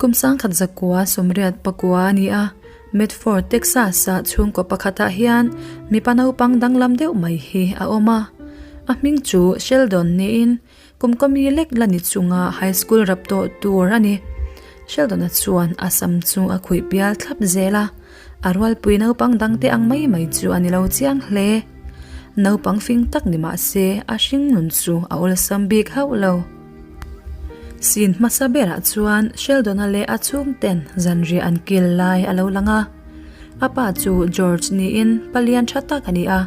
Kum 1989 a ni a, Medford, Texas-a chhungkaw pakhatah hian mipa naupang danglam deuh mai hi a awm a. A hming chu Sheldon niin kum kawmi lek la ni chunga high school rap tawh tur a ni. Sheldon-a chuan a sam chu a khuih pial thlap zel a, a rualpui naupang dangte ang mai mai chu a ni lo chiang hle. Naupang fing tak ni mah se a hring nun chu a awlsam bik hauh lo. Scene hmasa berah chuan Sheldon-a leh a chhungten zanriah an kil lai a lo lang a. A pa chu George niin palian tha tak a ni a,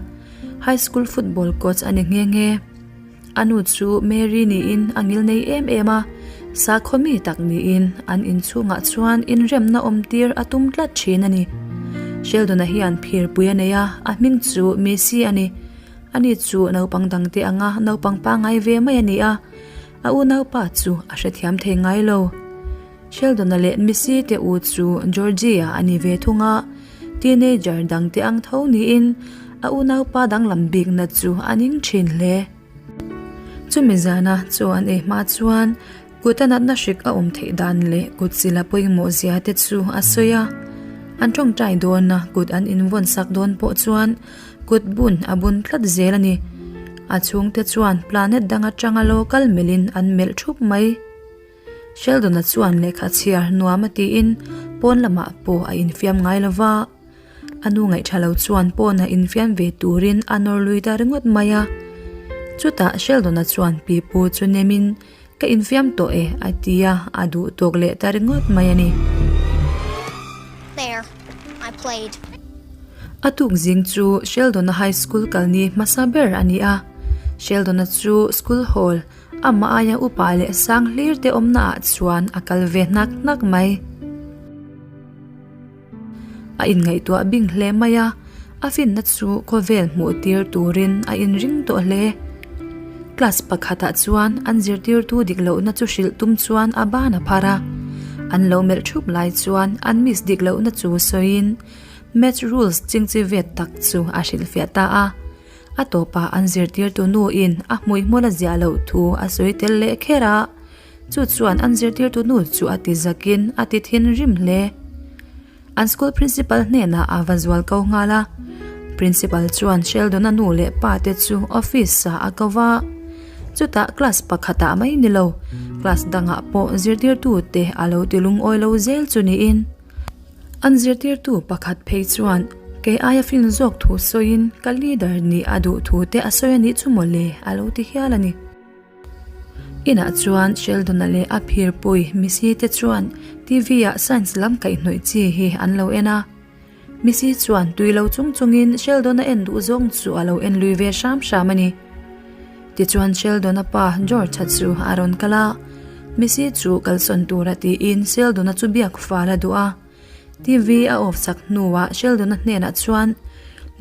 high school football coach a ni nghe nghe. A nu chu Mary niin a ngil nei em em a, sakhaw mi tak niin an inchhungah chuan inremna awm tir a tum tlat thin a ni. Sheldon-a hian phirpui a nei a, a hming chu Missy a ni. Ani chu naupang dangte anga naupang pangngai ve mai a ni a, a unaupa chu a hrethiam thei ngai lo. Sheldon-a leh Missy te u chu Georgie-a a ni ve thung a, teenager dangte ang tho niin a unaupa danglam bikna chu a ning thin hle. Chumi zana chaw an ei hma chuan kut a natna hrik a awm theih dan leh kut chila pawimawh zia te chu a sawi a. An tawngtai dawn a, kut an invawn sak dawn pawh chuan kut bun a bun tlat zel a ni. A chhungte chuan planet dang atanga lo kal melhin an melh thup mai. Sheldon-a chuan lehkha chhiar nuam a tiin pawn lamah pawh a infiam ngai lo va. A nu ngaihṭha lo chuan pawnah infiam ve turin a nawr lui ta ringawt mai a. Chutah Sheldon-a chuan pipu chu nemin, Ka infiam tawh e, a ti a, a duh tawk leh ta ringawt mai a ni. There, I played. A tuk zing chu Sheldon-a high school kalni hmasa ber a ni a. Sheldon-a chu school hall, Amah aia upa leh sang hlir te awmna ah chuan a kal ve hnak hnak mai. A inngaihtuah bing hle mai a, a finna chu khawvel hmuh tir turin a inring tawh hle. Class pakhatah chuan an zirtirtu dik lohna chu hrilh tum chuan a ban a phar a, an lo melh thup lai chuan an miss dik lohna chu sawiin maths rules chingchi vet tak chu a hrilhfiah ta a. A tawpah an zirtirtu nuin a hmuihmul a ziah loh thu a sawi tel leh kher a, chu chuan an zirtirtu nu chu a ti zakin a ti thinrim hle. An school principal hnenah a va zual ko nghal a, principal chuan Sheldon-a nu leh pa te chu office ah a ko va, chutah class pakhatah mai ni lo, class dangah pawh zirtirtu te a lo ti lungawi lo zel chu niin. An zirtirtu pakhat phei chuan kei aia fin zawk thu sawiin ka leader nih a duh thu te a sawi a nih chu mawle a lo ti hial a ni. Inah chuan Sheldon-a leh a phirpui Missy te chuan TV ah science lam kaihhnawih chi hi an lo en a. Missy chuan tui lo chung chungin Sheldon-a en duh zawng chu a lo en lui ve hram hram a ni. Tichuan Sheldon-a pa George-a chu a rawn kal a, Missy chu kalsawn tura tiin Sheldon-a chu biak fal a duh a. TV a off sak hnuah Sheldon-a hnenah chuan,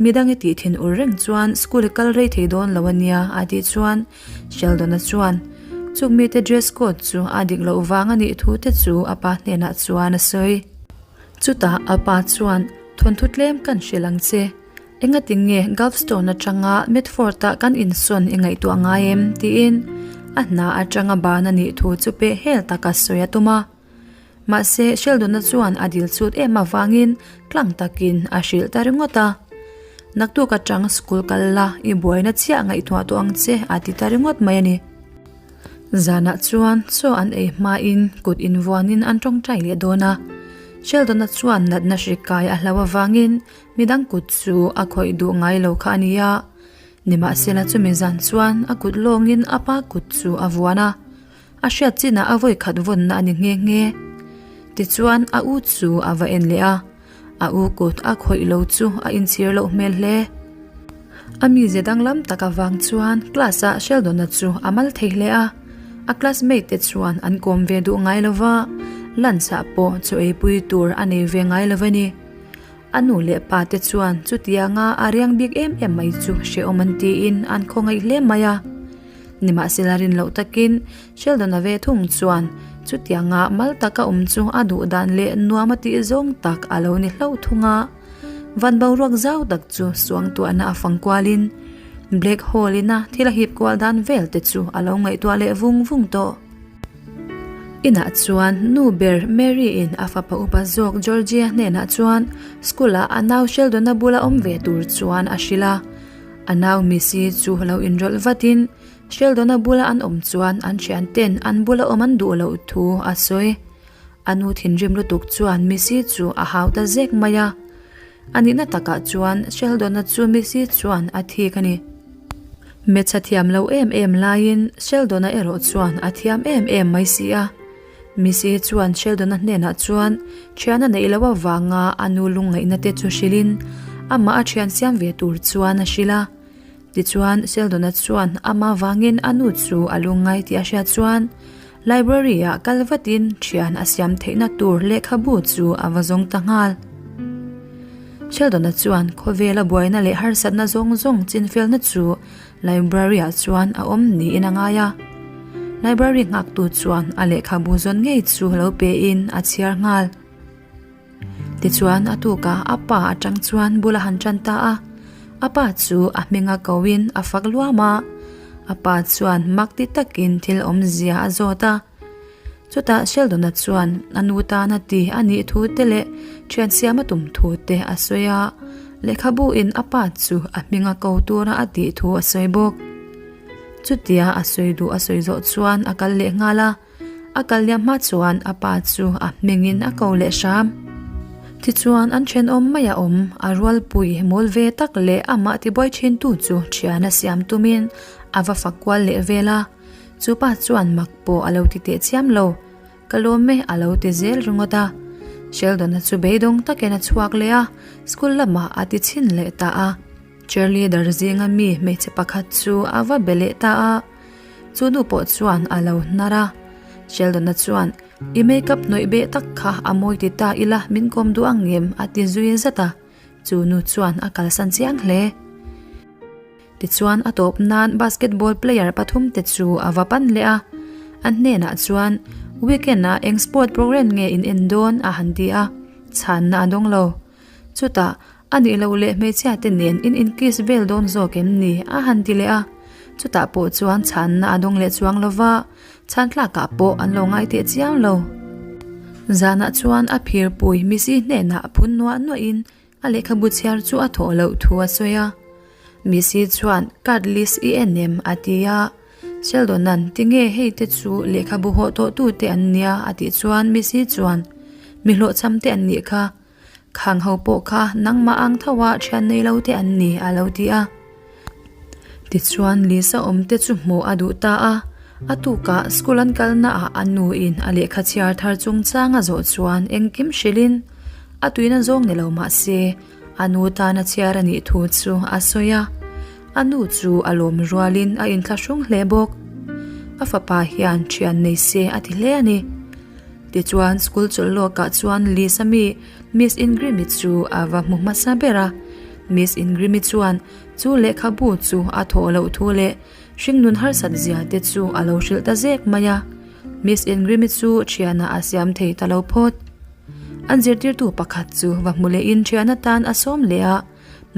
Midang i tih thin ur reng chuan school i kal rei thei dawn lo a nia a tih chuan Sheldon-a chuan chung mite dress code chu a dik loh vang a nih thu te chu a pa hnenah chuan a sawi. Chutah a pa chuan, Thawnthu tlem kan hrilh ang che. Engati nge Gulfstone atanga Medford-ah kan insawn i ngaihtuah ngai em? tiin a hna atanga ban a nih thu chu peh hel taka sawi a tum a. Mahse, Sheldon-a chuan a dil chut em avangin tlang takin a hrilh ta ringawt a. Naktuk atang school kal la, i buaina chiah ngaihtuah tawh ang che a ti ta ringawt mai a ni. Zanah chuan chaw an ei hmain kut invuanin an tawngtai leh dawn a. Sheldon-a chuan natna hri kai a hlau avangin Midang kut chu a khawih duh ngai lo kha a ni a, nimahsela chumi zan chuan a kut lawngin a pa kut chu a vuan a, a hriat chinah a vawi khat vawnna a ni nghe nghe. Tichuan a u chu a va en leh a, a u kut a khawih lo chu a inchhir loh hmel hle. A mize danglam tak avang chuan class ah Sheldon-a chu a mal thei hle a, a classmate te chuan an kawm ve duh ngai lo va, lunch ah pawh chaw eipui tur a nei ve ngai lo a ni. A nu leh pa te chuan chutianga a riang bik em em mai chu hrehawm an tiin an khawngaih hle mai a. Nimahsela rin loh takin Sheldon-a ve thung chuan chutianga mal taka awm chu a duh dan leh nuam a tih zawng tak a lo ni hlauh thung a. Van boruak zau tak chu suangtuahna a fang kualin Black Hole ina thil a hip kual dan vel te chu a lo ngaihtuah leh vung vung tawh. Inah chuan nu ber Mary-in a fapa upa zawk Georgie-a hnenah chuan school-ah a nau Sheldon-a bula awm ve tur chuan a hrilh a. A nau Missy chu lo inrawlh vatin Sheldon-a bula an awm chuan an thianten an bula awm an duh loh thu a sawi. A nu thinrim lutuk chuan Missy chu a hau ta zek mai a. A nihna takah chuan Sheldon-a chu Missy chuan a thik a ni. Hmeichhe thiam lo em em laiin Sheldon-a erawh chuan a thiam em em mai si a. Missy chuan Sheldon-a hnenah chuan thian a neih loh avanga a nu lungngaihna te chu hrilhin amah a thian siam ve tur chuan a hrilh a. Tichuan Sheldon-a chuan amah vangin a nu chu a lungngai tih a hriat chuan Library-ah kal vatin thian a siam theihna tur lehkhabu chu a va zawng ta nghal. Sheldon-a chuan khawvela buaina leh harsatna zawng zawng chinfelna chu library-ah chuan a awm niin a ngai a. Library nghaktu chuan a lehkhabu zawn ngei chu lo pein a chhiar nghal. Tichuan a tukah a pa atang chuan bul a han tan ta a, a pa chu a hminga koin a fak luam a, a pa chuan mak ti takin thil awmzia a zawt a. Chutah Sheldon-a chuan a nu tana ti a nih thu te leh thian siam a tum thu te a sawi a, lehkhabu in a pa chu a hminga ko tura a tih thu a sawi bawk. Chutia a sawi duh a sawi zawh chuan a kal leh nghal a. A kal liam hma chuan a pa chu a hmingin a ko leh hram. Tichuan an thenawm mai a awm, a rualpui mawl ve tak leh amah tibuai thintu chu thian a siam tumin a va fak kual leh vel a. Chu pa chuan mak pawh a lo ti teh chiam lo, Ka lawm e a lo ti zel ringawt a. Sheldon-a chu beidawng takin a chhuak leh a, school lamah a ti chhin leh ta a. Cheerleader zinga mi hmeichhe pakhat chu a va be leh ta a. Chu nu pawh chuan a lo hnar a. Sheldon-a chuan, I makeup hnawih beh tak kha a mawi ti ta ila min kawm duh ang em? a ti zui zat a. Chu nu chuan a kalsan chiang hle. Tichuan a tawp nan basketball player pathumte chu a va pan leh a. A hnenah chuan, Weekend-ah eng sport program nge in en dawn? a han ti a. Chhanna a dawng lo. Chutah, A nih loh leh hmeichhia te nen in inkiss vel dawn zawk em ni? a han ti leh a. Chutah pawh chuan chhanna a dawng leh chuang lo va, chhan tlakah pawh an lo ngai teh chiang lo. Zanah chuan a phirpui Missy hnenah phun nuah nuahin a lehkhabu chhiar chu a thawh loh thu a sawi a. Missy chuan card list i en em? a ti a. Sheldon-a'n tinge hei te chu lehkhabu hawh tawh tute an nia? a tih chuan Missy chuan mi hlawhchham te an nih kha. Khang ho pawh kha nangmah ang tho a thian nei lo te an ni a lo ti a. Tichuan Lisa awm te chu hmuh a duh ta a, a tukah school an kalna ah a nu in a lehkha chhiar thar chungchang a zawh chuan engkim hrilh in a tuina zawng ni lo mah se a nu tan a chhiar a nih thu chu a sawi a. A nu chu a lawm rual in a inthlahrung hle bawk. A fapa hian thian nei se a ti hle a ni. Tichuan school chawlh lawkah chuan Lisa mi Miss Ingrimi chu a va hmu hmasa ber a. Miss Ingrimi chuan chu lehkhabu chu a thawh loh thu leh hringnun harsat zia te chu a lo hrilh ta zek mai a. Miss Ingrimi chu thianah a siam thei ta lo phawt. An zirtirtu pakhat chu va hmu lehin thian atan a sawm leh a.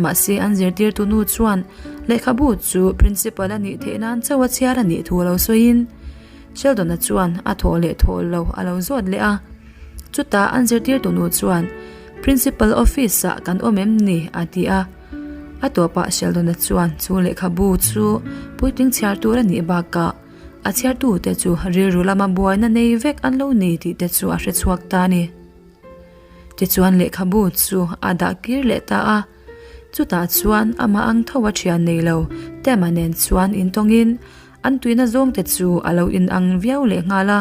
Mahse an zirtirtu nu chuan lehkhabu chu principal a nih theih nan chauh a chhiar a nih thu lo sawiin Sheldon-a chuan a thawh leh thawh lo a lo zawt leh a. Chutah an zirtirtu nu chuan Principal office-ah kan awm em ni? a ti a. A tawpah Sheldon-a chuan chu lehkhabu chu puitling chhiar tur a nih bakah a chhiartute chu rilru lama buaina nei vek an lo ni tih te chu a hrechhuak ta a ni. Tichuan lehkhabu chu a dah kir leh ta a, chutah chuan amah ang tho a thian nei lo Tema nen chuan intawngin an tuina zawngte chu a lo inang viau leh nghal a,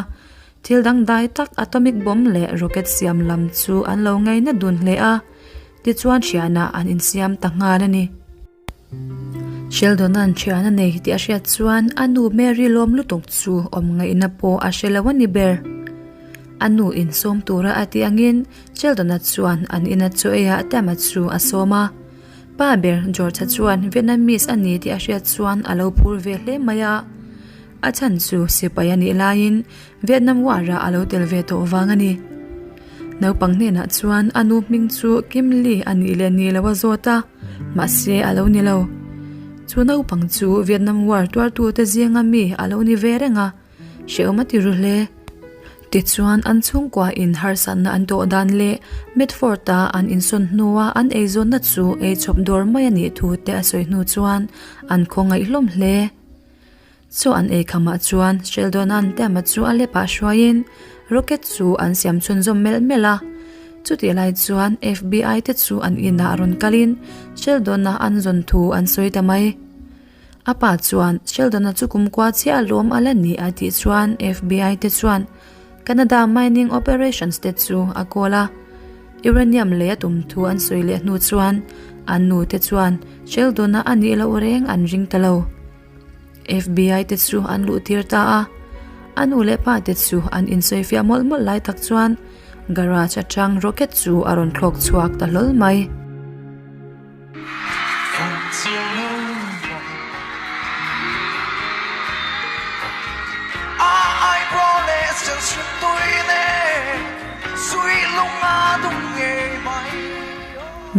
thil dangdai tak atomic bomb leh rocket siam lam chu an lo ngaina dun hle a, tichuan thianah an insiam ta nghal a ni. Sheldon-a'n thian a nei tih a hriat chuan a nu Mary lawm lutuk chu awm ngaihna pawh a hre lo a ni ber. A nu insawm tura a tih angin Sheldon-a chuan an ina chaw eiah Tam-a chu a sawm a. Pa ber George-a chuan Vietnamese a ni tih a hriat chuan a lo phur ve hle mai a. A chhan chu sipai a nih laiin Vietnam War-ah a lo tel ve tawh vang a ni. Naupang hnenah chuan a nu hming chu Kim Lee a nih leh ni lo a zawt a, mahse a lo ni lo. Chu naupang chu Vietnam War tuartute zinga mi a lo ni ve reng a, hrehawm a ti ru hle. Tichuan, an chhungkua in harsatna an tawh dan leh Medford-a an insawn hnua an eizawnna chu eichawp dawr mai a nih thu te a sawi hnu chuan an khawngaih hlawm hle. Chaw an ei khamah chuan Sheldon-a'n Tam-a chu a lepah hruaiin rocket chu an siam chhunzawm melh melh a. Chutih lai chuan FBI te chu an inah rawn kalin Sheldon-a an zawn thu an sawi ta mai. A pa chuan Sheldon-a chu kumkua chiah lawm a la ni a tih chuan FBI te chuan Canada Mining Operations te chu a call a. Uranium lei a tum thu an sawi leh hnu chuan an nu te chuan Sheldon-a a nih loh reng an ring ta lo. FBI te chu an luh tir ta a, a nu leh pa te chu an insawifiah mawlh mawlh lai tak chuan garage atang rocket chu a rawn thlawk chhuak ta hlawl mai.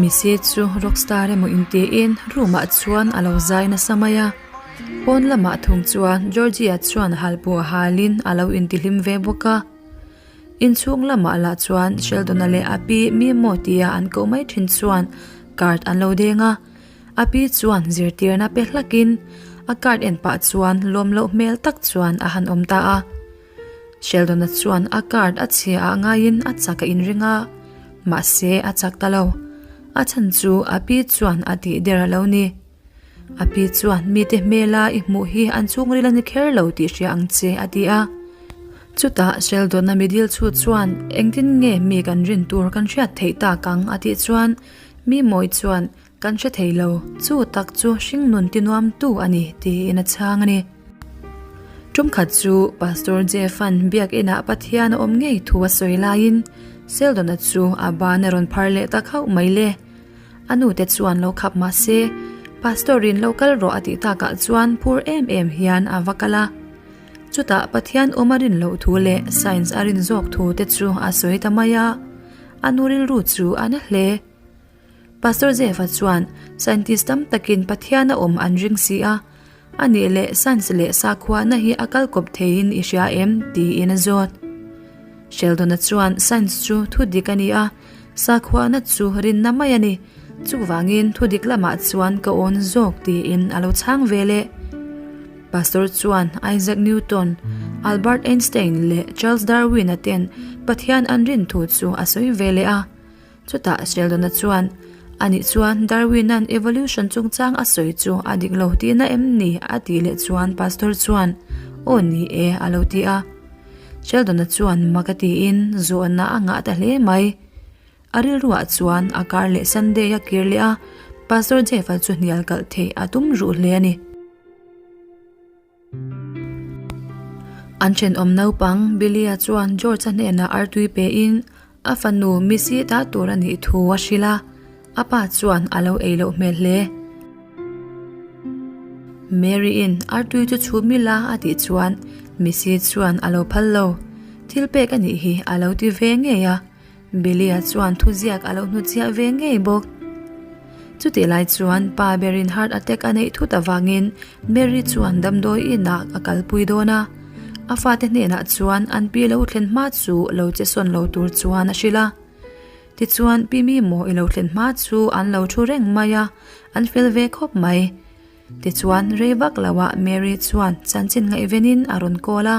Missy chu rockstar emaw intiin room ah chuan a lo zai nasa mai a, pawn lamah thung chuan Georgie-a chuan halpuah halin a lo intihlim ve bawk a. Inchhung lamah lah chuan Sheldon-a leh a pi Mimo tia an koh mai thin chuan card an lo deng a, a pi chuan zirtirna pe hlakin a card en pah chuan lawm loh hmel tak chuan a han awm ta a. Sheldon-a chuan a card a chhia ah ngaiin a chak a inring a, mahse a chak ta lo. A chhan chu a pi chuan a tih der a lo ni. A pi chuan mite hmela i hmuh hi an chhungril a ni kher lo tih hria ang che a ti a. Chutah Sheldon-a midil chhut chuan engtin nge mi kan rin tur kan hriat theih tak ang a tih chuan mi mawi chuan Kan hre thei lo, chu tak chu hringnun ti nuamtu a ni tiin a chhang a ni. Tumkhat chu Pastor Jeff-a'n biakinah Pathian a awm ngei thu a sawi laiin Sheldon-a chu a ban a rawn phar leh ta khauh mai le. A nute chuan lo khap mah se, Pastor-in lo kal rawh a tih takah chuan phur em em hian a va kal a. Chutah Pathian awm a rin loh thu leh science a rin zawk thu te chu a sawi ta mai a, a nu rilru chu a na hle. Pastor Jeff-a chuan scientist tam takin Pathian a awm an ring si a, a nih leh science leh sakhuana hi a kal kawp theiin i hria em? tiin a zawt. Sheldon-a chuan science chu thu dik a ni a, sakhuana chu rinna mai a ni, chuvangin thu dik lamah chuan ka awn zawk tiin a lo chhang ve leh. Pastor chuan Isaac Newton, Albert Einstein leh Charles Darwin-a ten Pathian an rin thu chu a sawi ve leh a. Chutah Sheldon-a chuan, Anih chuan Darwin-a'n evolution chungchang a sawi chu a dik lo tihna em ni? a tih leh chuan Pastor chuan, Aw ni e, a lo ti a. Sheldon-a chuan mak a tiin zawhna a ngah ta hle mai. A rilruah chuan a kar leh Sunday a kir leh a, Pastor Jeff-a chu hnial kalh theih a tum ruh hle a ni. An thenawm naupang Billy-a chuan George-a hnenah artui pein a fanu Missy ta tur a nih thu a hrilh a, a pa chuan a lo ei loh hmel hle. Mary-in artui chu chhum ila a tih chuan Missy chuan a lo phal lo. Thil pek a nih hi a lo ti ve ngei a. Billy-a chuan thuziak a lo hnutchhiah ve ngei bawk. Chutih lai chuan pa berin heart attack a neih thut avangin Mary chuan damdawi inah a kalpui dawn a. A fate hnenah chuan an pi lo thlen hma chu lo che sawn lo tur chuan a hrilh a. Tichuan pi mi maw i lo thlen hma chu an lo thu reng mai a, an fel ve khawp mai. Tichuan rei vak loah Mary chuan chanchin ngaihvenin a rawn call a.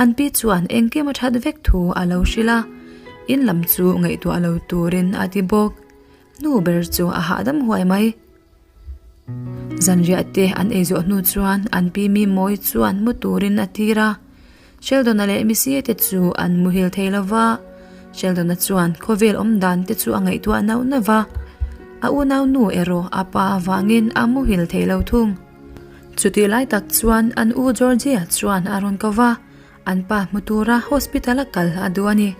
An pi chuan engkim a that vek thu a lo hrilh a, in lam chu ngaihtuah lo turin a ti bawk. Nu ber chu a hahdam huai mai. Zanriah te an ei zawh hnu chuan an pi mi mawi chuan mu turin a tir a. Sheldon-a leh Missy te chu an muhil thei lo va, Sheldon-a chuan khawvel awm dan te chu a ngaihtuah nauh nauh va, a unau nu erawh a pa avangin a muhil thei lo thung. Chutih lai tak chuan an u Georgia chuan a rawn ko va, an pa hmu tura hospital a kal a duh a ni.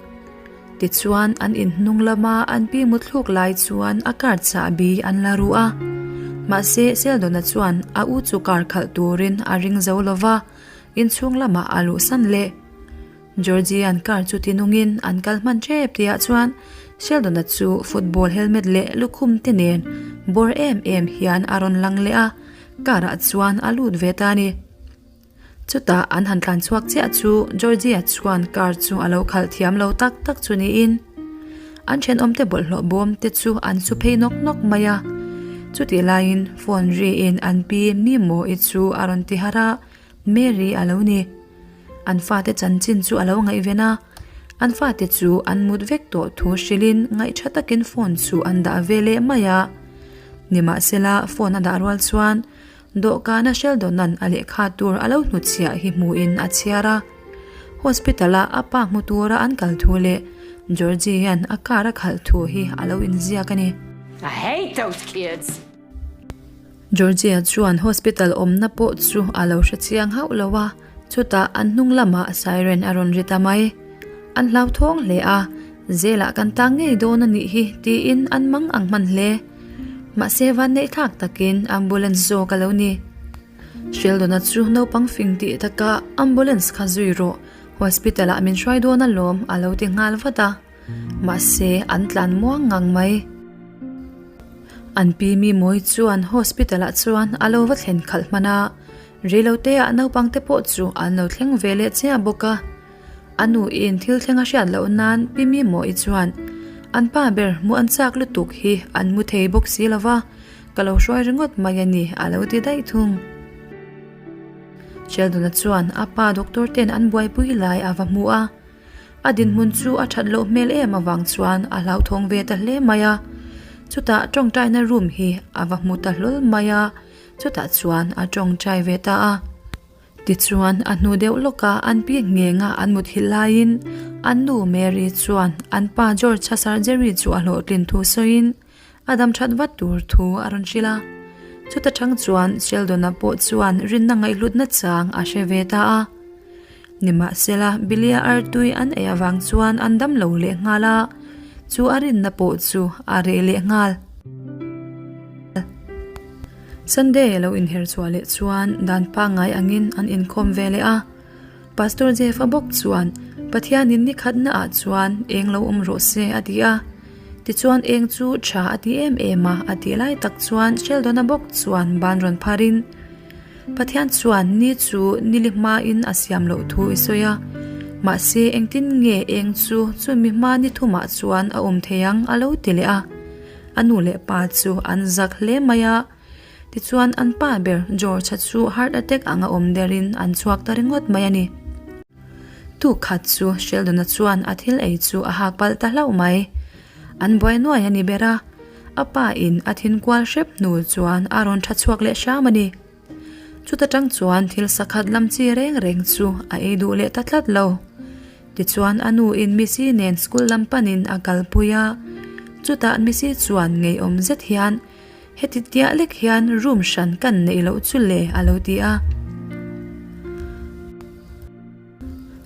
Tichuan an inhnung lama an pi muthluk lai chuan a car chahbi an la ru a. Mahse Sheldon-a chuan a u chu car khalh turin a ring zo lo va, inchhung lamah a luhsan leh. Georgie-a'n car chu tinungin an kal hman tep tihah chuan Sheldon-a chu football helmet leh lukhum te nen bawr em em hian a rawn lang leh a, car-ah chuan a lut ve ta a ni. Chutah an han tlan chhuak chiah chu Georgie-a chuan car chu a lo khalh thiam lo tak tak chu niin an thenawmte bawlhhlawh bawm te chu an su phei nawk nawk mai a. Chutih laiin phone riin an pi Mimo-i chu a rawn ti harh a, Mary a lo ni. An fate chanchin chu a lo ngaihven a, an fate chu an mut vek tawh thu hrilhin ngaihtha takin phone chu an dah ve leh mai a. Nimahsela phone a dah rual chuan Dawhkana Sheldon-a'n a lehkha tur a lo hnutchhiah hi hmuhin a chhiar a. Hospital-a a pa hmu tura an kal thu leh Georgie hian a car a khalh thu hi a lo inziak a ni. I hate those kids! Georgia chuan hospital awmna pawh chu a lo hre chiang hauh lo a, chutah an hnung lamah siren a rawn ri ta mai. An hlauthawng hle a, Zelah kan tang ngei dawn a nih hi tiin an mang ang hman hle. Mahse vanneih thlak takin ambulance zawk a lo ni. Sheldon-a chu naupang fing tih takah ambulance kha zui rawh, hospital ah min hruai dawn alawm a lo ti nghal vat a. Mahse an tlan muang ngang mai. An pi mi mawi chuan hospital ah chuan a lo va thlen khalh hman a, reilote ah naupang te pawh chu an lo thleng ve leh chiah bawk a. A nu in thil thleng a hriat loh nan Pi Mimawii chuan, An pa ber hmuh an chak lutuk hi an mu thei bawk si lo va, ka lo hruai ringawt mai a ni a lo ti daih thung. Sheldon-a chuan a pa doctor ten an buaipui lai a va hmu a, a dinhmun chu a that loh hmel em avang chuan a hlauthawng ve ta hle mai a. Chutah tawngtaina room hi a va hmu ta hlawl mai a, chutah chuan a tawngtai ve ta a. Tichuan, a hnu deuh lawka an pi nghenga an muthilh laiin an nu Mary chuan an pa George-a surgery chu a hlawhtlin thu sawiin a dam that vat tur thu a rawn hrilh a. Chuta chang chuan Sheldon-a pawh chuan rinna ngaihhlutna chang a hre ve ta a. Nimahsela, Billy-a artui an ei avang chuan an dam lo leh nghal a, chu a rinna pawh chu a reh leh nghal. Sunday a lo inher chhuah leh chuan dan pangngai angin an inkhawm ve leh a. Pastor Jeff-a bawk chuan, Pathianin ni khatna ah chuan eng lo awm rawh se a ti a. Tichuan eng chu tha a ti em em a, a tih lai tak chuan Sheldon-a bawk chuan ban rawn pharin, Pathian chuan ni chu nili hmain a siam loh thu i sawi a, mahse engtin nge eng chu chumi hma ni thumah chuan a awm thei ang a lo ti leh a. A nu leh pa chu an zak hle mai a, tichuan an pa ber George-a chu heart attack anga awm derin an chhuak ta ringawt mai a ni. Tuk khat chu Sheldon-a chuan a thil ei chu a hak palh ta hlauh mai. An buai nuai a ni ber a, a pa in a thin kual hrep hnu chuan a rawn tha chhuak leh hram a ni. Chuta tang chuan thil sakhat lam chi reng reng chu a ei duh leh ta tlat lo. Tichuan a nu in Missy nen school lam panin a kalpui a, chutah Missy chuan ngeiawm zet hian heti tiah lek hian room hran kan neih loh chu le a lo ti a.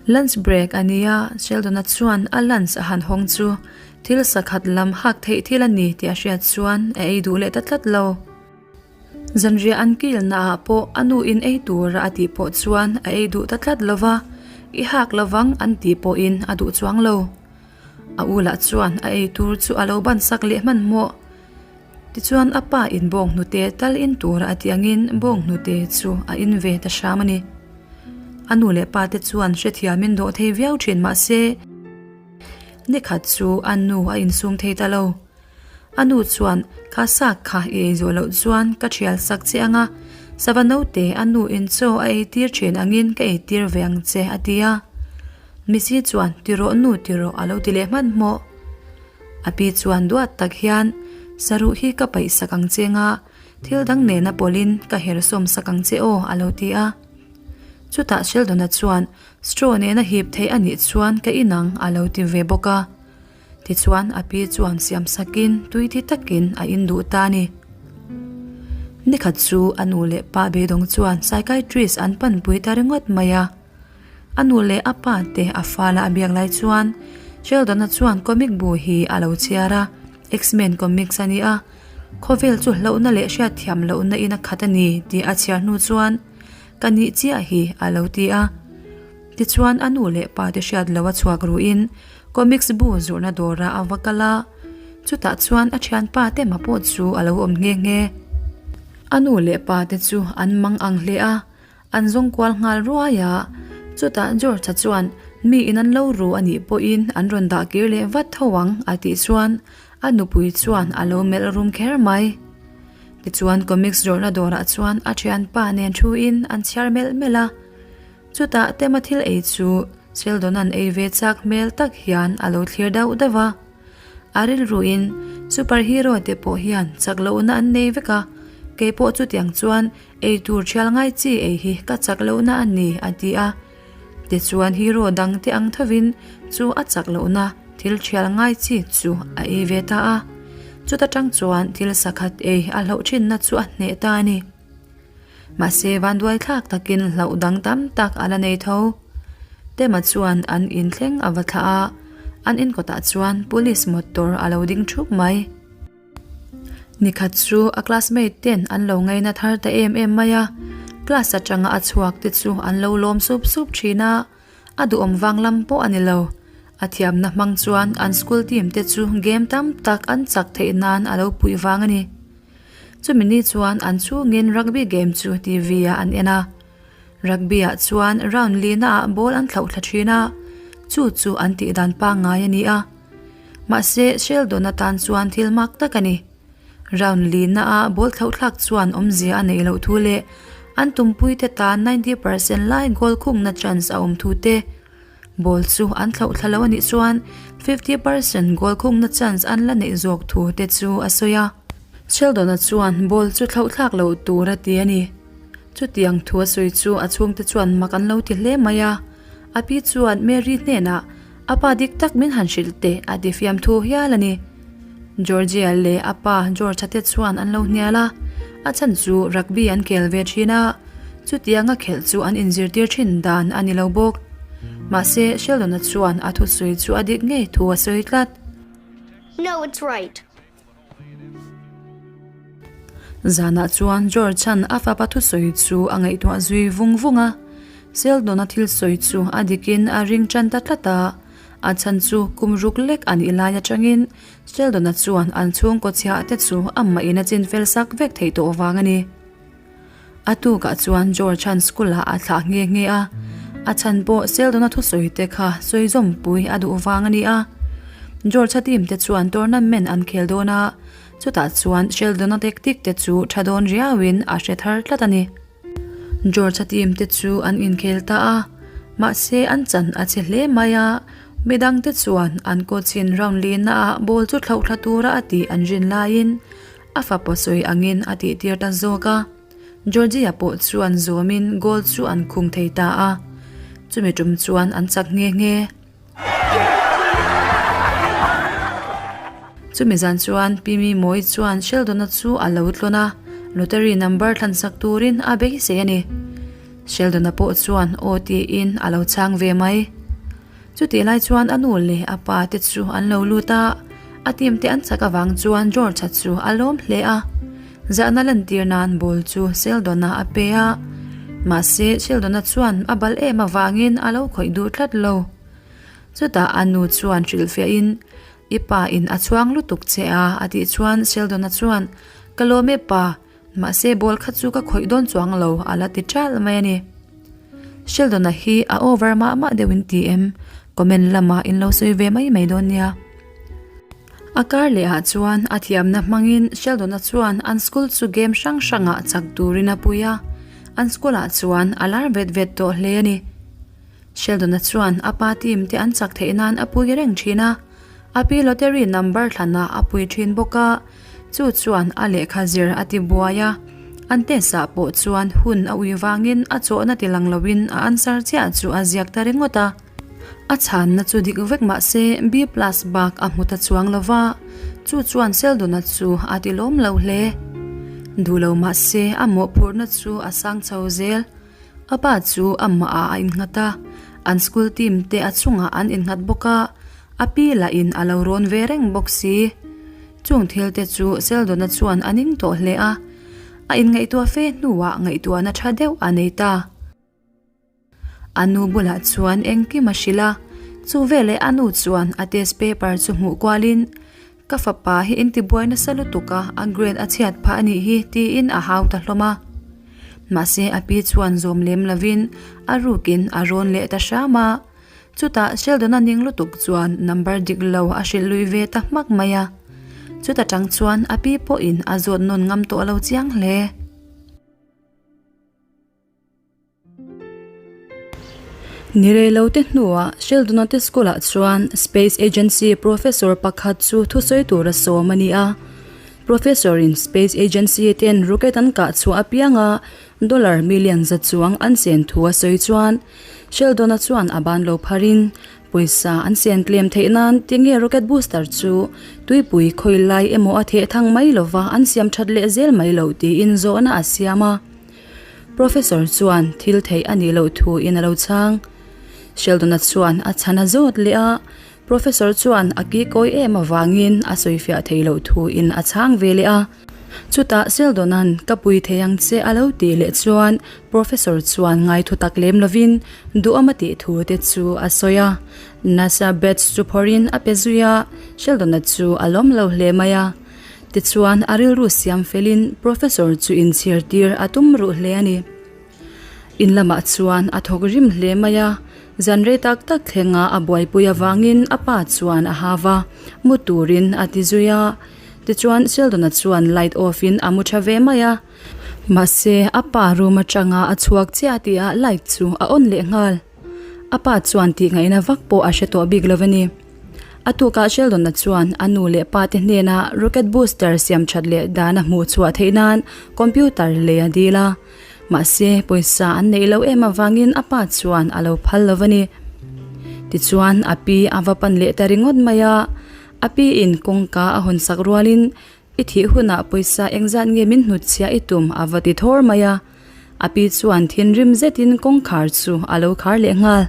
Lunch break a nia, Sheldon-a chuan a lunch a han hawng chu thil sakhat lam hak theih thil a ni tih a hriat chuan a ei duh leh ta tlat lo. Zanriah an kilna ah pawh a nu in ei tura a tih pawh chuan a ei duh ta tlat lo va, i hak lovang an tih pawhin a duh chuang lo. A u lah chuan a ei tur chu a lo ban sak leh hmanhmawh. Tichuan a pa in bawng hnute tal in tura a tih angin bawng hnute chu a in ve ta hram a ni. A nu leh pa te chuan hrethiamin dawh thei viau thin mah se, nikhat chu a nu a insum thei ta lo. A nu chuan, Kha sak kha i ei zawh loh chuan ka thial sak che ang a, sava naute a nu in chaw a ei tir thin angin ka ei tir ve ang che, a ti a. Missy chuan, Ti rawh nu, ti rawh, a lo ti leh hmanhmawh. A pi chuan duat tak hian, Saruh hi ka paih sak ang che nga, thil dang nena pawlhin ka her sawm sak ang che aw, a lo ti a. Chutah Sheldon-a chuan, Straw nena hip theih a nih chuan ka inang, a lo ti ve bawk a. Tichuan a pi chuan siam sakin tui ti takin a in duh ta a ni. Nikhat chu a nu leh pa beidawng chuan psychiatrist an panpui ta ringawt mai a. A nu leh a pa te a fala a biak lai chuan Sheldon-a chuan comic bu hi a lo chhiar a, X-Men comics a ni a, khawvel chu hlauhna leh hriatthiam lohna in a khat a ni tih a chhiar hnu chuan ka nih chiah hi a lo ti a. Tichuan a nu leh pa te hriat lo a chhuak ruhin Comics bu zawrhna dawrah a va kal a, chutah chuan a thianpa te mah pawh chu a lo awm nghe nghe. A nu leh pa te chu an mang ang hle a. An zawng kual nghal ruai a, chutah George-a chuan mi in an lo ru a nih pawhin an rawn dah kir leh vat tho ang a tih chuan a nupui chuan a lo melh rum kher mai. Tichuan comics zawrhna dawrah chuan a thianpa nen thuin an chhiar melh melh a, chutah Tema thil ei chu Sheldon-a'n ei ve chak hmel tak hian a lo thlir dauh dauh a. A rilruin superhero te pawh hian chak lohna an nei vek a, kei pawh chutiang chuan ei tur thial ngai chi ei hi ka chak lohna a ni a ti a. Tichuan hero dang te ang thovin chu a chak lohna thil thial ngai chi chu a ei ve ta a. Chuta tang chuan thil sakhat ei a hlauh thinna chu a hneh ta a ni. Mahse vanduai thlak takin hlauh dang tam tak a la nei tho. Tema chuan an inthleng a va thlah a, an inkawtah chuan police motor a lo ding thup mai. Nikhat chu a classmate ten an lo ngaina thar ta em em mai a, class atanga a chhuak te chu an lo lawm sup sup thin a, a duhawm vang lam pawh a ni lo. A thiamna hmang chuan an school team te chu game tam tak an chak theih nan a lo puih vang a ni. Chumi ni chuan an chhungin rugby game chu TV ah an en a. Rugby ah chuan round lina ah ball an thlauh thla thin a, chu chu an tih dan pangngai a ni a. Mahse Sheldon atan chuan thil mak tak a ni. Round lina ah ball thlauh thlak chuan awmzia a neih loh thu leh an tumpui te tan 90% lai goal khungna chance a awm thu te, Ball chu an thlauh thla lo a nih chuan 50% goal khungna chance an la neih zawk thu te chu a sawi a. Sheldon-a chuan ball chu thlauh thlak loh tur a ti a ni. Chutiang thu a sawi chu a chhungte chuan mak an lo ti hle mai a. A pi chuan Mary hnenah a pa dik tak min han hrilh teh a ti fiam thu hial a ni. Georgia leh a pa George-a te chuan an lo hnial a, a chhan chu rugby an khel ve thin a, chutianga khelh chu an inzirtir thin dan a ni lo bawk. Mahse, Sheldon-a chuan a thusawi chu a dik ngei thu a sawi tlat. No, it's right. Zanah chuan George-a'n a fapa thusawi chu a ngaihtuah zui vung vung a, Sheldon-a thil sawi chu a dikin a ring tan ta tlat a. A chhan chu kum ruk lek a nih lai atangin Sheldon-a chuan an chhungkaw chhiah te chu amah in a chin fel sak vek theih tawh vang a ni. A tukah chuan George-a'n school-ah a thlah nghe nghe a, a chhan pawh Sheldon-a thusawi te kha sawi zawmpui a duh vang a ni a. George-a team te chuan tournament an khel dawn a, chutah chuan Sheldon-a tactic te chu tha dawn riauin a hre thar tlat a ni. George-a team te chu an inkhel ta a, mahse an chan a che hle mai a, midang te chuan an coach-in round lina ah ball chu thlauh thla tura a tih an rin laiin a fapa sawi angin a tih tir ta zawk a, Georgie-a pawh chuan zawmin goal chu an khung thei ta a, chumi tum chuan an chak nghe nghe. Chumi zan chuan Pi Mi Mawi chuan Sheldon-a chu a lo tlawn a, lottery number thlansak turin a beisei a ni. Sheldon-a pawh chuan aw tiin a lo chhang ve mai. Chutih lai chuan a nu leh a pa te chu an lo lut a, a team te an chak avang chuan George-a chu a lawm hle a. Zahna lantir nan ball chu Sheldon-a a pe a, mahse Sheldon-a chuan a bal em avangin a lo khawih duh tlat lo. Chutah a nu chuan hrilhfiahin, I pa in a chhuang lutuk che a a tih chuan Sheldon-a chuan, Ka lawm e pa, mahse ball kha chu ka khawih dawn chuang lo a la ti ṭal mai a ni. Sheldon-a hi a over mah mah deuhin ti em? Comment lamah in lo sawi ve mai mai dawn nia. A kar leh ah chuan a thiamna hmangin Sheldon-a chuan an school chu game hrang hrangah chak turin a pui a, an school ah chuan a lar vet vet tawh hle a ni. Sheldon-a chuan a pa team te an chak theih nan a pui reng thin a, a pi lottery number thlanah a pui thin bawk a, chu chuan a lehkha zir a ti buai a, an test ah pawh chuan hun a ui vangin a chawhna ti lang loin a answer chiah chu a ziak ta ringawt a. A chhanna chu dik vek mah se B plus bak a hmu ta chuang lo va, chu chuan Sheldon-a chu a ti lawm lo hle. Duh lo mah se a mawhphurhna chu a sang chho zel. A pa chu amah ah a innghat a, an school team te a chungah an innghat bawk a, a pi lahin a lo rawn ve reng bawk si. Chung thil te chu Sheldon-a chuan a ning tawh hle a, a inngaihtuah fe hnuah ngaihtuahna tha deuh a nei ta. A nu bulah chuan engkim a hrilh a, chu veleh a nu chuan a test paper chu hmuh kualin, Ka fapa hi intibuai nasa lutuk a, a grade a chhiat phah a nih hi, tiin a hau ta hlawm a. Mahse a pi chuan zawm lem lovin a rukin a rawn leh ta hram a. Chutah Sheldon-a ning lutuk chuan number dik lo a hrilh lui ve ta hmak mai a. Chuta tang chuan a pi pawhin a zawt nawn ngam tawh lo chiang hle. Ni rei lo te hnuah Sheldon-a te school-ah chuan Space Agency Professor pakhat chu thusawi tur a sawm a ni a. Professor-in Space Agency ten rocket an kah chhuah apianga dollar million za chuang an chen thu a sawi chuan Sheldon-a chuan a ban lo pharin pawisa an chen tlem theih nan tinge rocket booster chu tuipui khawi lai emaw a theh thang mai lova an siam that leh zel mai loh tiin zawhna a siam a. Professor chuan thil theih a nih loh thu in a lo chhang. Sheldon-a chuan a chhan a zawt leh a, Professor chuan a ki kawi em avangin a sawifiah thei loh thu in a chhang ve leh a. Chutah Sheldon-a'n ka pui thei ang che a lo tih leh chuan Professor chuan ngaithu tak lem lovin duhawm a tih thu te chu a sawi a. NASA badge chu phawrhin a pe zui a, Sheldon-a chu a lawm lo hle mai a. Tichuan, a rilru siam felin Professor chu inchhir tir a tum ruh hle a ni. In lamah chuan a thawk rim hle mai a, zan rei tak tak thlenga a buaipui avangin a pa chuan a hau va, mu turin a ti zui a. Tichuan, Sheldon-a chuan light off in a mu tha ve mai a. Mahse, a pa room atanga a chhuak chiah tihah light chu a on leh nghal. A pa chuan tih ngaihna vak pawh a hre tawh bik lo a ni. A tukah Sheldon-a chuan a nu leh pa te hnena rocket booster siam that leh dan a hmuh chhuah theih nan computer lei a dil a. Mahse, pawisa an neih loh em avangin a pa chuan a lo phal lo a ni. Tichuan, a pi a va pan leh ta ringawt mai a. A piin kawngka a hawn sak rualin I thih hunah pawisa engzat nge min hnutchhiah i tum a va ti thawr mai a. A pi chuan thinrim zetin kawngkhar chu a lo khar leh nghal.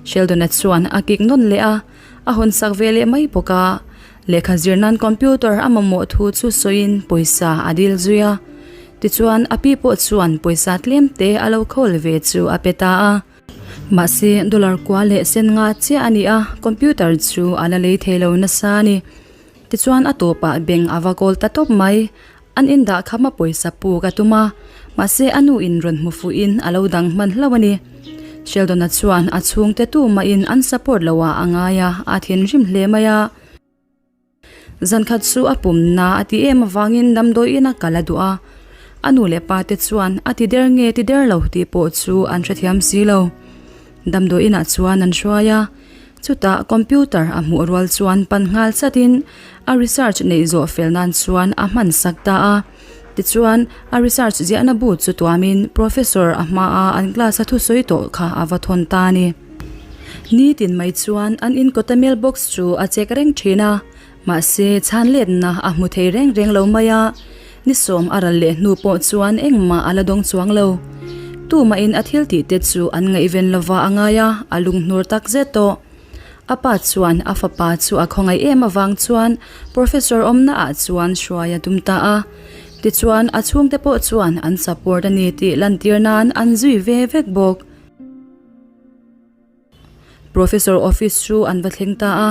Sheldon-a chuan a kik nawn leh a, a hawn sak ve leh mai bawk a. Lehkha zir nan computer a mamawh thu chu sawiin pawisa a dil zui a. Tichuan a pi pawh chuan pawisa tlem te a lo khawl ve chu a pe ta a. Mahse dollar kua leh sen nga chiah a ni a, computer chu a la lei thei lo nasa a ni. Tichuan a tawpah beng a va kawl ta tawp mai. An in dah kham a pawisa puk a tum a, mahse a nu in rawn hmu fuhin a lo dang hman hlauh a ni. Sheldon-a chuan a chhungte tumahin an support loh ah a ngai a, a thinrim hle mai a. Zankhat chu a pumna a ti em avangin damdawiin a kal a duh a, a nu leh pa te chuan a ti der nge ti der lo tih pawh chu an hrethiam si lo. Damdawiinah chuan an hruai a, chutah computer a hmuh rual chuan pan nghal chatin a research neih zawh fel nan chuan a hman sak ta a. Tichuan, a research ziahna bu chu tuamin professor a hmaa an class a thusawi tawh kha a va thawn ta a ni. Nitin mai chuan an inkawta mailbox chu a check reng thin a, mahse chhan letna a hmu thei reng reng lo mai a. Ni sawm a ral leh hnu pawh chuan engmah a la dawng chuang lo. Tumahin a thil tih te chu an ngaihven lova a ngai a, a lunghnur tak zet tawh. A pa chuan a fapa chu a khawngaih em avang chuan Professor awmna ah chuan hruai a tum ta a. Tichuan a chhungte pawh chuan an support a ni tih lantir nan an zui ve vek bawk. Professor office chu an va thleng ta a,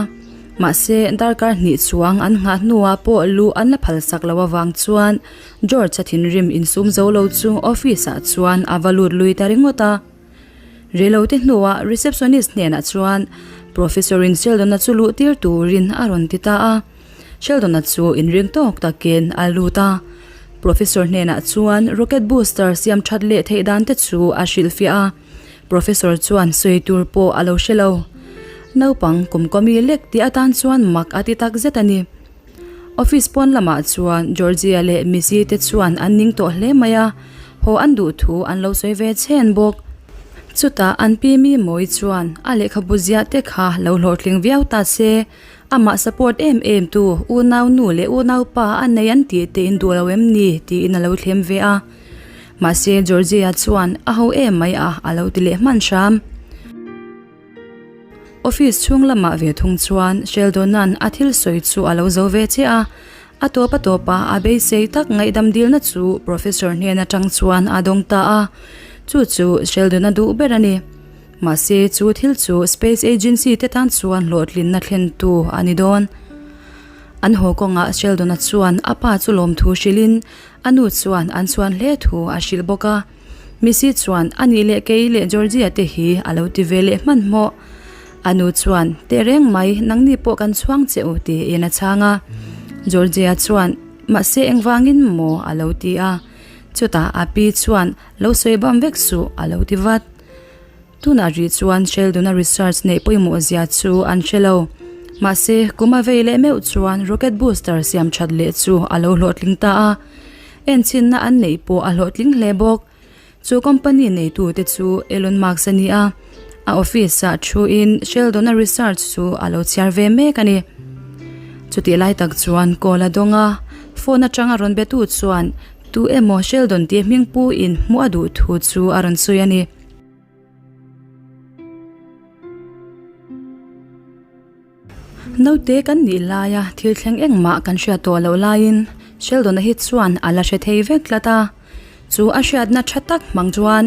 mahse darkar hnih chuang an nghah hnuah pawh luh an la phal sak loh avang chuan George-a thinrim insum zo lo chu office ah chuan a va lut lui ta ringawt a. Reilote hnuah receptionist hnenah chuan Professor-in Sheldon-a chu luh tir turin a rawn ti ta a. Sheldon-a chu inring tawk takin a lut a, Professor hnenah chuan rocket booster siam that leh theih dan te chu a hrilhfiah a. Professor chuan sawi tur pawh a lo hre lo. Naupang kum kawmi lek tih atan chuan mak a ti tak zet a ni. Office pawn lamah chuan Georgia leh Missy te chuan an ning tawh hle mai a, haw an duh thu an lo sawi ve chhen bawk. Chutah an pi mi Mawi chuan a lehkhabu ziah te kha lo hlawhtling viau ta se, amah support em em tu unau nu leh unau pa a nei an tih te in duh lo em ni tiin a lo thlem ve a. Mahse Georgia chuan a ho em mai a a lo ti leh hman hram. Office chhung lamah ve thung chuan Sheldon-a'n a thil sawi chu a lo zo ve chiah a, a tawp a tawp a a beisei tak ngaihdam dilna chu Professor hnen atang chuan a dawng ta a, chu chu Sheldon-a duh ber a ni. Mahse chu thil chu Space Agency te tan chuan hlawhtlinna thlentu a ni dawn. An haw kawngah Sheldon-a chuan a pa chu lawmthu hrilhin a nu chuan an chhuan hle thu a hrilh bawk a. Missy chuan, Anih leh kei leh Georgia te hi a lo ti ve leh hmanhmawh. A nu chuan, Tehreng mai, nangni pawh kan chhuang che u tiin a chhang a. Georgia chuan, Mahse engvangin maw? a lo ti a. Chutah a pi chuan, Lo sawi bam vek suh a lo ti vat. Tunah rih chuan Sheldon-a research neih pawimawh zia chu an hre lo. Mahse, kum a vei leh meuh chuan rocket booster siam that leh chu a lo hlawhtling ta a. Enchinna an neih pawh a hlawhtling hle bawk. Chu company neitute chu Elon Musk a ni a, a office-ah thuin Sheldon-a research chu a lo chhiar ve mek a ni. Chutih lai tak chuan call a dawng a, phone atanga rawn betu chuan tu emaw Sheldon tih hming puin hmuh a duh thu chu a rawn sawi a ni. Naute kan nih laia thil thleng engmah kan hriat tawh loh laiin Sheldon-a hi chuan a la hre thei vek tlat a. Chu a hriatna tha tak hmang chuan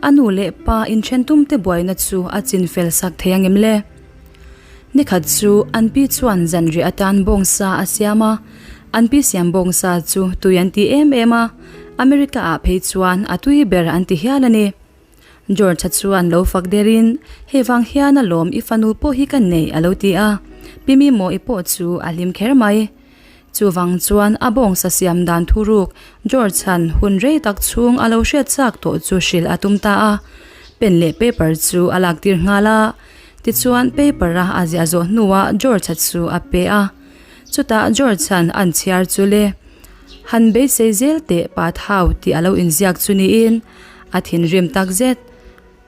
a nu leh pa inthen tumte buaina chu a chinfel sak thei angem le? Nikhat chu an pi chuan zanriah atan bawngsa a siam a, an pi siam bawngsa chu tui an ti em em a, America-ah phei chuan a tui ber an ti hial a ni. George-a chuan lo fak derin, Hei vang hian a lawm i fanu pawh hi ka nei a lo ti a, Pi Mimawii pawh chu a hlim kher mai. Chuvang chuan a bawngsa siam dan thuruk George-a'n hun rei tak chhung a lo hriat chak tawh chu hrilh a tum ta a, pen leh paper chu a lak tir nghal a. Tichuan paper-a a ziah zawh hnuah George-a chu a pe a. Chutah George-a'n an chhiar chu le, Han beisei zel teh pa thau tih a lo inziak chu niin, A thinrim tak zet.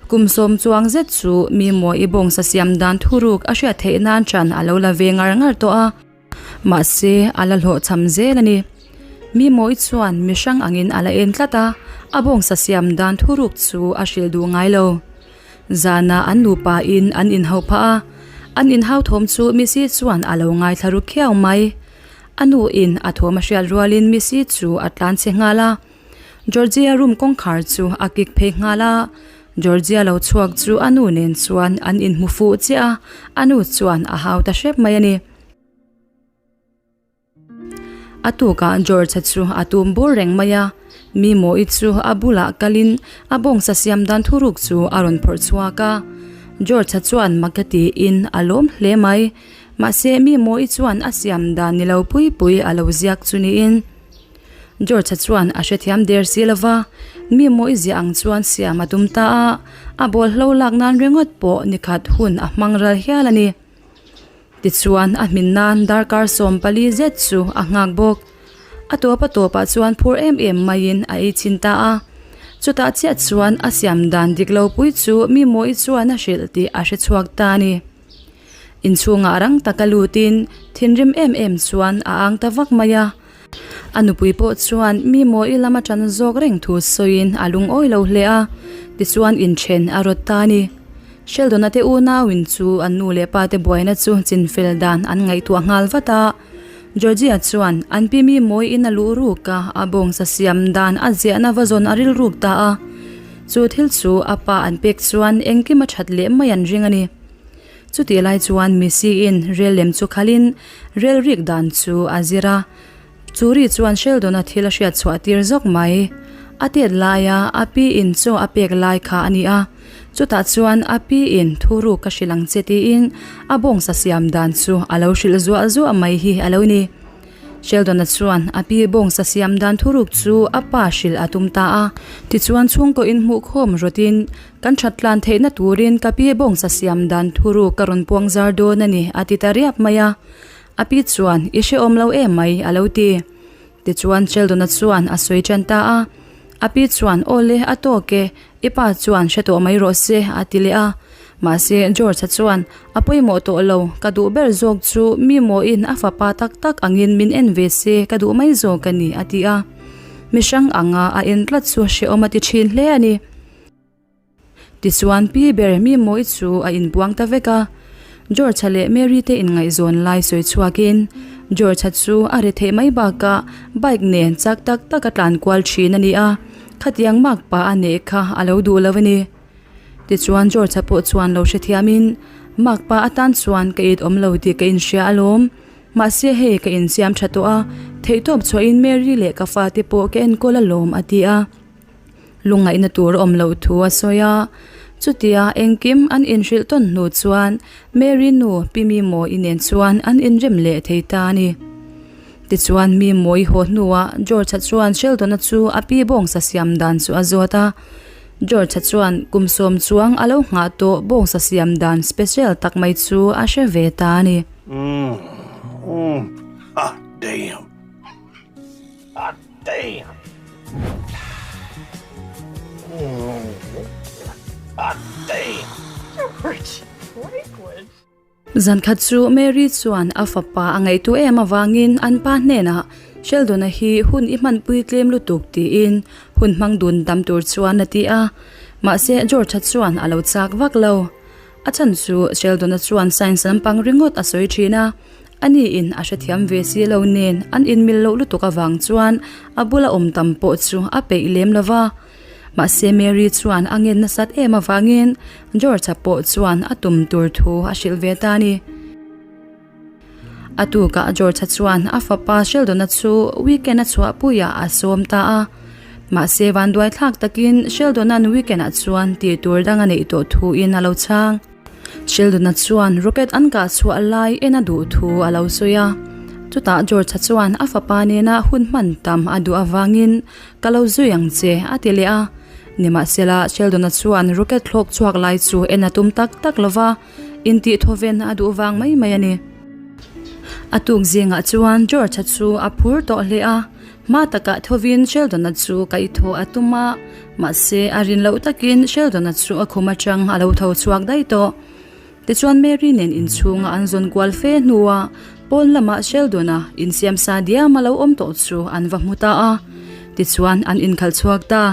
Kum sawm chuang zet chu mi mawi i bawngsa siam dan thuruk a hriat theih nan ṭan a lo la ve ngar ngar tawh a. Mahse, a la hlawhchham zel a ni. Mi mawi chuan mi hrang angin a la en tlat a, a bawngsa siam dan thuruk chu a hrilh duh ngai lo. Zanah an nupa in an inhauh phah a, an inhau thawm chu Missy chuan a lo ngaithla ru khiau mai. A nu in a thawm a hriat rualin Missy chu a tlan chhe nghal a. Georgia room kawngkhar chu a kik phei nghal a, Georgia lo chhuak chu a nu nen chuan an inhmu fuh chiah a, a nu chuan a hau ta hrep mai a ni. A tukah George-a chu a tum bur reng mai a, mi mawi chu a bulah kalin a bawngsa siam dan thuruk chu a rawn phawrh chhuak a, George-a chuan mak a tiin a lawm hle mai, mahse mi mawi chuan a siam dan ni lo pui pui a lo ziak chu niin. George-a chuan a hrethiam der si lo va, mi mawi ziah ang chuan siam a tum ta a, a bawlhlo lak nan ringawt pawh nikhat hun a hmang ral hial a ni. Tichuan a hmin nan darkar 14 zet chu a nghak bawk. A tawp a tawpah chuan phur em em maiin a ei chhin ta a. Chutah chiah chuan a siam dan dik lo pui chu mi mawi chuan a hrilh tih a hre chhuak ta a ni. Inchhungah rang taka lutin thinrim em em chuan a ang ta vak mai a. A nupui pawh chuan mi mawi lama tan zawk reng thu sawiin a lungawi lo hle a, tichuan inthen a rawt ta a ni. Sheldon-a te unauin chu an nu leh pa te buaina chu chinfel dan an ngaihtuah nghal vat a. Georgia chuan an pi mi mawiin a luh ruk a, a bawngsa siam dan a ziahna va zawn a rilruk ta a. Chu thil chu a pa an pek chuan engkim a that leh mai an ring a ni. Chutih lai chuan Missy-in rel lem chu khalin rel rik dan chu a zir a. Chu ri chuan Sheldon-a thil a hriat chhuah tir zawk mai. A tet laia a piin chaw a pek lai kha a ni a. Chutah chuan a piin thu ruk ka hrilh ang che tiin a bawngsa siam dan chu a lo hrilh zuah zuah mai hi a lo ni. Sheldon-a chuan a pi bawngsa siam dan thuruk chu a pa hrilh a tum ta a. Tichuan chhungkaw inhmuhkhawm rawtin Kan that tlan theihna turin ka pi bawngsa siam dan thuruk ka rawn puang zar dawn a ni, a ti ta riap mai a. A pi chuan, I hrehawm lo em mai, a lo ti. Tichuan Sheldon-a chuan a sawi tan ta a. A pi chuan, Aw le, a tawk e, i pa chuan hre tawh mai rawh se, a ti leh a. Mahse, George-a chuan, A pawimawh tawh lo, ka duh ber zawk chu mi mawiin a fapa tak tak angin min en ve se ka duh mai zawk a ni, a ti a. Mi hrang anga a en tlat chu hrehawm a ti thin hle a ni. Tichuan pi ber mi mawi chu a inbuang ta vek a, George-a leh Mary te inngaihzawn lai sawi chhuakin George-a chu a re theih mai bakah bike nen chak tak tak a tlan kual thin a ni a, khatiang mak pa a neih kha a lo duh lo a ni. Tichuan George-a pawh chuan lo hrethiamin mak pa atan chuan ka it awm lo tih ka inhria alawm, mahse hei ka insiam tha tawh a, theihtawp chhuahin Mary leh ka fate pawh ka enkawl alawm a ti a. Lungngaihna tur a awm loh thu a sawi a. Chutia engkim an inhrilh tawn hnu chuan Mary nu Pi Mimawii nen chuan an inrem leh thei ta a ni. Tichuan Mimawii haw hnuah George-a chuan Sheldon-a chu a pi bawngsa siam dan chu a zawt a. George-a chuan kum sawm chuang a lo nghah tawh bawngsa siam dan special tak mai chu a hre ve ta a ni. Zan khat chu Mary chuan a fapa a ngaihtuah em avangin an pa hnenah Sheldon-a hi hun i hmanpui tlem lutuk tiin hun hmang dun dam tur chuan a ti a. Mahse George-a chuan a lo chak vak lo. A chhan chu Sheldon-a chuan science lampang ringawt a sawi thin a. Ani in a hrethiam ve si lo nen an inmil loh lutuk avang chuan a bula awm tam pawh chu a peih lem lo va. Mahse Mary chuan a ngen nasat em avangin George-a pawh chuan a tum tur thu a hrilh ve ta a ni. A tukah George-a chuan a fapa Sheldon-a chu weekend a chhuahpuiah a sawm ta a. Mahse vanduai thlak takin Sheldon-a'n weekend-ah chuan tih tur dang a neih tawh thuin a lo chhang. Sheldon-a chuan rocket an kah chhuah lai en a duh thu a lo sawi a. Chutah George-a chuan a fapa nena hun hman tam a duh avangin ka lo zui ang che a ti leh a. Nimahsela Sheldon-a chuan rocket thlawk chhuak lai chu en a tum tak tak lo va, intih thawven a duh vang mai mai a ni. A tuk zingah chuan George-a chu a phur tawh hle a. Hma takah thovin Sheldon-a chu kaihthawh a tum a, mahse a rin loh takin Sheldon-a chu a khum atang a lo tho chhuak daih tawh. Tichuan Mary nen inchhunga an zawn kual fe hnuah pawn lamah Sheldon-a insiam sa diam a lo awm tawh chu an va hmu ta a, tichuan an inkhalh chhuak ta.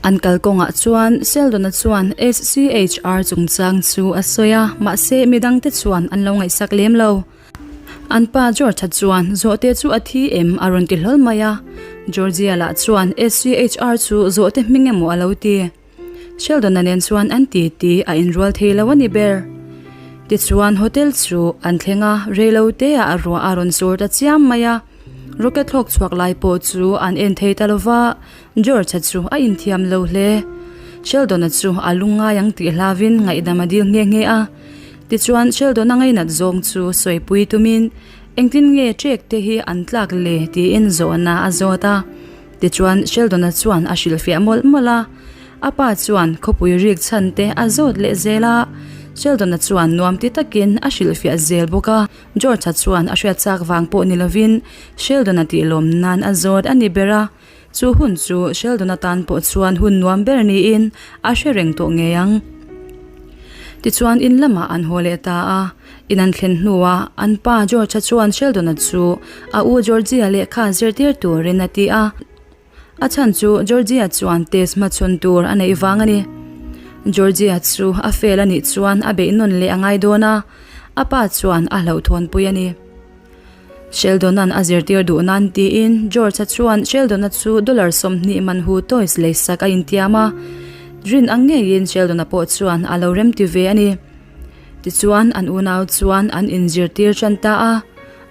An kalkawngah chuan Sheldon-a chuan SCHR chungchang chu a sawi a, mahse midangte chuan an lo ngaihsak lem lo. An pa George-a chuan zawhte chu a thi em a rawn ti hlawl mai a, Georgia lah chuan SCHR chu zawhte hming emaw a lo ti. Sheldon-a nen chuan an ti ti a inrual thei lo a ni ber. Tichuan hotel chu an thleng a, reiloteah a ruah a rawn sur ta chiam mai a, rocket thlawk chhuak lai pawh chu an en thei ta lo va, George-a chu a inthiam lo hle. Sheldon-a chu a lungngai ang tih hlavin ngaihdam a dil nghe nghe a. Tichuan Sheldon-a ngainat zawng chu sawipui tumin, Engtin nge trek te hi an tlak le? tiin zawhna a zawt a. Tichuan Sheldon-a chuan a hrilhfiah mawlh mawlh a. A pa chuan khawpui rik chhan te a zawt leh zel a. Sheldon-a chuan nuam ti takin a hrilhfiah zel bawk a. George-a chuan a hriat chak vang pawh ni lovin Sheldon-a tihlawm nan a zawt a ni ber a. Chu hun chu Sheldon-a tan pawh chuan hun nuam ber niin a hre reng tawh ngei ang. Tichuan in lamah an haw leh ta a, in an thlen hnuah an pa George-a chuan Sheldon-a chu a u Georgie-a lehkha zirtir turin a ti a. A chhan chu Georgie-a chuan test hmachhawn tur a neih vang a ni. Georgie-a chu a fail a nih chuan a beih nawn leh a ngai dawn a, a pa chuan a hlauhthawnpui a ni. Sheldon-a'n a zirtir duh nan tiin George-a chuan Sheldon-a chu dollar 20 man hu toys leisak a intiam a. Rin ang ngeiin Sheldon-a pawh chuan a lo remti ve a ni. Tichuan an unau chuan an inzirtir tan ta a.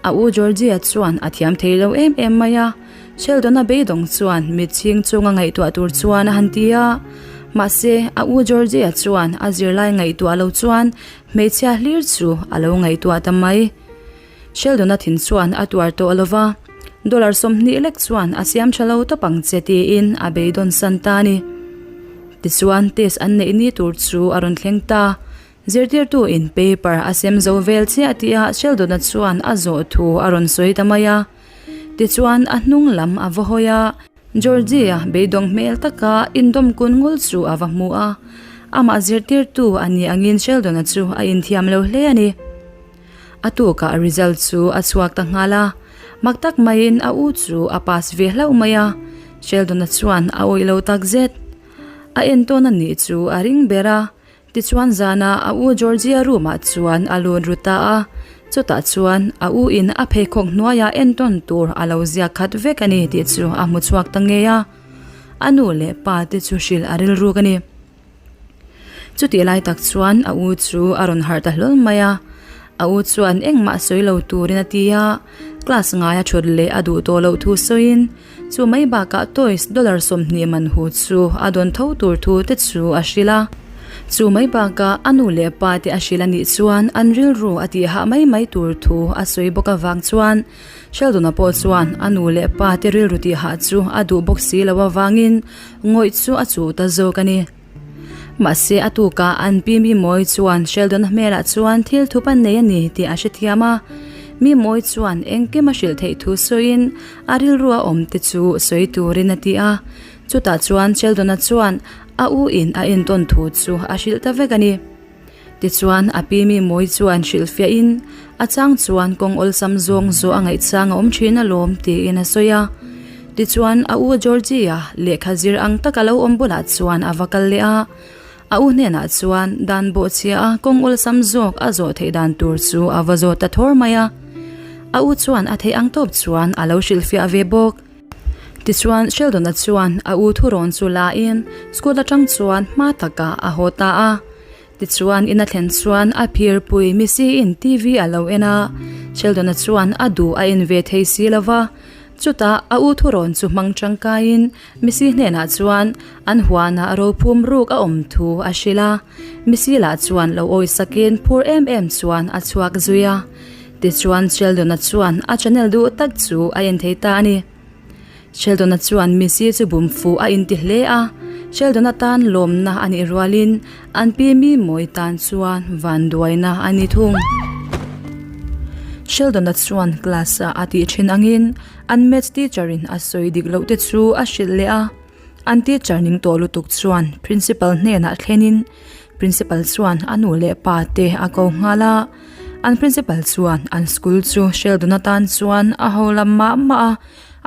A u Georgie-a chuan a thiam thei lo em em mai a. Sheldon-a beidawng chuan mitchhing chunga ngaihtuah tur chuan a han ti a. Mahse a u Georgie-a chuan a zirlai ngaihtuah lo chuan hmeichhia hlir chu a lo ngaihtuah ta mai. Sheldon-a thin chuan a tuar tawh lo va, Dollar 20 lek chuan a siam tha lo tawp ang che tiin a beidawn san ta a ni. Tichuan test an neih ni tur chu a rawn thleng ta. Zirtirtu in paper a sem zo vel chiah tihah Sheldon-a chuan a zawh thu a rawn sawi ta mai a. Tichuan a hnung lam a va hawi a. Georgie-a beidawng hmel taka indawm kun ngul chu a va hmu a. Amah zirtirtu a nih angin Sheldon-a chu a inthiam lo hle a ni. A tukah result chu a chhuak ta nghal a, mak tak maiin a u chu a pass ve hlauh mai a, Sheldon-a chuan a awih lo tak zet. A entawn a nih chu a ring ber a, tichuan zanah a u Georgia room-ah chuan a lut ru ta a, chutah chuan a u in a pheikhawk hnuaiah entawn tur a lo ziak khat vek a ni tih chu a hmu chhuak ta ngei a, a nu leh pa te chu hrilh a rilruk a ni. Chutih lai tak chuan a u chu a rawn harh ta hlawl mai a, a u chuan engmah sawi lo turin a ti a. Class ngaia thut leh a duh tawh loh thu sawiin chu mai bakah toys dollar 20 man hu chu a dawn tho tur thu te chu a hrilh a. Chu mai bakah a nu leh pa te a hrilh a nih chuan an rilru a tih hah mai mai tur thu a sawi bawk avang chuan Sheldon-a pawh chuan a nu leh pa te rilru tih hah chu a duh bawk si lo avangin ngawih chu a chuh ta zawk a ni. Mahse a tukah an pi mi mawi chuan Sheldon-a hmelah chuan thil thup a nei a ni tih a hrethiam a. Mi mawi chuan engkim a hrilh theih thu sawiin a rilru a awm te chu sawi turin a ti a. Chutah chuan Sheldon-a chuan a u in a entawn thu chu a hrilh ta vek a ni. Tichuan a pi mi mawi chuan hrilhfiahin a chang chuan kawng awlsam zawng zawh a ngaihchang a awm thin alawm tiin a sawi a. Tichuan a u Georgie-a lehkha zir ang taka lo awm bulah chuan a va kal leh a. A u hnenah chuan dan bawhchhia a kawng awlsam zawk a zawh theih dan tur chu a va zawt ta thawr mai a. A u chuan a theih ang tawp chuan a lo hrilhfiah ve bawk. Tichuan Sheldon-a chuan a u thurawn chu la in school atang chuan hma takah a haw ta a. Tichuan in a thlen chuan a phirpui Missy in TV a lo en a, Sheldon-a chuan a duh a en ve thei si lo va. Chutah a u thurawn chu hmang tangkaiin Missy hnenah chuan an huanah rophum ruk a awm thu a hrilh a. Missy lah chuan lo awisakin phur em em chuan a chhuak zui a. Tichuan Sheldon-a chuan a channel duh tak chu a en thei ta a ni. Sheldon-a chuan Missy chu bum fuh a inti hle a, Sheldon-a tan lawmna a nih rualin an pi mi mawi tan chuan vanduaina a ni thung. Sheldon-a chuan class-ah a tih thin angin an maths teacher-in a sawi dik loh te chu a hrilh leh a. An teacher ning tawh lutuk chuan principal hnenah thlenin principal chuan a nu leh pa te a ko nghal a. An principal chuan an school chu Sheldon atan chuan a ho lam mah mah a,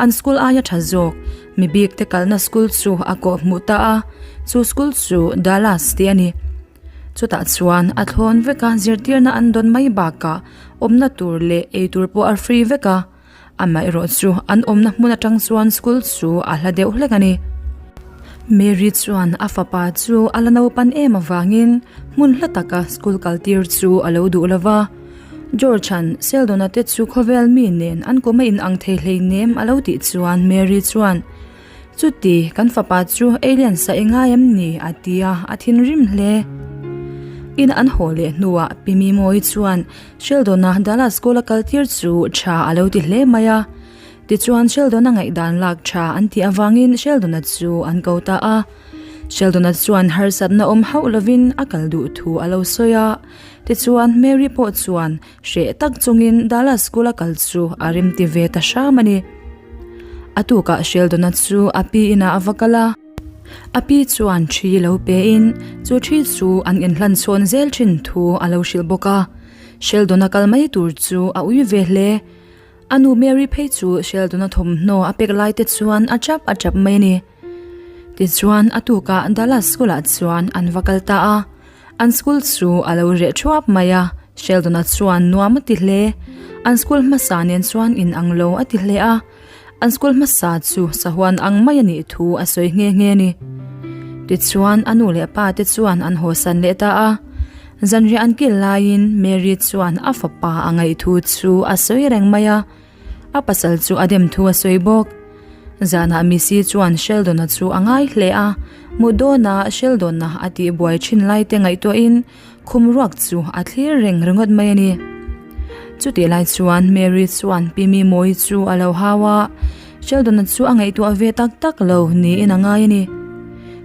an school aia tha zawk mi bik te kalna school chu a kawh hmuh ta a, chu school chu Dallas tih a ni. Chutah chuan a thlawn vek a zirtirna an dawn mai bakah awmna tur leh eitur pawh a free vek a. Amaherawh chu an awmna hmun atang chuan school chu a hla deuh hlek a ni. Mary chuan a fapa chu a la naupan em avangin hmun hla taka school kal tir chu a lo duh lova. George-a'n Sheldon-a te chu khawvel mi nen an kum a inang thei hleinem a lo tih chuan Mary chuan, Chuti, kan fapa chu alien sa i ngai em ni? a ti a, a thinrim hle. In an haw leh hnuah Pi Mimawii chuan Sheldon-a Dallas School a kal tir chu tha a lo ti hle mai a. Tichuan Sheldon-a ngaihdan lak tha an tih avangin Sheldon-a chu an ko ta a. Sheldon-a chuan harsatna awm hauh lovin a kal duh thu a lo sawi a. Tichuan Mary pawh chuan Hreh tak chungin Dallas School a kal chu a remti ve ta hram a ni. A tukah Sheldon-a chu a pi inah a va kal a. A pi chuan thi lo pein chu thi chu an inhlan chhawn zel thin thu a lo hrilh bawk a. Sheldon-a kal mai tur chu a ui ve hle. A nu Mary phei chu Sheldon-a thawmhnaw a pek lai te chuan a chap a chap mai a ni. Tichuan a tukah Dallas School-ah chuan an va kal ta a. An school chu a lo reh thuap mai a, Sheldon-a chuan nuam a ti hle. An school hmasa nen chuan in ang lo a ti hle a, an school hmasa chu sahuan ang mai a nih thu a sawi nghe nghe a ni. Tichuan a nu leh pa te chuan an hawsan leh ta a, zanriah an kil laiin Mary chuan a fapa a ngaih thu chu a sawi reng mai a. A pasal chu a dem thu a sawi bawk. Zanah Missy chuan Sheldon-a chu a ngai hle a, mu dawna Sheldon-a a tih buai thin lai te ngaihtuahin khum ruak chu a thlir reng ringawt mai a ni. Chutih lai chuan Mary chuan Pi Mimawii chu a lo hau a, Sheldon-a chu a ngaihtuah ve tak tak lo niin a ngai a ni.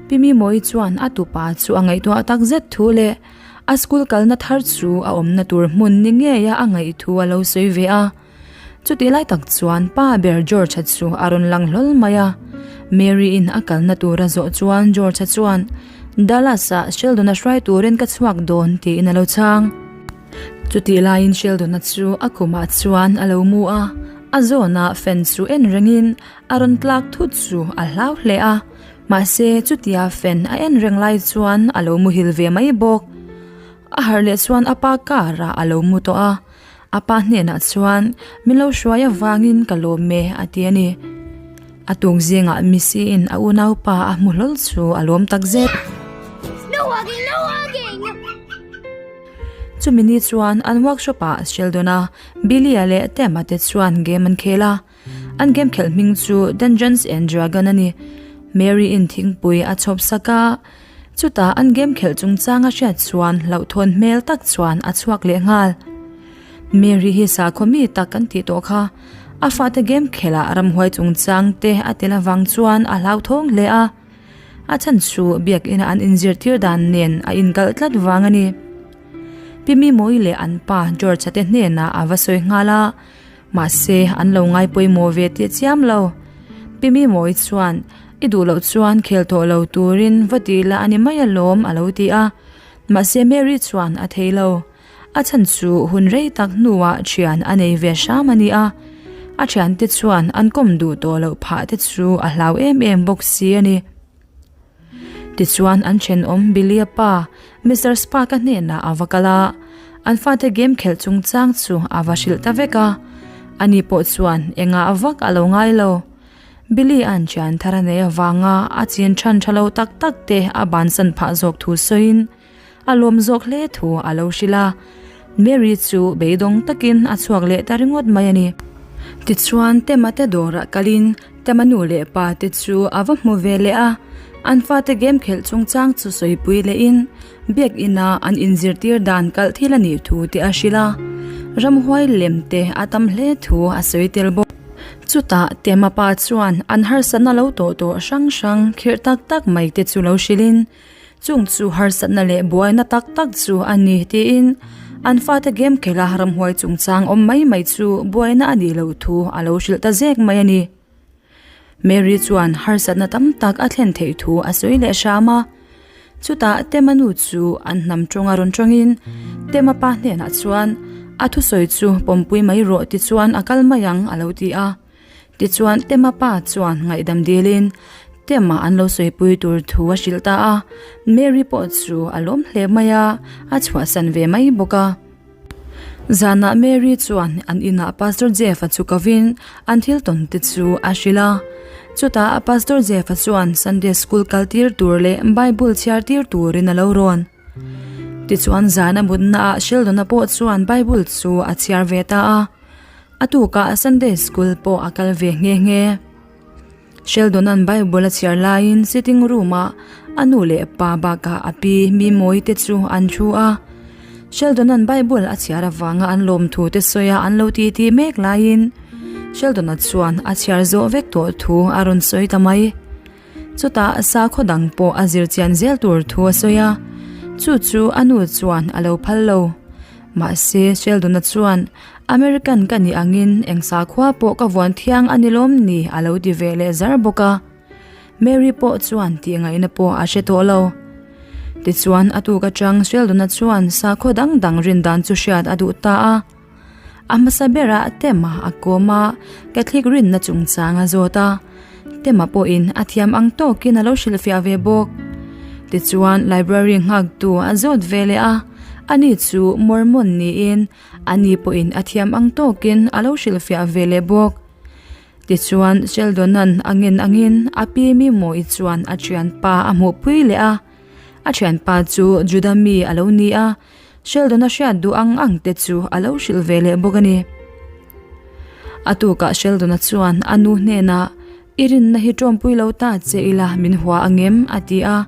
Pi Mimawii chuan a tupa chu a ngaihtuah tak zet thu leh a school kalna thar chu a awmna tur hmun ni ngeia a ngaih thu a lo sawi ve a. Chutih lai tak chuan pa ber George-a chu a rawn lang hlawl mai a. Mary-in a kalna tur a zawh chuan George-a chuan, Dallas-ah Sheldon-a hruai turin ka chhuak dawn tiin a lo chhang. Chutih laiin Sheldon-a chu a kumah chuan a lo mu a, a zawnah fan chu en rengin a rawn tlak thut chu a hlau hle a. Mahse chutia fan a en reng lai chuan a lo muhil ve mai bawk. A harh leh chuan a pa car-ah a lo mu tawh a. A pa hnenah chuan, Min lo hruai avangin ka lawm e, a ti a ni. A tuk zingah Missy-in a unaupa a hmu hlawl chu a lawm tak zet. No hugging, no hugging! Chumi ni chuan an workshop ah Sheldon a, Billy a leh Tam a te chuan game an khel a. An game khelh hming chu Dungeons and Dragon a ni. Mary in thingpui a chhawp sak a, chutah an game khelh chungchang a hriat chuan hlauhthawn hmel tak chuan a chhuak leh nghal. Mary hi sakhaw mi tak kan tih tawh kha. A fate game khelh ah ramhuai chungchang te a tel avang chuan a hlauthawng hle a. A chhan chu biakina an inzirtir dan nen a inkalh tlat vang a ni. Pi Mimawii leh an pa George-a te hnenah a va sawi nghal a, mahse an lo ngai pawimawh ve teh chiam lo. Pi Mimawii chuan, I duh loh chuan khel tawh lo turin va ti la a ni mai alawm a lo ti a, mahse Mary chuan a thei lo. A chhan chu hun rei tak hnuah thian a nei ve hram a ni a, a thiante chuan an kawm duh tawh loh phah te chu a hlau em em bawk si a ni. Tichuan an thenawm Billy-a pa Mister Spark-a hnenah a va kal a, an fate game khelh chungchang chu a va hrilh ta vek a, ani pawh chuan engah vak a lo ngai lo. Billy-a'n thian thar a nei avanga a chin than tha lo tak tak te a bansan phah zawk thu sawiin, A lawm zawk hle thu a lo hrilh a, Mary chu beidawng takin a chhuak leh ta ringawt mai a ni. Tichuan Tema te dawrah kalin Tema nu leh pa te chu a va hmu ve leh a, an fate game khelh chungchang chu sawipui lehin biakina an inzirtir dan kalh thil a nih thu te a hrilh a, ramhuai lem te a tam hle thu a sawi tel bawk. Chutah Tema pa chuan an harsatna lo tawh tawh hrang hrang khirh tak tak mai te chu lo hrilhin, Chung chu harsatna leh buaina tak tak chu a ni tiin an fate game khelha ramhuai chungchang awm mai mai chu buaina a nih loh thu a lo hrilh ta zek mai a ni. Mary chuan harsatna tam tak a thlen theih thu a sawi leh hram a. Chutah Tema nu chu an hnam tawnga rawn tawngin Tema pa hnenah chuan a thusawi chu pawmpui mai rawh tichuan a kal mai ang a lo ti a. Tichuan Tema pa chuan ngaihdam dilin Tema an lo sawipui tur thu a hrilh ta a, Mary pawh chu a lawm hle mai a, a chhuahsan ve mai bawk a. Zanah Mary chuan an inah Pastor Jeff-a chu kovin an thil tawn te chu a hrilh a. Chutah Pastor Jeff-a chuan Sunday School kal tir tur leh Bible chhiar tir turin a lo rawn. Tichuan zan a mutnaah Sheldon-a pawh chuan Bible chu a chhiar ve ta a. A tukah Sunday school pawh a kal ve nghe nghe. Sheldon-a'n Bible a chhiar laiin sitting room-ah a nu leh pa bakah a pi Mimawii te chu an thu a. Sheldon-a'n Bible a chhiar avanga an lawmthu te sawia an lo titi mek laiin Sheldon-a chuan a chhiar zawh vek tawh thu a rawn sawi ta mai. Chutah sakhaw dang pawh a zir chian zel tur thu a sawi a, chu chu a nu chuan a lo phal lo. Mahse Sheldon-a chuan American ka nih angin eng sakhua pawh ka vuan thiang a ni lawm ni a lo ti ve leh zar bawk a. Mary pawh chuan tih ngaihna pawh a hre tawh lo. Tichuan a tuk atang Sheldon-a chuan sakhaw dang dang rin dan chu hriat a duh ta a. A hmasa berah Tema a kawm a, Catholic rinna chungchang a zawt a. Tema pawhin a thiam ang tawkin a lo hrilhfiah ve bawk. Tichuan library nghaktu a zawt ve leh a, ani chu Mormon niin Ani pawhin a thiam ang tawkin a lo hrilhfiah ve leh bawk. Tichuan, Sheldon-a'n a ngen angin a pi Mimawii chuan a thianpa a hmuhpui leh a. A thianpa chu Juda mi a lo ni a, Sheldon-a hriat duh ang ang te chu a lo hrilh ve leh bawk a ni. A tukah Sheldon-a chuan a nu hnenah, I rinna hi tawmpui lo ta che ila min hua angem? a ti a.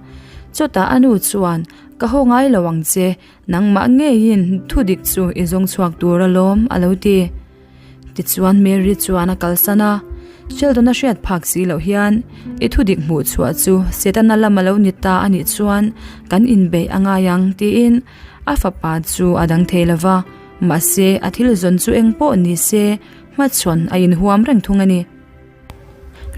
Chutah a nu chuan, Ka haw ngai lo ang che, Nangmah ngeiin thu dik chu i zawng chhuak tur alawm a lo ti. Tichuan Mary chuan a kalsan a, Sheldon-a hriat phak si loh hian i thu dik hmuh chhuah chu Setana lam a lo ni ta a nih chuan kan inbeih a ngai ang tiin a fapa chu a dang thei lo va, mahse a thil zawn chu eng pawh ni se hmachhawn a inhuam reng thung a ni.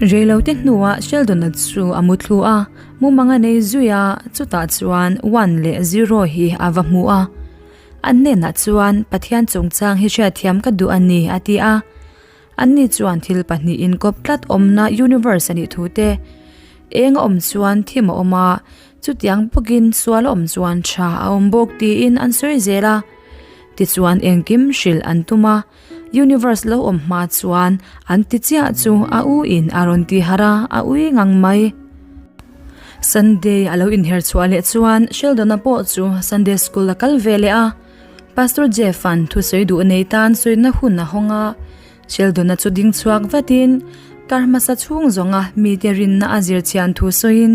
Reilote hnuah Sheldon-a chu a mu thlu a, mumang a nei zui a, chutah chuan one leh zero hi a va hmu a. An hnenah chuan, Pathian chungchang hi hriatthiam ka duh a ni, a ti a. Anni chuan thil pahnih inkawp tlat awmna universe a nih thu te, eng a awm chuan thim a awm a, chutiang bawkin sual a awm chuan tha a awm bawk tiin an sawi zel a. Tichuan engkim hrilh an tum a. Universe lo awm hma chuan an ti chiah chu a u in a rawn ti harh a, a ui ngang mai. Sunday a lo inher chhuah leh chuan Sheldon-a pawh chu Sunday school a kal ve leh a. Pastor Jeff-a'n thusawi duh nei tan sawina hun a hawng a, Sheldon-a chu ding chhuak vatin kar hmasa chhung zawnga mite rinna a zir chhian thu sawiin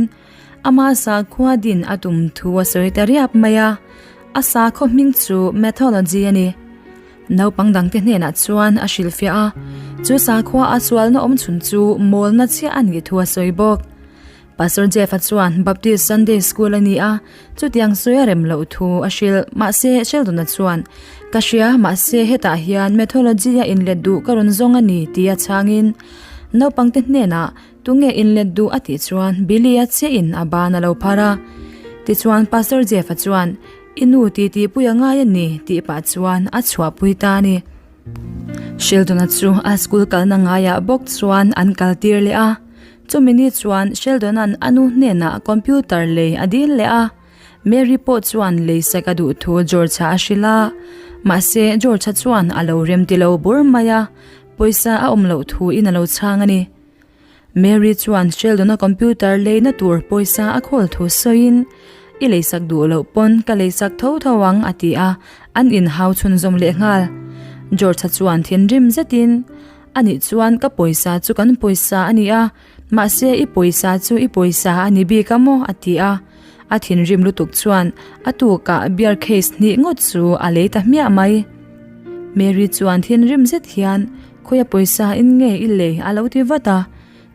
ama sakhua din a tum thu a sawi ta riap mai a, a sakhaw hming chu Mythology a ni. Naupang dangte hnenah chuan a hrilhfiah a, chu sakhua a sualna awm chhun chu mawlna chiah a nih thu a sawi bawk. Pastor Jeff-a chuan Baptist Sunday School a ni a, chutiang sawi a rem loh thu a hrilh. Mahse, Sheldon-a chuan, Ka hria, mahse hetah hian Mythology-a inlet duh ka rawn zawng a ni, tia chhangin naupangte hnenah tunge inlet duh a tih chuan Billy-a chiahin a ban a lo phar a. Tichuan, Pastor Jeff-a chuan, I nu titipui a ngai a ni, tih pah chuan a chhuahpui ta a ni. Sheldon-a chu a school kalna ngaiah bawk chuan an kaltir leh a. Chumi ni chuan Sheldon-a'n a nu hnenah computer lei a dil leh a, Mary pawh chuan lei sak a duh thu George-a a hrilh a. Mahse, George-a chuan a lo rem ti lo bur mai a, pawisa a awm loh thu in a lo chhang a ni. Mary chuan Sheldon-a computer leina tur pawisa a khawl thu sawiin, I lei sak duh loh pawn ka lei sak tho tho ang a ti a, an inhau chhunzawm leh nghal. George-a chuan thinrim zetin, A nih chuan ka pawisa chu kan pawisa a ni a, mahse i pawisa chu i pawisa a ni bik a maw? a ti a. A thinrim lutuk chuan a tukah beer case hnih ngawt chu a lei ta hmiah mai. Mary chuan thinrim zet hian, Khawia pawisa in nge i lei? a lo ti vat a.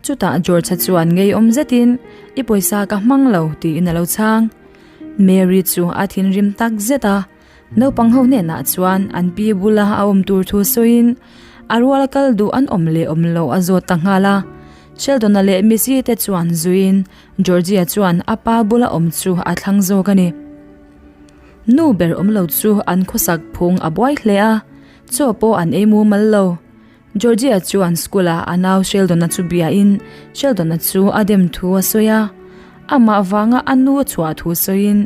Chutah George-a chuan ngeiawm zetin, I pawisa ka hmang lo, tiin a lo chhang. Mary chu a thinrim tak zet a. Naupang ho hnenah chuan an pi bula a awm tur thu sawiin a ruala kal duh an awm leh awm loh a zawt ta nghal a. Sheldon-a leh Missy te chuan zuiin Georgie-a chuan a pa bula awm chu a thlang zawk a ni. Nu ber awm lo chu an khawsak phung a buai hle a, chaw pawh an ei mumal lo. Georgia chuan school-ah a nau Sheldon-a chu biain Sheldon-a chu a dem thu a sawi a. Amah vanga a nu a chhuah thu sawiin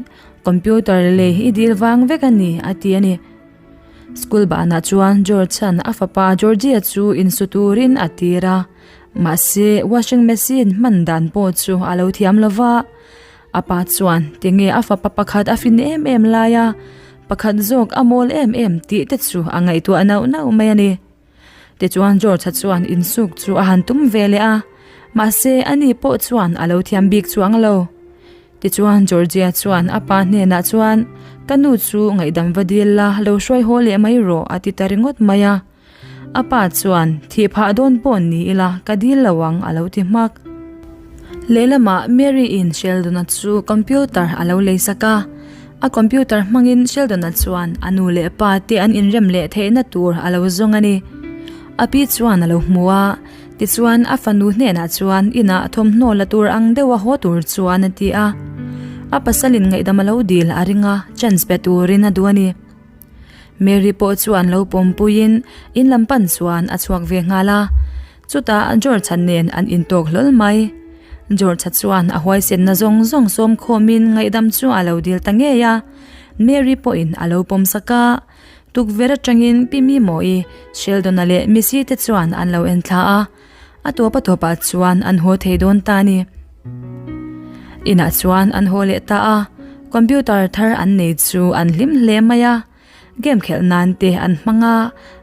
computer lei i dil vang vek a ni a ti a ni. School banah chuan George-a'n a fapa Georgia chu insu turin a tir a, mahse washing machine hman dan pawh chu a lo thiam lo va. A pa chuan tinge a fapa pakhat a fin em em lai a, pakhat zawk a mawl em em tih te chu a ngaihtuah nauh nauh mai a ni. Tichuan George-a chuan insuk chu a han tum ve leh a, mahse ani pawh chuan a lo thiam bik chuang lo. Tichuan Georgia chuan a pa hnenah chuan, Ka nu chu ngaihdam va dil la, lo hruai haw leh mai rawh a ti ta ringawt mai a. A pa chuan, Thih phah dawn pawh ni ila, ka dil lo ang a lo ti hmak. Lehlamah Mary-in Sheldon-a chu computer a lo lei sak a. A computer hmangin Sheldon-a chuan a nu leh pa te an inrem leh theihna tur a lo zawng a ni. A pi chuan a lo hmu a, tichuan a fanu hnenah chuan inah thawmhnaw la tur ang deuha haw tur chuan a ti a. A pasalin ngaihdam a lo dil a ring a, chance pe turin a duh a ni. Mary pawh chuan lo pawmpuiin in lam pan chuan a chhuak ve nghal a. Chutah George-a nen an intawk hlawl mai. George-a chuan a huaisenna zawng zawng sawm khawmin ngaihdam chu a lo dil ta ngei a. Mary pawhin a lo pawm sak a. Tukverh atangin Pi Mimawii, Sheldon-a leh Missy te chuan an lo en thla a. A tawp a tawpah chuan an haw thei dawn ta a ni. Inah chuan an haw leh ta a. Computer thar an nei chu an hlim hle mai a. Game khelh nan te an hmang a,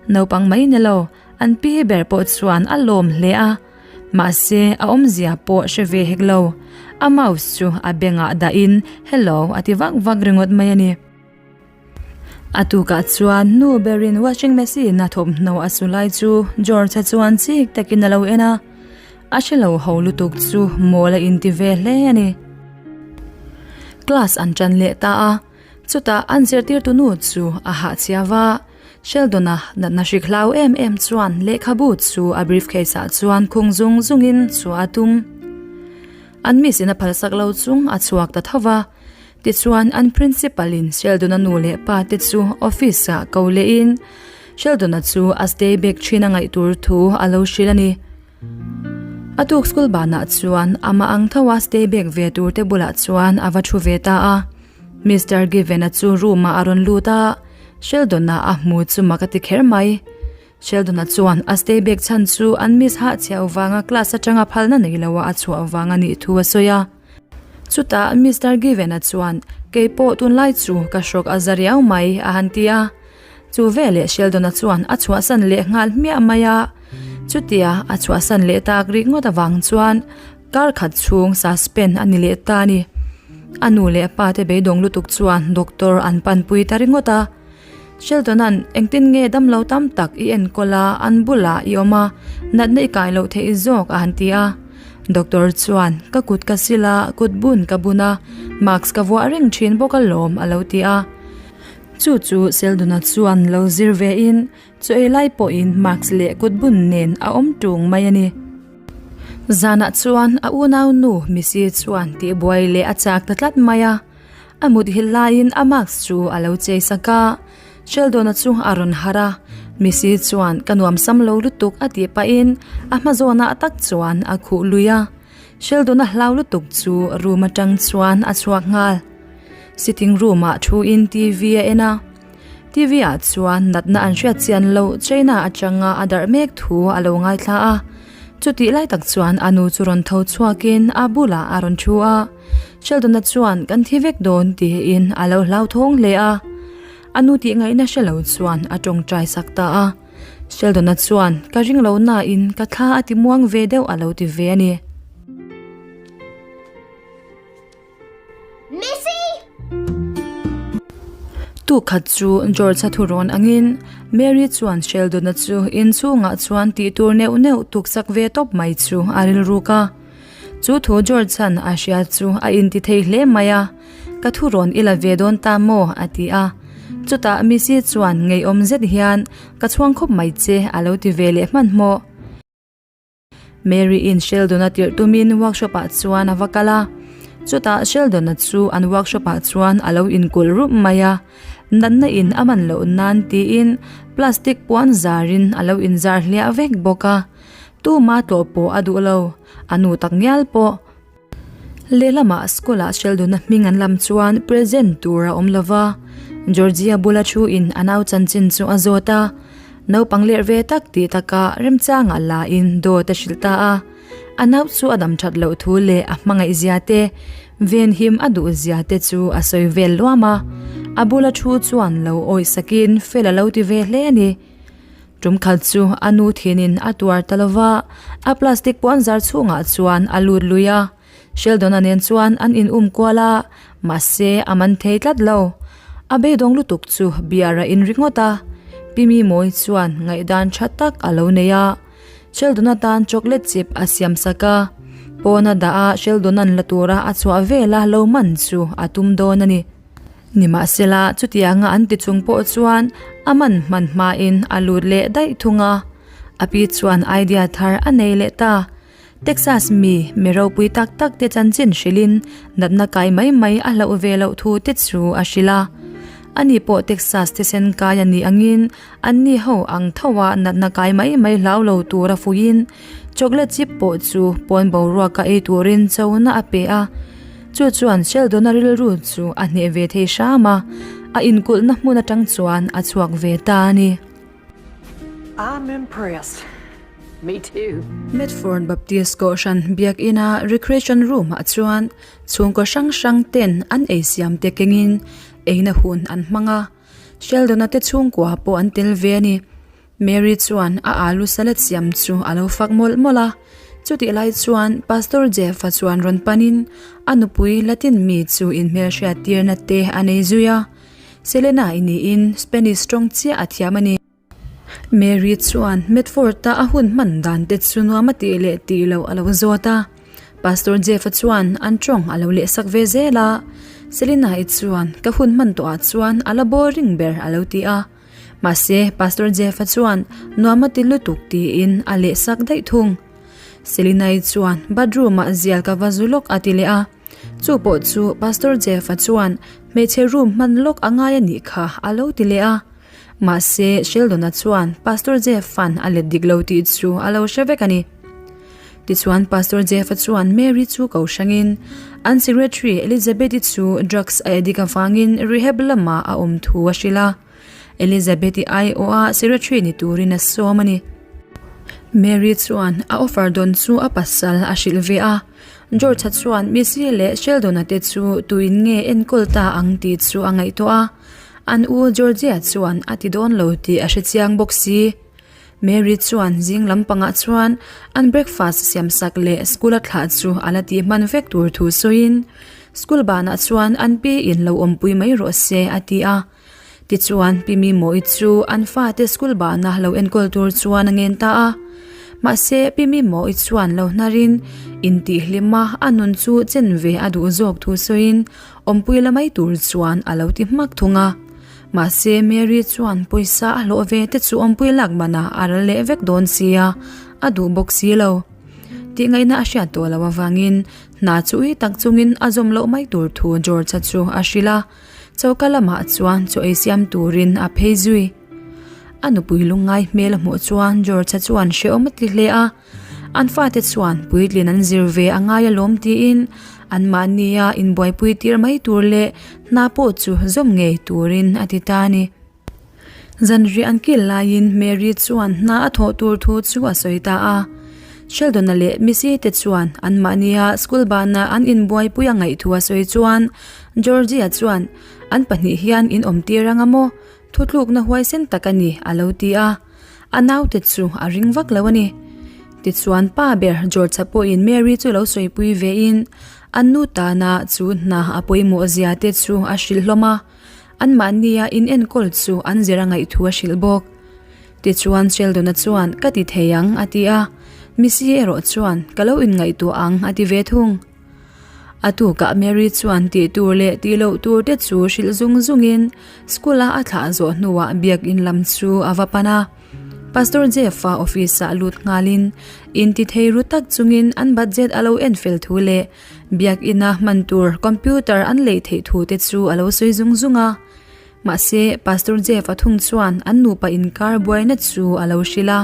naupang mai ni lo, an pi ber pawh chuan a lawm hle a. Mahse, a awmzia pawh hre ve hek lo. A mouse chu a bengah dahin hello a ti vak vak ringawt mai a ni. A tukah chuan nu berin washing machine a thawmhnaw a su lai chu George-a chuan chik takin a lo en a. A hre lo ho lutuk chu mawl a inti ve hle a ni. Class an ṭan leh ta a. Chutah an zirtirtu nu chu a hahchhiau va, Sheldon-a natna hrik hlau em em chuan lehkhabu chu a briefcase ah chuan khung zung zungin chhuah a tum. An miss in a phalsak lo chung a chhuak ta tho va, tichuan an principal in Sheldon-a nu leh pa te chu office ah ko leh in Sheldon-a chu a stay back thin a ngaih tur thu a lo hrilh a ni. A tuk school banah chuan amah ang tho a stay back ve tur te bulah chuan a va thu ve ta a. Mister Given-a chu room-ah a rawn lut a, Sheldon-a a hmu chu mak a ti kher mai. Sheldon-a chuan a stay back chhan chu an miss hah chhiau vanga class atanga phalna nei loa a chhuah vang a nih thu a sawi a. Chutah Mister Given-a chuan, Keipawh tunlai chu ka hrawk a za riau mai, a han ti a. Chu veleh Sheldon-a chuan a chhuahsan leh nghal hmiah mai a. Chutia a chhuahsan leh tak rikngawt avang chuan kar khat chhung suspend a ni leh ta a ni. A nu leh a pa te beidawng lutuk chuan doctor an panpui ta ringawt a. Sheldon-a'n engtin nge damlo tam tak i enkawl a, an bulah i awm a, natna i kai loh theih zawk a han ti a. Doctor chuan ka kut ka sil a, kut bun ka bun a, mask ka vuah reng thin bawk alawm a lo ti a. Chu chu Sheldon-a chuan lo zir ve in Chaw ei lai pawhin mask leh kut bun nen a awm tung mai a ni. Zanah chuan a unau nu Missy chuan tihbuai leh a chak ta tlat mai a. A muthilh laiin a mask chu a lo chei sak a. Sheldon-a chu a rawn harh a, Missy chuan ka nuam sam lo lutuk a tih pahin a hma zawnah tak chuan a khuh lui a. Sheldon-a hlau lutuk chu room atang chuan a chhuak nghal. Sitting room-ah thuin TV a en a. TV ah chuan natna an hriat chian loh China atanga a darh mek thu a lo ngaithla a. Chutih lai tak chuan a nu chu rawn tho chhuakin a bulah a rawn thu a. Sheldon-a chuan kan thi vek dawn tiin a lo hlauthawng hle a. A nu tih ngaihna hre lo chuan a tawngtai sak ta a. Sheldon-a chuan ka ring lo nain ka thla a ti muang ve deuh a lo ti ve a ni. Missy! Tu khat chu George-a thu rawn angin Mary chuan Sheldon-a chu inchhungah chuan tih tur neuh neuh tuksak ve tawp mai chu a rilruk a. Chu thu George-a'n a hria chu a inti thei hle mai a, Ka thu rawn i la ve dawn ta maw? a ti a. Chutah Missy chuan ngeiawm zet hian, Ka chhuang khawp mai che a lo ti ve leh hmanhmawh. Mary-in Sheldon-a tirh tumin workshop-ah chuan a va kal a. Chutah Sheldon-a chu an workshop-ah chuan a lo inkulh rup mai a. Natna in a man loh nan tiin plastic puan zarin a lo inzar hliah vek bawk a. Tuma tlawh pawh a duh lo, a nu tak ngial pawh. Lehlamah school-ah Sheldon-a hming an lam chuan present tur a awm lo va, Georgia bula thu in a nau chanchin chu a zawt a. Naupang lerh ve tak tih takah remchangah la in dawt a hrilh ta a. A nau chu a dam that loh thu leh a hmangaih zia te, venhim a duh zia te chu a sawi vel luam a. A bula thu chuan lo awih sakin fel a lo ti ve hle a ni. Tum khat chu a nu thinin a tuar ta lova, a plastic puan zar chhungah chuan a lut lui a. Sheldon-a nen chuan an in um kual a, mahse a man thei tlat lo. A beidawng lutuk chu beer a in ringawt a. Pi Mimawii chuan ngaihdan tha tak a lo nei a. Sheldon-a tan chocolate chip a siam sak a. Pawn a dah a, Sheldon-a'n la tura a chhuah vela lo man chu a tum dawn a ni. Nimahsela, chutianga an ti chung pawh chuan a man hman hmain a lut leh daih thung a. A pi chuan idea thar a nei leh ta. Texas mi, mi ropui tak tak te chanchin hrilhin natna kai mai mai a hlauh ve loh thu te chu a hrilh a. Ani pawh Texas thisen kai a nih angin anni ho ang thoa natna kai mai mai hlau lo tura fuihin Chocolate chip pawh chu pawn boruaka ei turin chona a pe a, chu chuan Sheldon-a rilru chu a hneh ve thei hram a, a inkulhna hmun atang chuan a chhuak ve ta a ni. I'm impressed. Me too. Medford Baptist Kohhran Biakina Recreation Room-ah chuan chhungkaw hrang hrang ten an ei siam te kengin eina hun an hmang a, Sheldon-a te chhungkua pawh an tel ve a ni. Mary chuan a alu salad siam chu a lo fak mawlh mawlh a, chutih lai chuan Pastor Jeff-a chuan rawn panin a nupui Latin mi chu inhmelhriat tirna te a nei zui a, Selena i niin Spanish tawng chiah a thiam a ni. Mary chuan Medford-a a hun hman dan te chu nuam a tih leh tih loh a lo zawt a, Pastor Jeff-a chuan an tawng a lo lehsak ve zel a, Selena-i chuan ka hun hman tawhah chuan a la boring ber a lo ti a. Mahse, Pastor Jeff-a chuan nuam a ti lutuk tiin a lehsak daih thung. Selina-i chuan bathroom-ah zial ka va zu lawk a ti leh a. Chu pawh chu Pastor Jeff-a chuan hmeichhe room hman lawk a ngai a nih kha a lo ti leh a. Mahse, Sheldon-a chuan Pastor Jeff-a'n a let dik lo tih chu a lo hre vek a ni. Tichuan Pastor Jeff-a chuan Mary chu ko hrangin an secretary Elizabeth-i chu drugs a addict avangin rehab lamah a awm thu a hrilh a. Elizabeth-i aiawha secretary ni turin a sawm a ni. Mary chuan a offer dawn chu a pasal a hrilh ve a. George-a chuan Missy leh Sheldon-a te chu tuin nge enkawl ta ang tih chu a ngaihtuah a. An u Georgia chuan a ti dawn lo tih a hre chiang bawk si. Mary chuan zing lampangah chuan an breakfast siam sak leh school a thlah chu a la tih hman vek tur thu sawiin school banah chuan an pi in lo awmpui mai rawh se a ti a. Tichuan Pi Mimawii chu an fate school bahna lo enkawl tur chuan a ngen ta a. Mahse Pi Mimawii chuan lo hnarin intihhlima a nun chu chen ve a duh zawk thu sawiin awmpui la mai tur chuan a lo ti hmak thung a. Mahse Mary chuan pawisa a hlawh ve te chu awmpui lak manah a ral leh vek dawn sia, a duh bawk si lo. Tihngaihna a hriat tawh loh avangin hna chu ui tak chungin a zawm loh mai tur thu George-a chu a hrilh a. Choka lamah chuan chaw ei siam turin a phei zui. A nupui lungngai hmel a hmuh chuan George-a chuan hrehawm a ti hle a. An fate chuan puitlin an zir ve a ngai alawm tiin anmahnia inbuaipui tir mai tur leh hna pawh chu zawm ngei turin a ti ta a ni. Zanriah an kil laiin Mary chuan hna a thawh tur thu chu a sawi ta a. Sheldon-a leh Missy te chuan anmahnia school bana an inbuaipui a ngaih thu a sawi chuan Georgie-a chuan an pahnih hian in awm tir anga maw? Thutlukna huaisen tak a ni a lo ti a. A naute chu a ring vak lo a ni. Tichuan pa ber George-a pawhin Mary chu lo sawipui vein an nu tana chu hna a pawimawh zia te chu a hrilh hlawm a. Anmahnia inenkawl chu an zir a ngaih thu a hrilh bawk. Tichuan Sheldon-a chuan ka ti thei ang a ti a, Missy erawh chuan ka lo inngaihtuah ang a ti ve thung. A tukah Mary chuan tih tur leh tih loh tur te chu hrilh zung zungin school-a a thlah zawh hnuah biakin lam chu a va pan a. Pastor Jeff-a office-ah lut nghalin intithei ru tak chungin an budget a lo en fel thu leh Biakina hman tur computer an lei theih thu te chu a lo sawi zung zung a. Mahse, Pastor Jeff a thung chuan an nupa inkar buaina chu a lo hrilh a,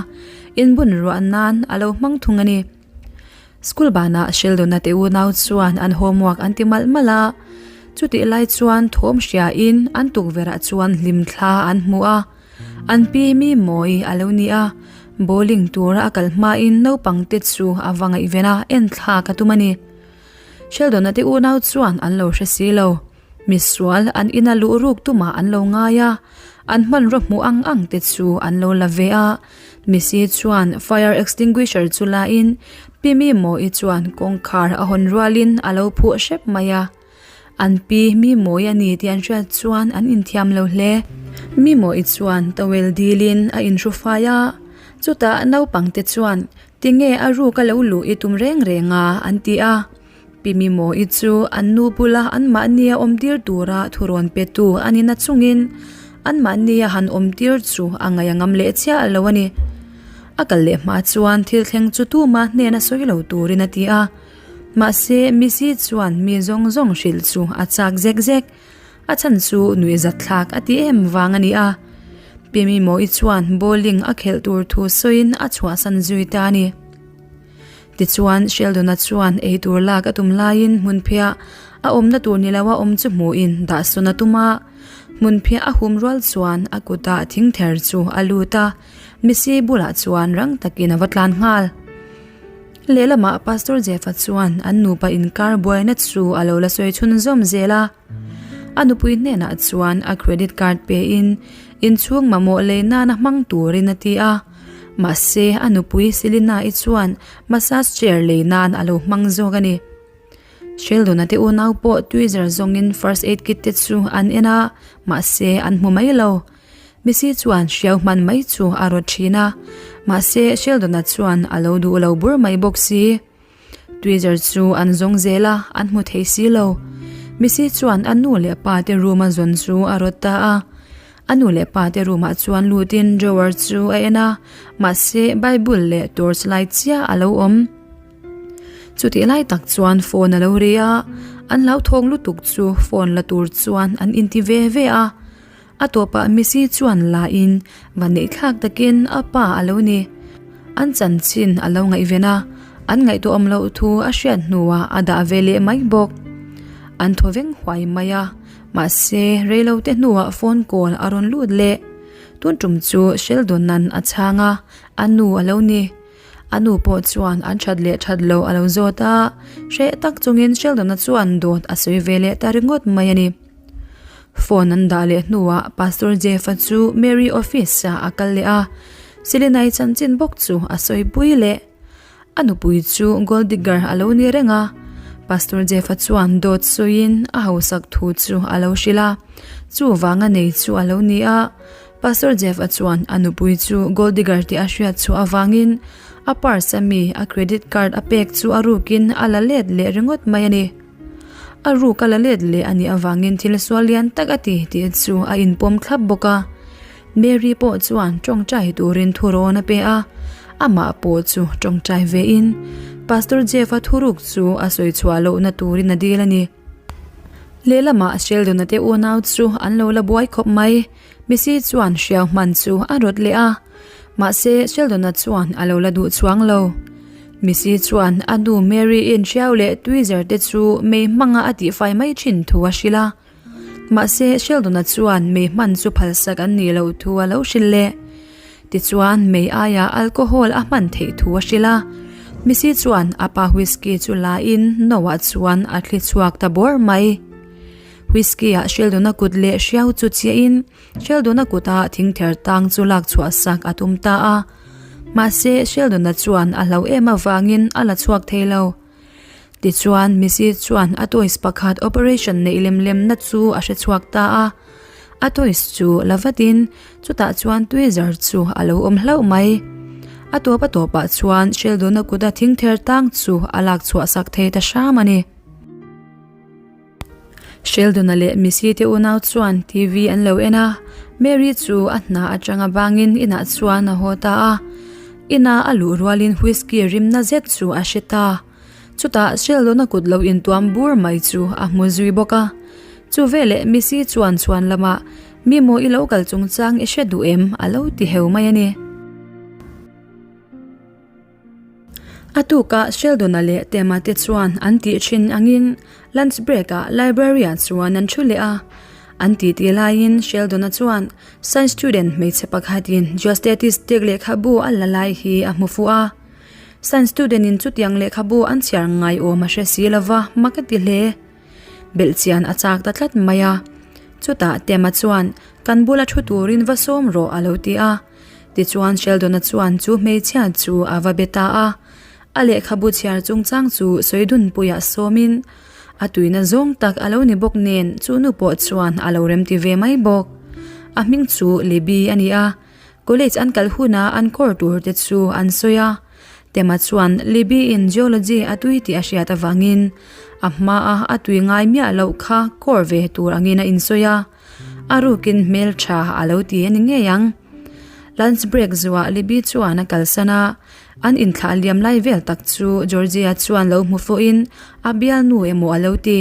inbun ruah nan a lo hmang thung a ni. School banah Sheldon-a te unau chuan an homework an ti malh malh a, chutih lai chuan thawm hriain an tukverhah chuan hlimthla an hmu a. An pi mi mawi a lo ni a, bowling tura a kal hmain naupang te chu a va ngaihven a, en thlak a tum a ni. Sheldon-a te unau chuan an lo hre si lo. Misual an ina luh ruk tumah an lo ngai a, an hmanraw hmuh ang ang te chu an lo la ve a. Missy chuan fire extinguisher chu lain pi mi mawi chuan kawngkhar a hawn rualin a lo phuh hrep mai a. An pi mi mawi a ni tih an hriat chuan an inthiam lo hle. Mi mawi chuan towel dilin a inhru fai a, chutah naupangte chuan tinge a ruk a lo luh i tum reng reng a an ti a. Pi mi mawi chu an nu bula anmahnia awmtir tura thurawn petu a ni nachungin anmahnia han awmtir chu a ngaih a ngam leh chiah lo a ni. A kal leh hma chuan thil thleng chu tuma hnena sawi lo turin a ti a. Mahse, Missy chuan mi zawng zawng hrilh chu a chak zek zek. A chhan chu nuihzat thlak a ti em vang a ni a. Pi Mimawii chuan bowling a khelh tur thu sawiin a chhuahsan zui ta a ni. Tichuan, Sheldon-a chuan eitur lak a tum laiin hmunphiah a awmna tur ni loa awm chu hmuhin dahsawn a tum a. Hmunphiah a hum rual chuan a kutah thingther chu a lut a, Missy bulah chuan rang takin a va tlan nghal. Lehlamah Pastor Jeff-a chuan an nupa inkar buaina chu a lo la sawi chhunzawm zel a. A nupui hnenah chuan a credit card pein inchhung mamawh lei nana hmang turin a ti a. Mahse, a nupui Selina-i chuan massage chair lei nan a lo hmang zawk a ni. Sheldon-a te unau pawh tweezer zawngin first aid kit te chu an en a, mahse an hmu mai lo. Missy chuan hriau hman mai chu a rawt thin a, mahse Sheldon-a chuan a lo duh lo bur mai bawk si. Tweezer chu an zawng zel a, an hmu thei si lo. Missy chuan a nu leh pa te room a zawn chu a rawt ta a. A nu leh pa te room ah chuan lutin drawer chu a en a, mahse Bible leh torch light chiah a lo awm. Chutih lai tak chuan phone a lo ri a, an hlauthawng lutuk chu phone la tur chuan an inti ve ve a. A tawpah Missy chuan la in va neih thlak takin a pa a lo ni. An chanchin a lo ngaihven a, an ngaihtuahawm loh thu a hriat hnuah a dah ve leh mai bawk. An thaw veng huai mai a, mahse reilote hnuah phone call a rawn lut leh. Tun tum chu Sheldon-a'n a chhang a, a nu a lo ni. A nu pawh chuan an that leh that loh a lo zawt a, hreh tak chungin Sheldon-a chuan dawt a sawi ve leh ta ringawt mai a ni. Phone an dah leh hnuah Pastor Jeff-a chu Mary office-ah a kal leh a, Selena-i chanchin bawk chu a sawi pui leh. A nupui chu gold digger a lo ni reng a, Pastor Jeff-a chuan dawt sawiin a hausak thu chu a lo hrilh a, chuvanga nei chu a lo ni a. Pastor Jeff-a chuan a nupui chu gold digger tih a hriat chhuah avangin a purse a mi a credit card a pek chu a rukin a la let leh ringawt mai a ni. A ruk a la let leh a nih avangin thil sual lian tak a ti tih chu a inpawm thlap bawk a. Mary pawh chuan tawngtai turin thurawn a pe a, amah pawh chu tawngtai vein Pastor Jeff-a thuruk chu a sawi chhuah lohna turin a dil a ni. Lehlamah Sheldon-a te unau chu an lo la buai khawp mai. Missy chuan hriau hman chu a rawt leh a, mahse Sheldon-a chuan a lo la duh chuang lo. Missy chuan a nu Mary-in hriau leh tweezer te chu mei hmanga a tihfai mai thin thu a hrilh a. Mahse Sheldon-a chuan mei hman chu phalsak an nih loh thu a lo hrilh leh. Tichuan mei aiah alcohol a hman theih thu a hrilh a. Missy chuan a pa whisky chu la in no ah chuan a thli chhuak ta bawr mai. Whisky ah Sheldon-a kut leh hriau chu chiah in Sheldon-a kuta thingther tang chu lak chhuah sak a tum ta a. Mahse Sheldon-a chuan a hlau em avangin a la chhuak thei lo. Tichuan Missy chuan a toys pakhat operation neih lem lem na chu a hre chhuak ta a. A toys chu la vatin chutah chuan tweezer chu a lo awm hlauh mai. A tawp a tawpah chuan Sheldon-a kuta thingther tang chu a lak chhuah sak thei ta hram a ni. Sheldon-a leh Missy te unau chuan TV an lo en a, Mary chu a hna atanga bangin inah chuan a haw ta a. Ina a luh rualin whisky rimna zet chu a hre ta. Chutah Sheldon-a kut lo intuam bur mai chu a hmu zui bawk a. Chu veleh Missy chuan chhuan lamah, Mi maw i lo kal chungchang i hre duh em? a lo ti heu mai a ni. A tukah Sheldon-a leh Tema te chuan an tih thin angin lunch break-ah library-ah chuan an thu leh a. An titi laiin Sheldon-a chuan science student hmeichhe pakhatin geostatistic lehkhabu a la lai hi a hmu fuh a. Science student-in chutiang lehkhabu an chhiar ngaiawm a hre si lova mak a ti hle. Belhchian a chak ta tlat mai a. Chutah Tema chuan kan bula thu turin va sawm rawh a lo ti a. Tichuan Sheldon-a chuan chu hmeichhia chu a va be ta a, a lehkhabu chhiar chungchang chu sawi dunpuiah sawmin a tuina zawng tak a lo ni bawk nen chu nu pawh chuan a lo remti ve mai bawk. A hming chu Libby a ni a, college an kal huna an kawr tur te chu an sawi a. Tema chuan Libby-in geology a tui tih a hriat avangin a hmaa a tui ngai miah loh kha kawr ve tur angin a insawi a. A rukin hmel tha a lo ti a ni ngei ang. Lunch break zuah Libby chuan a kalsan a, an inthlah liam lai vel tak chu Georgia chuan lo hmu fuhin a bialnu emaw a lo ti.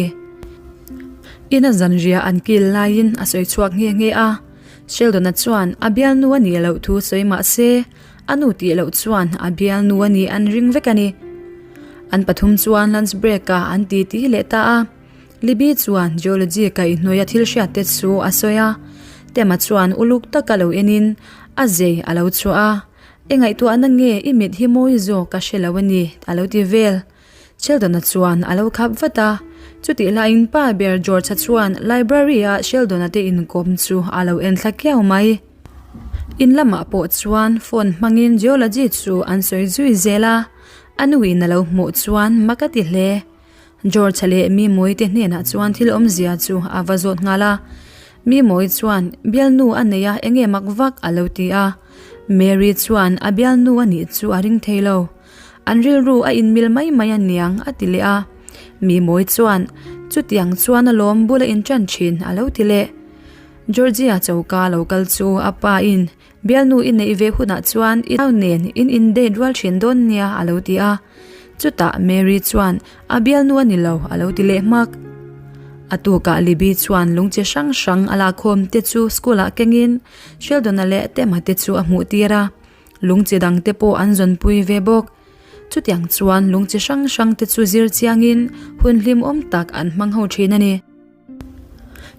Ina zanriah an kil laiin a sawi chhuak nghe nghe a, Sheldon-a chuan a bialnu a nih loh thu sawi mah se a nu tih loh chuan a bialnu a nih an ring vek a ni. An pathum chuan lunch break-ah an titi leh ta a. Libby chuan geology kaihhnawih a thil hriat te chu a sawi a, Tema chuan uluk taka lo enin a zei a lo chhuah a, I ngaihtuahna nge i mit hi mawi zawk ka hre lo a ni a lo ti vel. Sheldon-a chuan a lo khap vat a, chutih laiin pa ber George-a chuan library-a Sheldon-a te inkawm chu a lo en thla kiau mai. In lamah pawh chuan phone hmangin geology chu an sawi zui zel a, a nuin a lo hmuh chuan mak a ti hle. George-a leh Mimawii te hnenah chuan thil awmzia chu a va zawt nghal a. Mimawii chuan, Bialnu a nei a, enge mak vak? a lo ti a. Mary chuan a bialnu a nih chu a ring thei lo. An rilru a inmil mai mai a niang a ti leh a. Mimawii chuan, Chutiang chuan alawm bula inṭan ṭhin a lo ti leh. Georgia choka lo kal chu a pa in Bialnu i neih ve hunah chuan i nau nen in in date rual thin dawn nia a lo ti a. Chutah Mary chuan a bialnu a ni lo a lo ti leh hmak. A tukah Libby chuan lungche hrang hrang a lakkhawm te chu school ah kengin Sheldon-a leh Tema te chu a hmuh tir a. Lungche dang te pawh an zawnpui ve bawk. Chutiang chuan lungche hrang hrang te chu zir chiangin hun hlimawm tak an hmang ho thin a ni.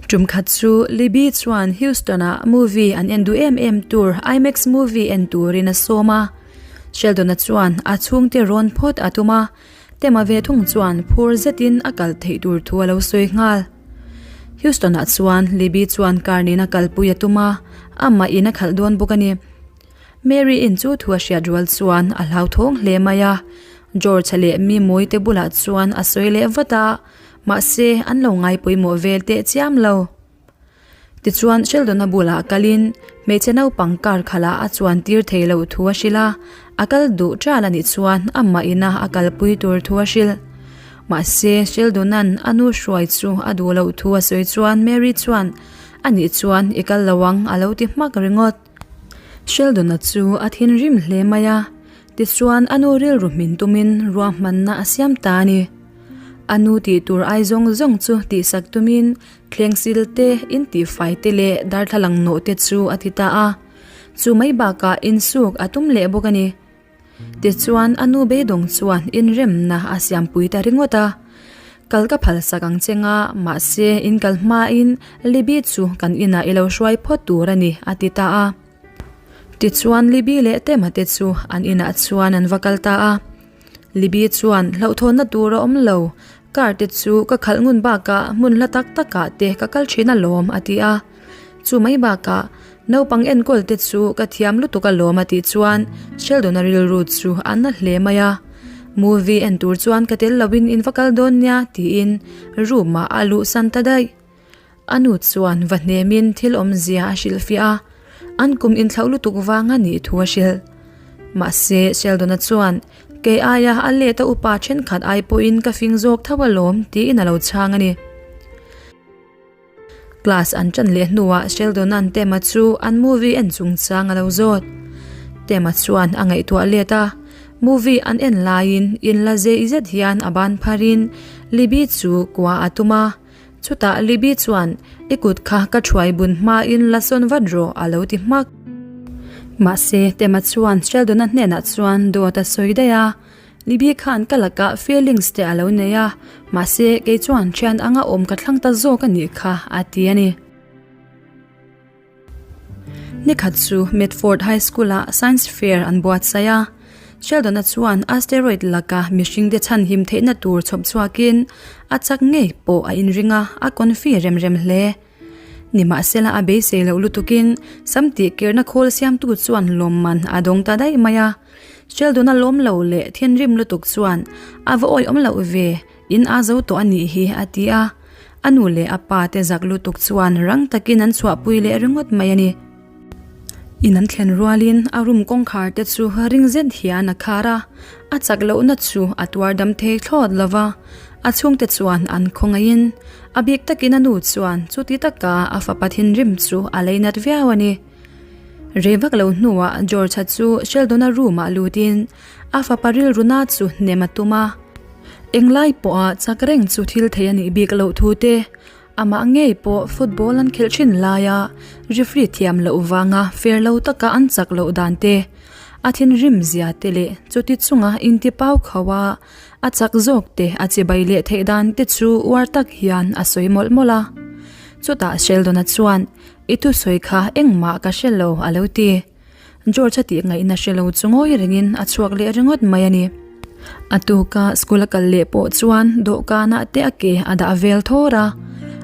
Tum khat chu Libby chuan Houston-ah movie an en duh em em tur IMAX movie en turin a sawm a. Sheldon-a chuan a chhungte rawn phawt a tum a, Tema ve thung chuan phur zetin a kal theih tur thu a lo sawi nghal. Houston-ah chuan Libby chuan car nena kalpui a tum a, amah in a khalh dawn bawk a ni. Mary-in chu thu a hriat rual chuan a hlauthawng hle mai a, George-a leh mi mawite bulah chuan a sawi leh vat a, mahse an lo ngai pawimawh vel teh chiam lo. Tichuan Sheldon-a bulah kalin hmeichhe naupang car khalah a chuan tir thei loh thu a hrilh a, a kal duh ṭal a nih chuan amah ina a kalpui tur thu a hrilh. Mahse Sheldon-a'n a nu hruai chu a duh loh thu a sawi chuan Mary chuan a nih chuan i kal lo ang a lo ti hmak ringawt. Sheldon-a chu a thinrim hle mai a, tichuan a nu rilru hmin tumin ruahmanna a siam ta a ni. A nu tih tur ai zawng zawng chu tihsak tumin Thleng sil te, in tihfai te leh darthlalang nawh te chu a ti ta a. Chu mai bakah insuk a tum leh bawk a ni. Tichuan a nu beidawng chuan inremna a siampui ta ringawt a. Kal ka phal sak ang che nga, mahse in kal hmain Libby chu kan inah i lo hruai phawt tur a ni a ti ta a. Tichuan Libby leh Tema te chu an inah chuan an va kal ta a. Libby chuan hlauhthawnna tur a awm lo, car te chu ka khalh ngun bakah hmun hla tak takah te ka kal thin alawm a ti a. Chu mai bakah naupang enkawl te chu ka thiam lutuk alawm a tih chuan Sheldon-a rilru chu a na hle mai a. Movie en tur chuan ka tel loin in va kal dawn nia tiin room-ah a luhsan ta daih. A nu chuan va hnemin thil awmzia a hrilhfiah a, an kum inthlauh lutuk vang a nih thu a hrilh. Mahse, Sheldon-a chuan, Kei aia a let a upa thenkhat ai pawhin ka fing zawk tho alawm, tiin a lo chhang a ni. Class an ṭan leh hnuah Sheldon-a'n Tema chu an movie en chungchang a lo zawt. Tema chuan a ngaihtuah let a, movie an en laiin inla zei zet hian a ban pharin Libby chu kua a tum a, Chutah Libby chuan, I kut kha ka thuai bun hmain la sawn vat rawh a lo ti hmak. Mahse, Tema chuan Sheldon-a hnenah chuan dawt a sawi daih a, Libby khan ka lakah feelings te a lo nei a, mahse kei chuan thian anga awm ka thlang ta zawk a nih kha a ti a ni. Nikhat chu Medford High School-ah Science Fair an buatsaih a, Sheldon-a chuan asteroid laka mihringte chhanhim theihna tur chhawp chhuakin a chak ngei pawh a inring a, a confi rem rem hle. Nimahsela a beisei loh lutukin sam tihkirna khawl siamtu chuan lawmman a dawng ta daih mai a. Sheldon-a lawm lo leh thinrim lutuk chuan a va awihawm loh ve. In a zo tawh a nih hi a ti a, a nu leh a pa te zak lutuk chuan rang takin an chhuahpui leh ringawt mai a ni. In an thlen rualin a room kawngkhar te chu ring zet hian a khar a, a chak lohna chu a tuar dam thei thlawt lo va, a chhungte chuan an khawngaihin a bik takin a nu chuan chuti taka a fapa thinrim chu a leinat viau a ni. Rei vak lo hnuah George-a chu Sheldon-a room-ah lutin A fapa rilruna chu hnem a tum a, englai pawha chak reng chu thil thei a nih bik loh thu te, amah ngei pawh football an khelh thin laia referee thiam loh vanga fair lo taka an chak loh dan te, a thinrim zia te leh chuti chunga inti pau kho a, a chak zawk te a chibai leh theih dan te chu uar tak hian a sawi mawlh mawlh a. Chutah Sheldon-a chuan, I thusawi kha engmah ka hre lo a lo ti. George a tih ngaihna hre lo chu ngawi rengin a chhuak leh ringawt mai a ni. A tuka school a kal leh pawh chuan dawhkanah te a ke a dah vel thawr a.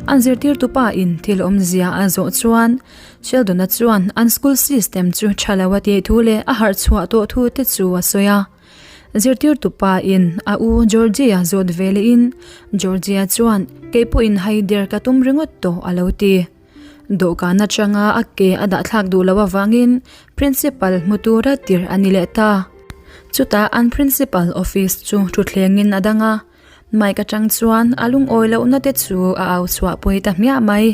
An zirtirtu pa in thil awmzia a zawh chuan Sheldon-a chuan an school system chu tha lo a tih thu leh a harh chhuah tawh thu te chu a sawi a. Zirtirtu pa in a u Georgie-a zawt ve lehin Georgie-a chuan kei pawhin haider ka tum ringawt tawh a lo ti. Dawhkan atanga a ke a dah thlak duh loh avangin Principal hmu tura tirh a ni leh ta. Chutah an Principal office chu thutthlengin a dang a, mic atang chuan a lungawi lohna te chu a au chhuah pui ta hmiah mai.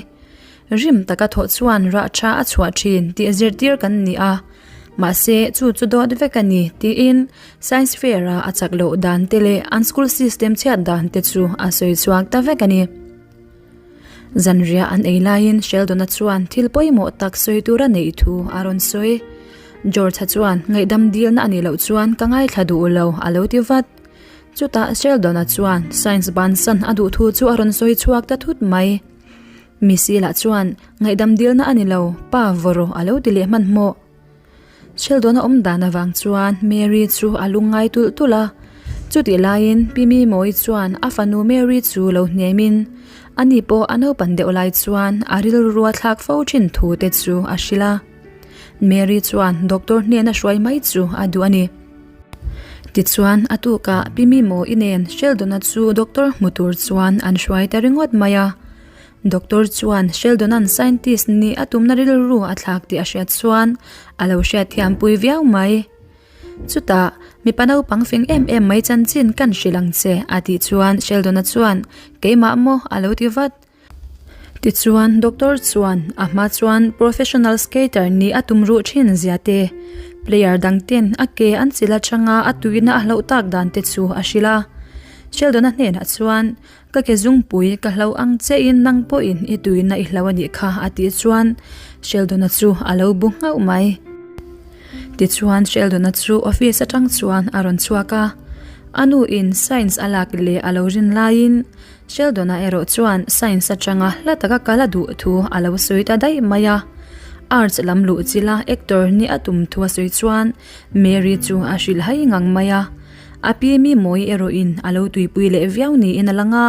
Rim taka thawh chuan rah tha a chhuah thin tih zirtir kan ni a, mahse chu chu dawt vek a ni tiin Science Fair-a a chak loh dan te leh an school system chhiat dan te chu a sawi chhuak ta vek a ni. Zanriah an ei laiin Sheldon-a chuan thil pawimawh tak sawi tura neih thu a rawn sawi. George-a chuan ngaihdam dilna a nih loh chuan ka ngaithla duh lo a lo ti vat. Chutah Sheldon-a chuan science bansan a duh thu chu a rawn sawi chhuak ta thut mai. Missy lah chuan ngaihdam dilna a ni lo, pa vaw rawh a lo ti leh hmanhmawh. Sheldon-a awm dan avang chuan Mary chu a lungngai tulh tulh a. Chutih laiin Pi Mimawii chuan a fanu Mary chu lo hnemin ani pawh a naupan deuh lai chuan a rilru a thlak fo thin thu te chu a hrilh a. Mary chuan doctor hnena hruai mai chu a duh a ni. Tichuan a tukah Pi Mimawii nen Sheldon-a chu doctor hmu tur chuan an hruai ta ringawt mai a. Doctor chuan Sheldon-a'n scientist nih a tumna rilru a thlak tih a hriat chuan a lo hriatthiampui viau mai. Chutah, mipa naupang fing em em mai chanchin kan hrilh ang che a tih chuan Sheldon-a chuan Keimah maw a lo ti vat. Tichuan doctor chuan a hma chuan professional skater nih a tum ruh thin zia te, player dang ten a ke an chil atanga a tuina a hlauh tak dan te chu a hrilh a. Sheldon-a hnenah chuan Ka ke zungpui ka hlo ang che in nang pawhin i tuina i hlo a nih kha a tih chuan Sheldon-a chu a lo bu nghauh mai. Tichuan Sheldon-a chu office atang chuan a rawn chhuak a, a nu in science a lak leh a lo rin laiin Sheldon-a erawh chuan science atanga hla taka kal a duh thu a lo sawi ta daih mai a. Arts lam luh chila actor nih a tum thu a sawi chuan Mary chu a hrilh hai ngang mai a. A pi mi mawi erawhin a lo tuipui leh viau niin a lang a,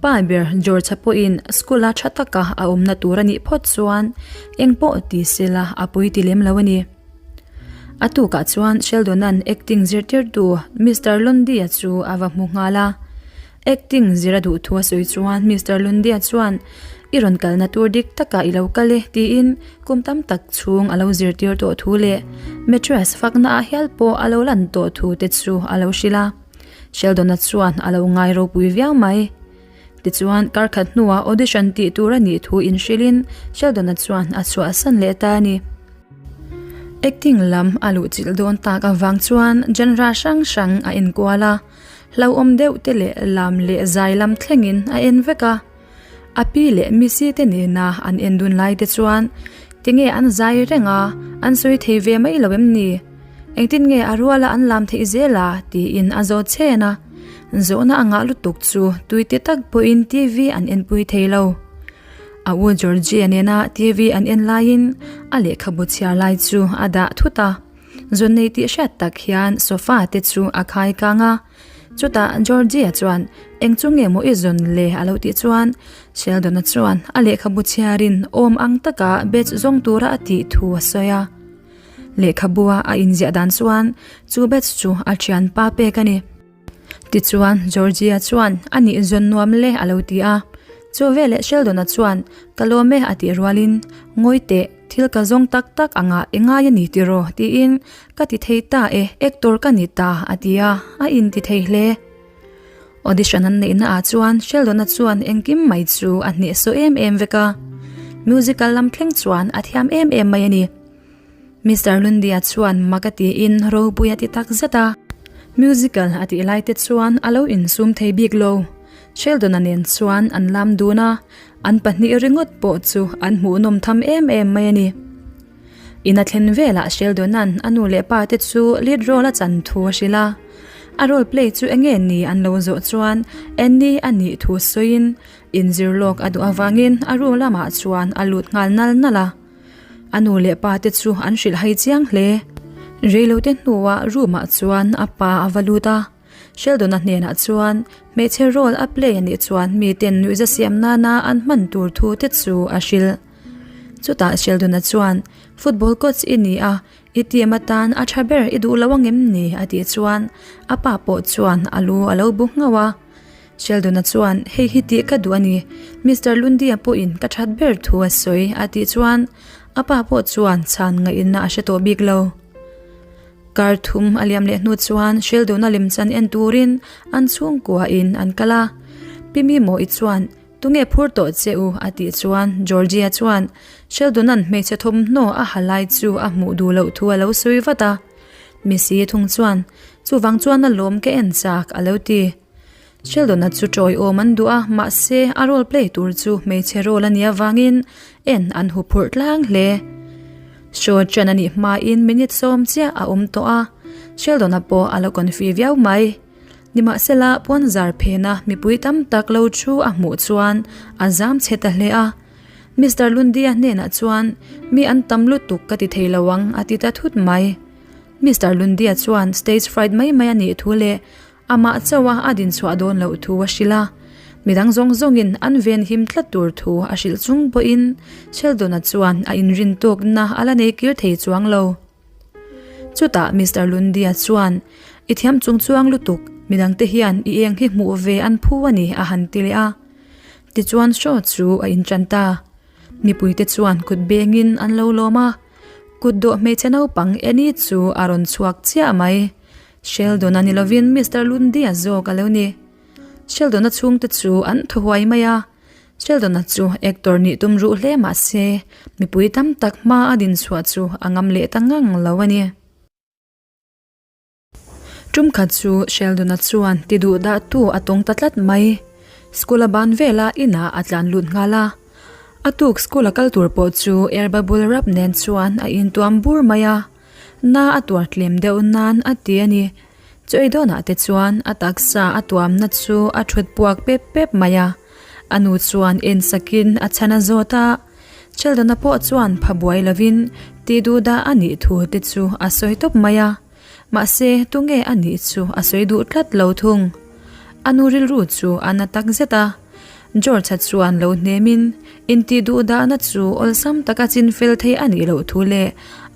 pa ber George-a pawhin school-a tha taka a awmna tur a nih phawt chuan eng pawh ti se la a pui ti lem lo a ni. A tukah chuan Sheldon-a'n acting zirtirtu Mister Lundy-a chu a va hmu nghal a. Acting zir a duh thu a sawi chuan Mister Lundy-a chuan I rawn kalna tur dik takah i lo kal e tiin kum tam tak chhung a lo zirtir tawh thu leh mattress fakna ah hial pawh a lo lan tawh thu te chu a lo hrilh a. Sheldon-a chuan a lo ngai ropui viau mai. Tichuan kar khat hnuah audition tih tur a nih thu inhrilhin Sheldon-a chuan a chhuahsan leh ta a ni. Acting lam a luhchilh dawn tak avang chuan genre hrang hrang a enkual a. Hlauhawm deuh te leh lam leh zai lam thlengin a en vek a. A pi leh Missy te nena an en dun lai te chuan tinge an zai reng a, an sawi thei ve mai lo em ni? Engtin nge a ruala an lam theih zel a? tiin a zawt chhen a. Zawhna a ngah lutuk chu tui ti tak pawhin TV an enpui thei lo. A u Georgie nena TV an en laiin a lehkhabu chhiar lai chu a dah thut a. Zun nei tih hriat tak hian sofa te chu a khai kang a, chutah Georgie-a chuan eng chu nge maw i zun le a lo tih chuan Sheldon-a chuan a lehkhabu chhiarin awm ang taka batch zawng tura a tih thu a sawi a. Lehkhabua a inziah dan chuan chu batch chu a thianpa pek a ni. Tichuan Georgia chuan a nih zawn nuam le a lo ti a. Chu veleh Sheldon-a chuan ka lawm e a tih rualin ngawi teh thil ka zawng tak tak angah i ngai a ni tiraw tiin ka ti thei ta e actor ka ni ta a ti a, a inti thei hle. Audition an neihna ah chuan Sheldon-a chuan engkim mai chu a hnehsawh em em vek a. Musical lam thleng chuan a thiam em em mai a ni. Mister Lundy-a chuan mak a tiin ropui a ti tak zet a. Musical a tih lai te chuan a lo insum thei bik lo. Sheldon-a nen chuan an lam dun a, an pahnih ringawt pawh chu an hmuhnawm tham em em mai a ni. In a thlen velah Sheldon-a'n a nu leh pa te chu lead role a chan thu a hrilh a. A role play chu enge ni an lo zawh chuan Annie a nih thu sawiin inzir lawk a duh avangin a room lamah chuan a lut nghal nal nal a. A nu leh pa te chu an hrilh hai chiang hle. Reilote hnuah room ah chuan a pa a va lut a. Sheldon-a hnenah chuan hmeichhe role a play a nih chuan miten nuihza siam nana an hman tur thu te chu a hrilh. Chutah Sheldon-a chuan football coach i ni a, i team atan a tha ber i duh lo angem ni a tih chuan a pa pawh chuan a lu a lo bu nghauh a. Sheldon-a chuan, Hei hi tih ka duh a ni. Mister Lundy-a pawhin ka that ber thu a sawi, a tih chuan a pa pawh chuan chhan ngaihna a hre tawh bik lo. Kar thum a liam leh hnu chuan Sheldon-a lemchan en turin an chhungkuain an kal a. Pi Mimo-i chuan, Tunge phur tawh che u? a tih chuan Georgie-a chuan Sheldon-a'n hmeichhe thawmhnaw a ha lai chu a hmuh duh loh thu a lo sawi vat a. Missy thung chuan, Chuvang chuan a lawm ka en chak, a lo ti. Sheldon-a chu tawiawm an duh a, mahse a role play tur chu hmeichhe role a nih avangin en an hu phurh tlang hle. Show ṭan a nih hmain minute sawm chiah a awm tawh a, Sheldon-a pawh a la confi viau mai. Nimahsela pawn zar phena mipui tam tak lo thu a hmuh chuan a zam chhe ta hle a. Mister Lundy-a hnenah chuan mi an tam lutuk ka ti thei lo ang a ti ta thut mai. Mister Lundy-a chuan stage fright mai mai a nih thu leh. Amah chauha a din chhuah dawn loh thu a hrilh a. Midang zawng zawngin an ven him tlat tur thu a hrilh chung pawhin Sheldon-a chuan a inrin tawkna a la nei kir thei chuang lo. Chutah Mister Lundy-a chuan, I thiam chung chuang lutuk, midangte hian i eng hi hmuh ve an phu a ni a han ti leh a. Tichuan show chu a inṭan ta. Mipuite chuan kut bengin an lo lawm a. Kut dawh hmeichhe naupang Annie chu a rawn chhuak chiah mai. Sheldon-a ni lovin Mister Lundy-a zawk a lo ni. Sheldon-a chhungte chu an thaw huai mai a. Sheldon-a chu actor nih tum ruh hle mah se, mipui tam tak hma a din chhuah chu a ngam leh ta ngang lo a ni. Tum khat chu Sheldon-a chuan ti duh dah tu a tawng ta tlat mai. School a ban vela inah a tlan lut nghal a. A tuk school a kal tur pawh chu air bubble wrap nen chuan a intuam bur mai a. Na a tuar tlem deuh nan a ti a ni. Chu ei dawnah te chuan a taksa a tuamna chu a thut puak pep pep mai a. A nu chuan en sakin a chhan a zawt a. Sheldon-a pawh chuan pha buai lovin tih duh dah a nih thu te chu a sawi tawp mai a. Mahse, tunge a nih chu a sawi duh tlat lo thung. A nu rilru chu a na tak zet a. George-a chuan lo hnemin intih duh dahna chu awlsam taka chin fel thei a nih loh thu leh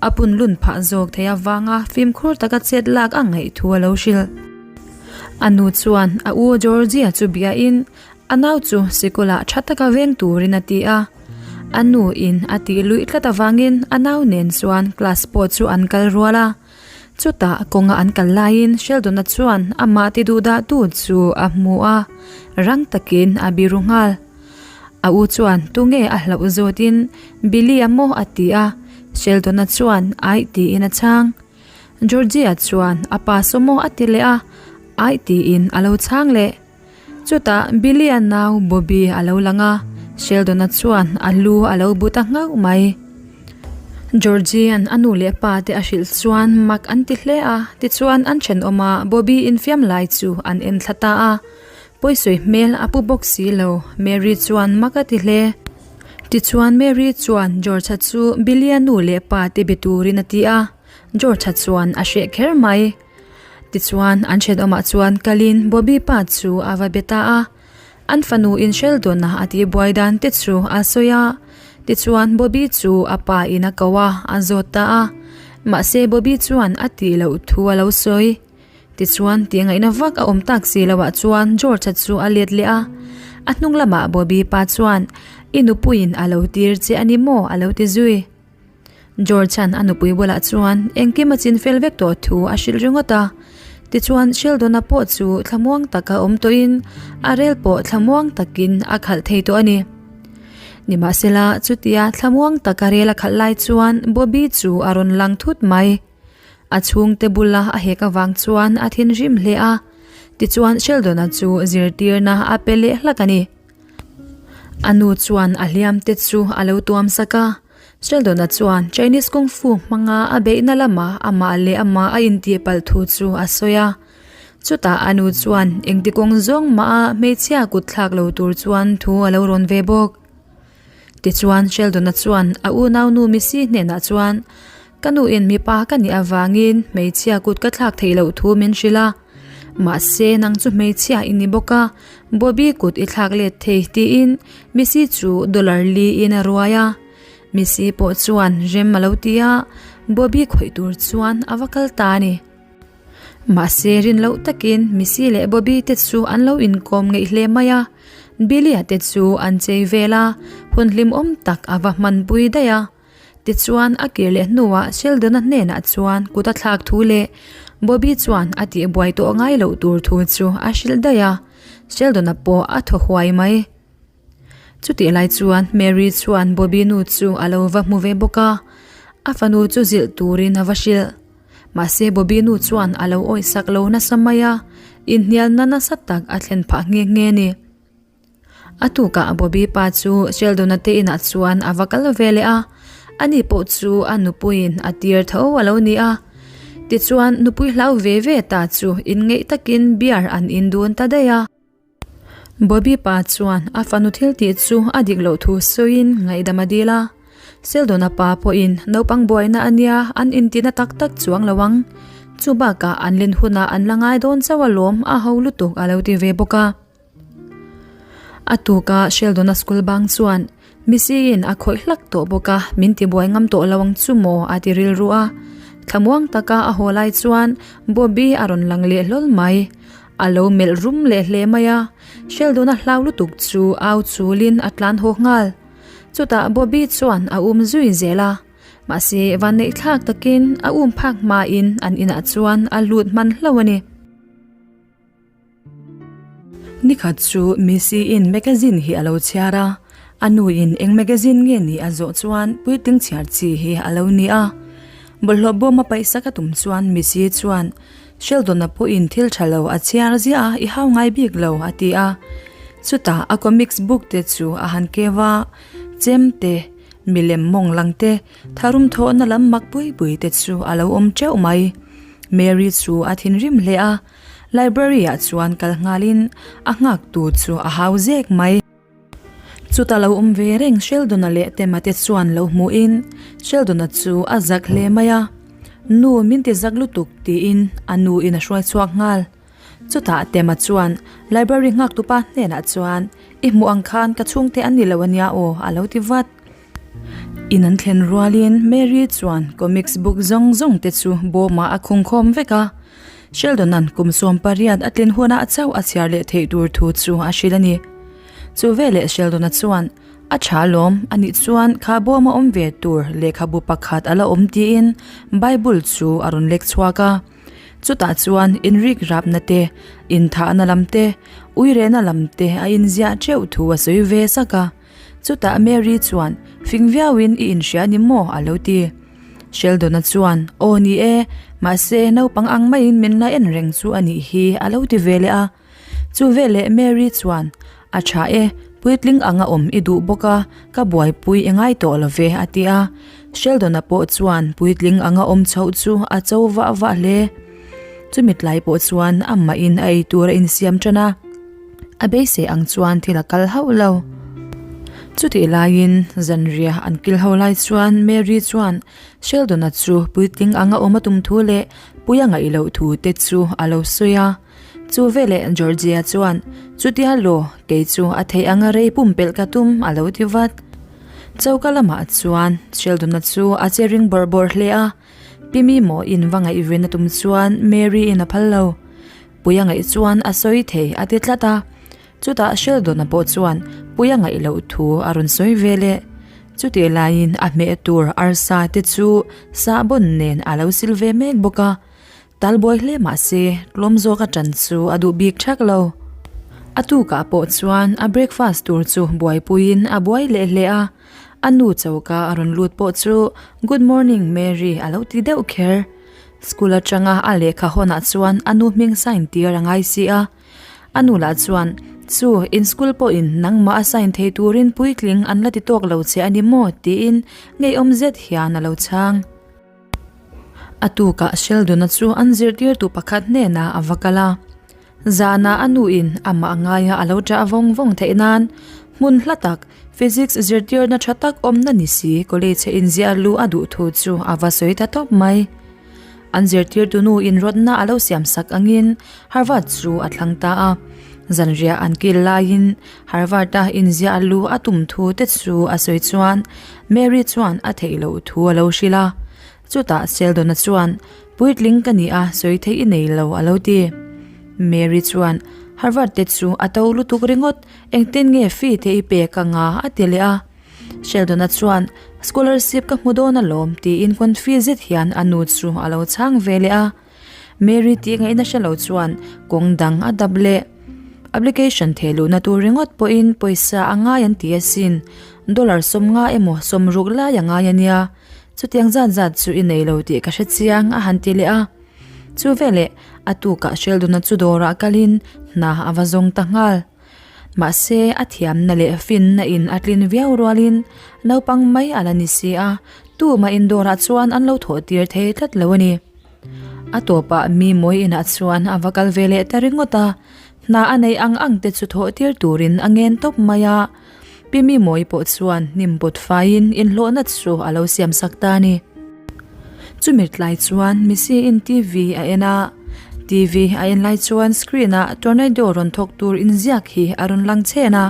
a punlun phah zawk thei avanga fimkhur taka chet lak a ngaih thu a lo hrilh. A nu chuan a u Georgie-a chu biain A nau chu sikulah tha taka veng turin a ti a. A nu in a tih luih tlat avangin a nau nen chuan class pawh chu an kal rual a. Chutah kawnga an kal laiin Sheldon-a chuan amah ti duh dah tu chu a hmu a, rang takin a biru nghal. A u chuan tunge a hlauh zawtin Billy-a maw a ti a, Sheldon-a chuan aih tiin a chhang. Georgie-a chuan a pa saw maw a ti leh a, aih tiin a lo chhang leh. Chutah Billy-a nau Bobby a lo lang a, Sheldon-a chuan a lu a lo bu ta nghauh mai. Georgie-a'n a nu leh pa te a hrilh chuan mak an ti hle a, tichuan an thenawma Bobby infiam lai chu an en thla ta a. Pawisawi hmel a pu bawk si lo, Mary chuan mak a ti hle. Tichuan Mary chuan George-a chu Billy-a nu leh pa te be turin a ti a, George-a chuan a hreh kher mai. Tichuan, an thenawmah chuan kalin Bobby pa chu a va be ta a. An fanu in Sheldon-a a tihbuai dan te chu a sawi a. Tichuan, Bobby chu a pa in a ko a, a zawt ta a. Mahse, Bobby chuan a tih loh thu a lo sawi. Tichuan, tihngaihna vak a awm tak si loah chuan George-a chu a let leh a. A hnung lamah Bobby pa chuan, I nupuiin a lo tir che a ni maw? a lo ti zui. George-a'n a nupui bulah chuan engkim a chin fel vek tawh thu a hrilh ringawt a. Tichuan Sheldon-a pawh chu thlamuang taka awm tawhin a rel pawh thlamuang takin a khalh thei tawh a ni. Nimahsela, chutia thlamuang taka rel a khalh lai chuan Bobby chu a rawn lang thut mai. A chhungte bula a hek avang chuan a thinrim hle a. Tichuan Sheldon-a chu zirtirna a pe leh hlak a ni. A nu chuan a hliam te chu a lo tuam sak a, Sheldon-a chuan Chinese Kung Fu hmanga a beihna lamah amah leh amah a intih palh thu chu a sawi a. Chutah a nu chuan engti kawng zawng mah a hmeichhia kut thlak lo tur chuan thu a lo rawn ve bawk. Tichuan Sheldon-a chuan a unaunu Missy hnenah chuan, Ka nuin mipa ka nih avangin hmeichhia kut ka thlak theih loh thu min hrilh a. Mahse nang chu hmeichhia i ni bawk a, Bobby kut i thlak let thei tiin Missy chu dollar li in a ruai a. Missy pawh chuan rem a lo ti a, Bobby khawih tur chuan a va kal ta a ni. Mahse rin loh takin Missy leh Bobby te chu an lo inkawm ngeih hle mai a, Billy-a te chu an chei vel a, hun hlimawm tak a va hmanpui daih a. Tichuan, a kir leh hnuah Sheldon-a hnenah chuan kut a thlak thu leh Bobby chuan a tihbuai tawh ngai loh tur thu chu a hrilh daih a, Sheldon-a pawh a thaw huai mai. Chutih lai chuan Mary chuan Bobby nu chu a lo va hmu ve bawk a, a fanu chu zilh turin a va hrilh. Mahse Bobby nu chuan a lo awihsak lo nasa mai a, inhnialna nasa tak a thlen phah nghe nghe a ni. A tukah Bobby pa chu Sheldon-a te inah chuan a va kal ve leh a, ani pawh chu a nupuiin a tir tho a lo ni a. Tichuan nupui hlau ve ve ta chu inngeih takin beer an in dun ta daih a. Bobby pa chuan a fanu thil tih chu a dik loh thu sawiin ngaihdam a dil a. Sheldon-a pa pawhin naupang buaina a nia an intina tak tak chuang lo ang. Chu bakah an len hunah an la ngai dawn chauh alawm a ho lutuk a lo ti ve bawk a. A tuka Sheldon-a school bang chuan Missy-in a khawih hlak tawh bawk a, min tibuai ngam tawh lo ang chu maw a ti rilru a. Thlamuang taka a haw lai chuan Bobby a rawn lang leh hlawl mai. A lo melh rum leh hle mai a, Sheldon-a hlau lutuk chu au chulin a tlan haw nghal. Chutah Bobby chuan a um zui zel a. Mahse, vanneih thlak takin a um phak hmain an inah chuan a lut hman hlauh a ni. Nikhat chu Missy-in magazine hi a lo chhiar a, a nuin eng magazine nge ni a zawh chuan puitling chhiar chi hi a lo ni a. Bawlhhlawh bawm a paihsak a tum chuan Missy chuan, Sheldon-a pawhin thil tha lo a chhiar ziah a, i hau ngai bik lo, a ti a. Chutah a comics book te chu a han keu a, chem te, milem mawng lang te, tharum thawhna lam mak pui pui te chu a lo awm teuh mai. Mary chu a thinrim hle a. Library ah chuan kal nghalin a nghak tu chu a hau zek mai. Chuta lo awm ve reng Sheldon-a leh Tema te chuan lo hmuhin Sheldon-a chu a zak hle mai a, Nu min ti zak lutuk tiin a nu in a hruai chhuak nghal. Chutah Tema chuan library nghak tupa hnenah chuan I hmuh ang khan ka chhungte an ni lo ania aw a lo ti vat. In an thlen rualin Mary chuan comics book zawng zawng te chu bawmah a khung khawm vek a. Sheldon-a'n kum 18 a tlin hunah chauh a chhiar leh theih tur thu chu a hrilh a ni. Chu veleh Sheldon-a chuan, A tha lawm, a nih chuan kha bawma awm ve tur lehkhabu pakhat a la awm tiin Bible chu a rawn lek chhuak a. Chutah chuan inrik rapna te, inthahna lam te, uirehna lam te a inziah teuh thu a sawi ve sak a. Chutah Mary chuan, Fing viauin i inhria ni maw? a lo ti. Sheldon-a chuan, Aw ni e, mahse naupang ang maiin min la en reng chu a nih hi, a lo ti ve leh a. Chu veleh Mary chuan, A tha e, puitling anga awm i duh bawk a, ka buaipui i ngai tawh lo ve, a ti a. Sheldon-a pawh chuan puitling anga awm chhoh chu a cho vah vah hle. Chumi tlai pawh chuan amahin a eitur a insiam tan a. A beisei ang chuan thil a kal hauh lo. Chutih laiin zanriah an kil ho lai chuan Mary chuan Sheldon-a chu puitling anga awm a tum thu leh pui a ngaih loh thu te chu a lo sawi a. Chu veleh Georgia chuan, Chutia law, kei chu a theih anga rei pumpelh ka tum a lo ti vat. Choka lamah chuan Sheldon-a chu a che ring bawrh bawrh hle a. Pi Mimo in va ngaihven a tum chuan Mary-in a phal lo. Puia ngaih chuan a sawi thei a ti tlat a, chutah Sheldon-a pawh chuan Puia ngaih loh thu a rawn sawi ve leh. Chutih laiin a hmeh tur arsa te chu sahbawn nen a lo sil ve mek bawk a, talbuai hle mah se tlawm zawk a tan chu a duh bik thak lo. A tukah pawh chuan a breakfast tur chu buaipuiin a buai leh hle a, a nu choka a rawn lut pawh chu Good morning Mary a lo ti deuh kher. School atanga a lehkha hawnah chuan a nu hming sign tir a ngai si a. A nu lah chuan, Chu, in school pawhin nangmah a sign thei turin puitling an la ti tawk lo che a ni maw? tiin ngeiawm zet hian a lo chhang. A tukah Sheldon-a chu an zirtirtu pakhat hnenah a va kal a. Zanah a nuin amah ngaia a lo ṭah vawng vawng theih nan hmun hla tak Physics zirtirna ṭha tak awmna ni si college inziah luh a duh thu chu a va sawi ta tawp mai. An zirtirtu nu inrawtna a lo siam sak angin Harvard chu a thlang ta a. Zanriah an kil laiin Harvard-a inziah luh a tum thu te chu a sawi chuan Mary chuan a theih loh thu a lo hrilh a. Chutah Sheldon-a chuan Puitling ka ni a, sawi theih i nei lo a lo ti. Mary chuan, Harvard te chu a to lutuk ringawt, engtin nge fee te i pek anga a ti leh a. Sheldon-a chuan, Scholarship ka hmu dawn alawm tiin confi zet hian a nu chu a lo chhang ve leh a. Mary tih ngaihna hre lo chuan kawng dang a dap leh. Application theh luhna tur ringawt pawhin pawisa a ngai an ti asin, dollar 50 emaw 60 lai a ngai a nia. Chutiang zat zat chu i nei lo tih ka hre chiang a han ti leh a. Chu veleh a tukah Sheldon-a chu dawrah kalin hna a va zawng ta nghal. Mahse a thiamna leh finna in a tlin viau rualin naupang mai a la ni si a, tumah in dawrah chuan an lo thawh tir thei tlat lo a ni. A tawpah mi mawi inah chuan a va kal ve leh ta ringawt a, hna a neih ang ang te chu thawh tir turin a ngen tawp mai a. Pi Mimawii pawh chuan hnim pawt faiin inhlawhna chu a lo siam sak ta a ni. Chumi tlai chuan Missy-in TV a en a, TV a en lai chuan screen-ah tornado rawn thawk tur inziak hi a rawn lang chhen a,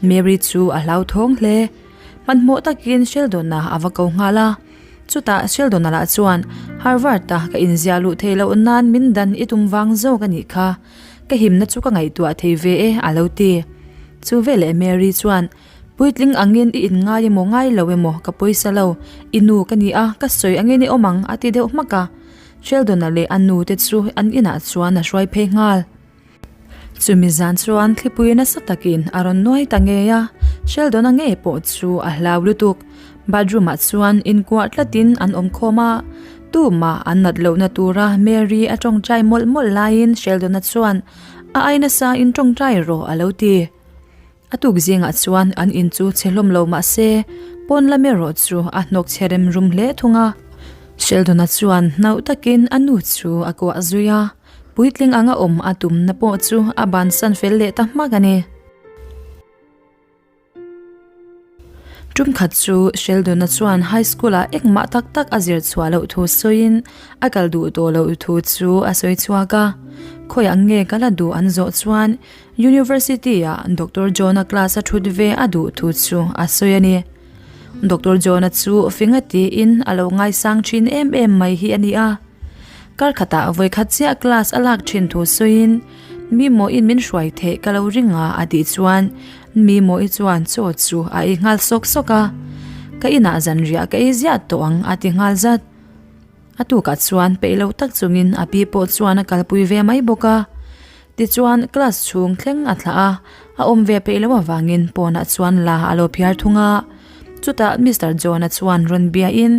Mary chu a hlauthawng hle. Hmanhmawh takin Sheldon-a a va ko nghal a, chutah Sheldon-a lah chuan Harvard-a ka inziah luh theih loh nan min dan i tum vang zawk a nih kha, ka himna chu ka ngaihtuah thei ve e a lo ti. Chu veleh Mary chuan Puitling angin i inngai emaw ngai lo emaw ka pawisa lo, i nu ka ni a, ka sawi angin i awm ang a ti deuh hmak a. Sheldon-a leh a nu te chu an inah chuan a hruai phei nghal. Chumi zan chuan thlipui nasa takin a rawn nuai ta ngei a, Sheldon-a ngei pawh chu a hlau lutuk. Bathroom-ah chuan inkuah tlatin an awm khawm a, tumah an nat lohna tura Mary a tawngtai mawlh mawlh laiin Sheldon-a chuan a ai nasa in tawngtai rawh a lo ti. A tuk zingah chuan an in chu chhe hlawm lo mah se, pawn lam erawh chu a hnawk chhe rem rum hle thung a. Sheldon-a chuan hnauh takin a nu chu a kuah zui a, puitling anga awm a tumna pawh chu a bansan fel leh ta hmak a ni. Tumkhat chu Sheldon-a chuan high school-ah engmah tak tak a zir chhuah loh thu sawiin a kal duh tawh loh thu chu a sawi chhuak a. Khawiah nge kal a duh an zawh chuan University-ah Doctor John-a class a thut ve a duh thu chu a sawi a ni. Doctor John-a chu finga tiin a lo ngaisang thin em em mai hi a ni a. Kar khatah vawikhat chiah class a lak thin thu sawiin mi mawiin min hruai theih ka lo ring a a tih chuan mi mawi chuan chaw chu a ei nghal sawk sawk a. Ka inah zanriah ka ei ziah tawh ang a ti nghal zat. A tukah chuan peih lo tak chungin a pi pawh chuan a kalpui ve mai bawk a. Tichuan class chhung thleng a thlah a, a awm ve peih loh avangin pawnah chuan la a lo phiar thung a. Chutah Mister John-a chuan rawn biain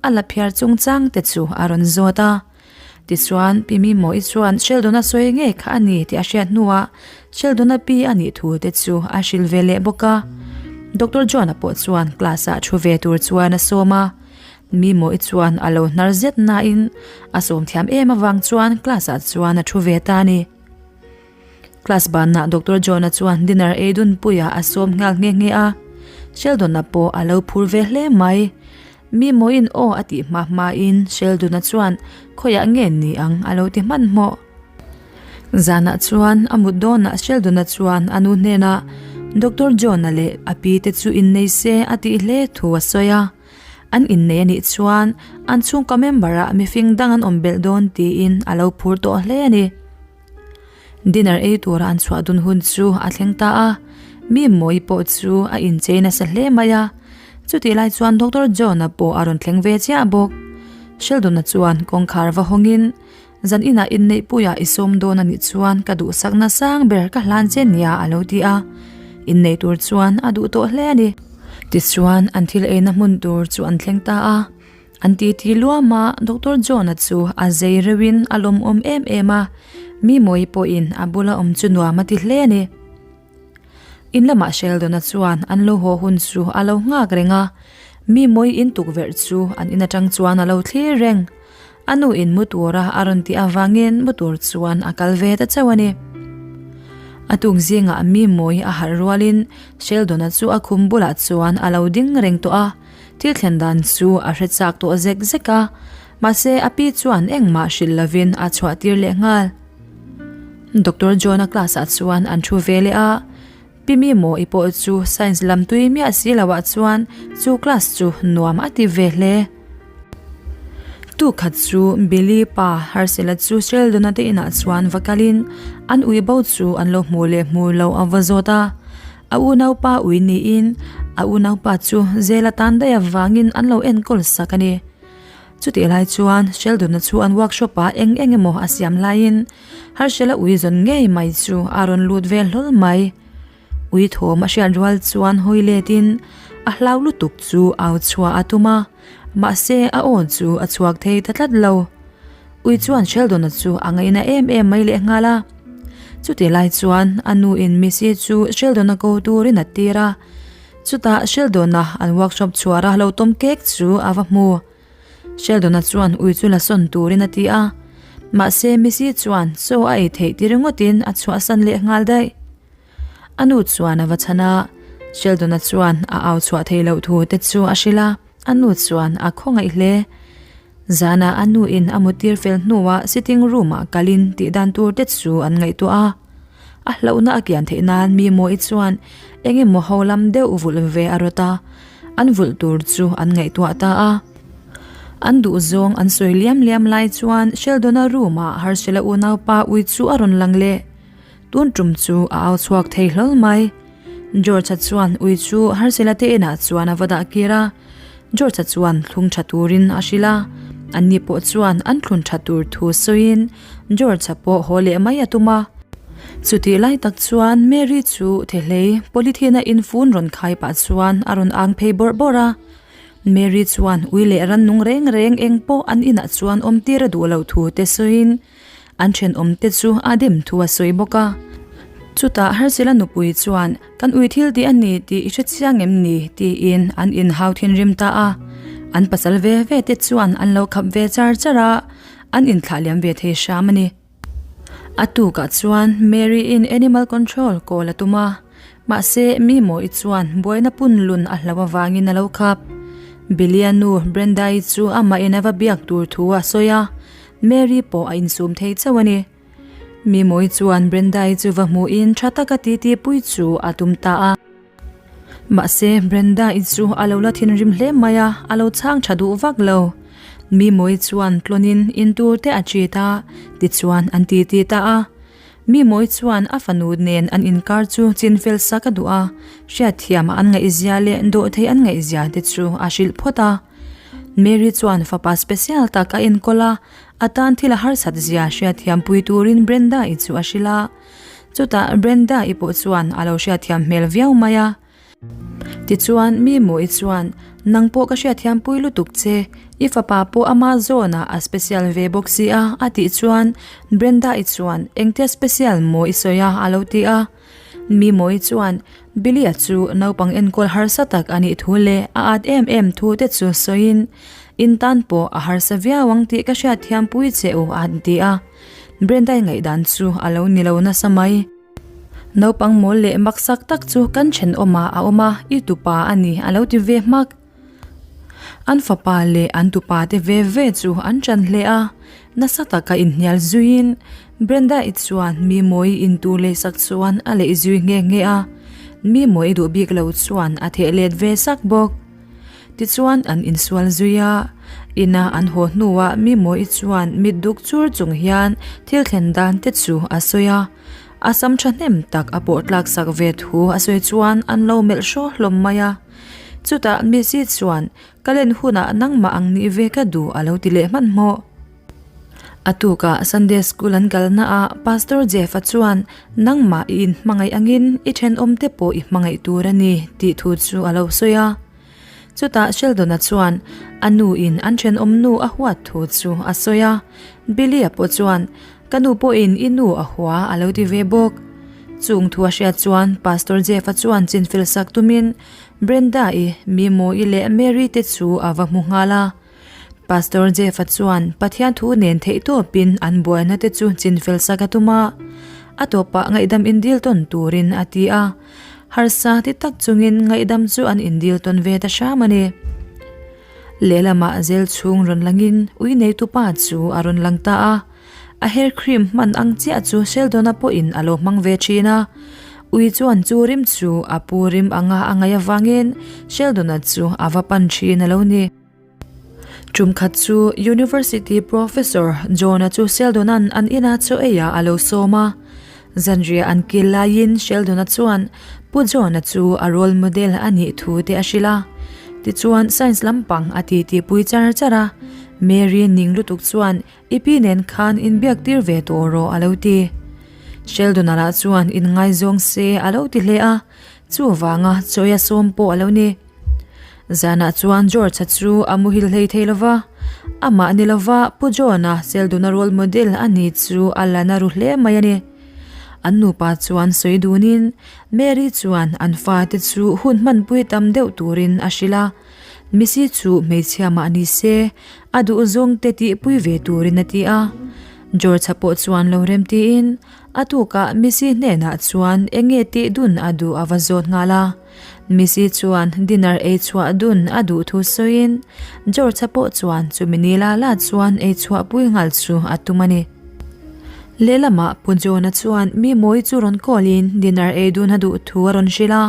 a la phiar chungchang te chu a rawn zawt a. Tichuan Pi Mimawii chuan Sheldon-a sawi ngei kha a ni tih a hriat hnuah Sheldon-a pi a nih thu te chu a hrilh ve leh bawk a. Doctor John-a pawh chuan class-ah thu ve tur chuan a sawm a. Mi mawi chuan a lo hnar zet nain a sawm thiam em avang chuan class ah chuan a thu ve ta a ni. Class banah Doctor John-a chuan dinner ei dun puiah a sawm nghal nghe nghe a, Sheldon-a pawh a lo phur ve hle mai. Mi mawiin aw a tih hma hmain Sheldon-a chuan khawiah nge ni ang a lo ti hmanhmawh. Zanah chuan a mut dawnah Sheldon-a chuan a nu hnenah Doctor John-a leh a pi te chu innei se a tih hle thu a sawi a. An innei a nih chuan an chhungkaw member ah mifing dang an awm belh dawn tiin a lo phur tawh hle a ni. Dinner ei tura an chhuah dun hun chu a thleng ta a, mi mawi pawh chu a inchei nasa hle mai a. Chutih lai chuan Doctor John-a pawh a rawn thleng ve chiah bawk. Sheldon-a chuan kawngkhar va hawngin, Zan inah inneihpuiah i sawm dawn a nih chuan ka duhsakna sang ber ka hlan che nia a lo ti a, innei tur chuan a duh tawh hle a ni. Tichuan an thil eina hmun tur chu an thleng ta a, an titi luam a, Doctor John-a chu a zei reuhin a lawmawm em em a, mi mawi pawhin a bula awm chu nuam a ti hle a ni. In lamah Sheldon-a chuan an lo haw hun chu a lo nghak reng a, mi mawi in tukverh chu an in atang chuan a lo thlir reng. A nu in mu tura a rawn tih avangin mu tur chuan a kal ve ta chauh a ni. A tuk zingah mi mawi a harh rualin Sheldon-a chu a khum bulah chuan a lo ding reng tawh a, thil thlen dan chu a hre chak tawh zek zek a, mahse a pi chuan engmah hrilh lovin a chhuah tir leh nghal. Doctor John-a class ah chuan an thu ve leh a, Pi Mimo-i pawh chu science lam tui miah si lo ah chuan chu class chu nuam a ti ve hle. Tu khat chu Billy pa Harsela chu Sheldon-a te inah chuan va kalin an ui bo chu an lo hmu leh hmu lo a va zawt a, a unaupa ui niin a unaupa chu zel atan daih avangin an lo enkawl sak a ni. Chutih lai chuan Sheldon-a chu an workshop ah eng eng emaw a siam laiin Herschel-a ui zawn ngei mai chu a rawn lut ve hlawl mai. Ui thawm a hriat rual chuan hawi letin a hlau lutuk chu au chhuah a tum a, mahse a aw chu a chhuak thei ta tlat lo. Ui chuan Sheldon-a chu a ngaihna em em mai lehnghal a. Chutih lai chuan a nu in Missy chu Sheldon-a ko turin a tir a. Chutah Sheldon-a an workshop chhuara lo tawm kek chu a va hmu. Sheldon-a chuan ui chu la sawn turin a ti a, mahse Missy chuan chaw a ei theih ti ringawtin a chhuahsan leh nghal daih. A nu chuan a va chhan a, Sheldon-a chuan a au chhuah theih loh thu te chu a hrilh a, a nu chuan a khawngaih hle. Zanah a nu in a mutir fel hnuah sitting room ah kalin tih dan tur te chu an ngaihtuah a. A hlauhna a kian theih nan mi mawi chuan eng emaw ho lam deuh vulh ve a rawt a, an vulh tur chu an ngaihtuah ta a. An duhzawng an sawi liam liam lai chuan Sheldon-a room ah Herschel-a unaupa ui chu a rawn lang leh. Tun tum chu a au chhuak thei hlawl mai. George-a chuan ui chu Herschel-a te inah chuan a va dah kir a. George-a chuan thlung tha turin a hrilh a, anni pawh chuan an thlun tha tur thu sawiin George-a pawh haw leh mai a tum a. Chutih lai tak chuan Mary chu thehlei polythene-a infun rawn khai pah chuan a rawn ang phei bawrh bawrh a. Mary chuan ui leh rannung reng reng eng pawh an inah chuan awm tir a duh loh thu te sawiin an thenawm te chu a dem thu a sawi bawk a. Chutah Harsela nupui chuan Kan ui thil tih a ni tih i hre chiang em ni? tiin an inhau thinrim ta a. An pasal ve ve te chuan an lo khap ve char char a, an inthlah liam ve thei hram a ni. A tukah chuan Mary in animal control call a tum a, mahse mi mawi chuan buaina pun lun a hlo avangin a lo khap. Billy-a nu Brenda-i chu amah in a va biak tur thu a sawi a, Mary pawh a insum thei chauh a ni. Mi mawi chuan Brenda-i chu va hmuhin tha taka titi pui chu a tum ta a. Mahse, Brenda-i chu a lo la thinrim hle mai a, a lo chhang tha duh vak lo. Mi mawi chuan tlawnin in tur te a chit a, tichuan an titi ta a. Mi mawi chuan a fanu nen an inkar chu chinfel sak a duh a, hriatthiam an ngaihzia leh dawhthei an ngaihzia te chu a hrilh phawt a. Mary chuan fapa special tak a enkawl a, A tan thil a harsat zia hriatthiampui turin Brenda-i chu a hrilh a. Chutah Brenda-i pawh chuan a lo hriatthiam hmel viau mai a. Tichuan, mi mawi chuan, Nang pawh ka hriatthiampui lutuk che, i fapa pawh ama zawnah a special ve bawk si a, a tih chuan Brenda-i chuan, Engtia special maw i sawi a? a lo ti a. Mi mawi chuan, Billy-a chu naupang enkawl harsa tak a nih thu leh a at em em thu te chu sawiin, In tan pawh a harsa viau ang tih ka hriatthiam pui che u a han ti a. Brenda-i ngaihdan chu a lo ni lo nasa mai. Naupang mawl leh maksak tak chu kan thenawmah a awm a, i tupa a ni a lo ti ve hmak. An fapa leh an tupa te ve ve chu an ṭan hle a, nasa taka inhnial zuiin Brenda-i chuan mi mawi intur leisak chuan a leih zui nghe nghe a, mi mawi duh bik lo chuan a theh let ve sak bawk. Tichuan an insual zui a, ina an haw hnuah mi mawi chuan mit duk chur chung hian thil thlen dan te chu a sawi a, a sam thahnem tak a pawh tlak sak ve thu a sawi chuan an lo melh hraw hlawm mai a. Chutah Missy chuan, Ka len hunah nangmah ang nih ve ka duh a lo ti leh hmanhmawh. A tukah Sunday School an kalnaah Pastor Jeff-a chuan, Nangmah i inhmangaih angin i thenawmte pawh i hmangaih tur a ni tih thu chu a lo sawi a. Chutah Sheldon-a chuan a nuin an thenawmnu a huat thu chu a sawi a. Billy-a pawh chuan, Ka nu pawhin i nu a hua a lo ti ve bawk. Chung thu a hriat chuan Pastor Jeff-a chuan chinfel sak tumin Brenda-i, Mimo-i leh Mary te chu a va hmu nghal a. Pastor Jeff-a chuan Pathian thu nen theih tawpin an buaina te chu chinfel sak a tum a, a tawpah ngaihdam indil tawn turin a ti a. Harsa ti tak chungin ngaihdam chu an indil tawn ve ta hram a ni. Lehlamah zel chhung rawn langin ui neitupa chu a rawn lang ta a. A hair cream hman ang chiah chu Sheldon-a pawhin a lo hmang ve thin a. Ui chuan chu rim chu a pu rim anga a ngaih avangin Sheldon-a chu a va pan thin a lo ni. Tum khat chu University Professor John-a chu Sheldon-a'n an ina chaw eiah a lo sawm a. Zanriah an kil laiin Sheldon-a chuan Pu John-a chu a role model a nih thu te a hrilh a. Tichuan science lampang a titi pui char char a. Mary ning lutuk chuan I pi nen khan inbiak tir ve tawh rawh a lo ti. Sheldon-a lah chuan inngaizawng se a lo ti hle a, chuvanga chawi a sawm pawh a lo ni. Zanah chuan George-a chu a muhil hlei thei lova, amah ni lova Pu John-a Sheldon-a role model a ni chu a la na ru hle mai a ni. An nupa chuan sawi dunin Mary chuan an fate chu hun hmanpui tam deuh turin a hrilh a. Missy chu hmeichhia mah ni se, a duhzawng te tihpui ve turin a ti a. George-a pawh chuan lo rem tiin a tukah Missy hnenah chuan eng nge tih dun a duh a va zawt nghal a. Missy chuan dinner ei chhuah dun a duh thu sawiin George-a pawh chuan chumi ni la la chuan ei chhuah pui nghal chu a tum a ni. Lehlamah Pu John-a chuan mi mawi chu rawn call in dinner ei dun a duh thu a rawn hrilh a,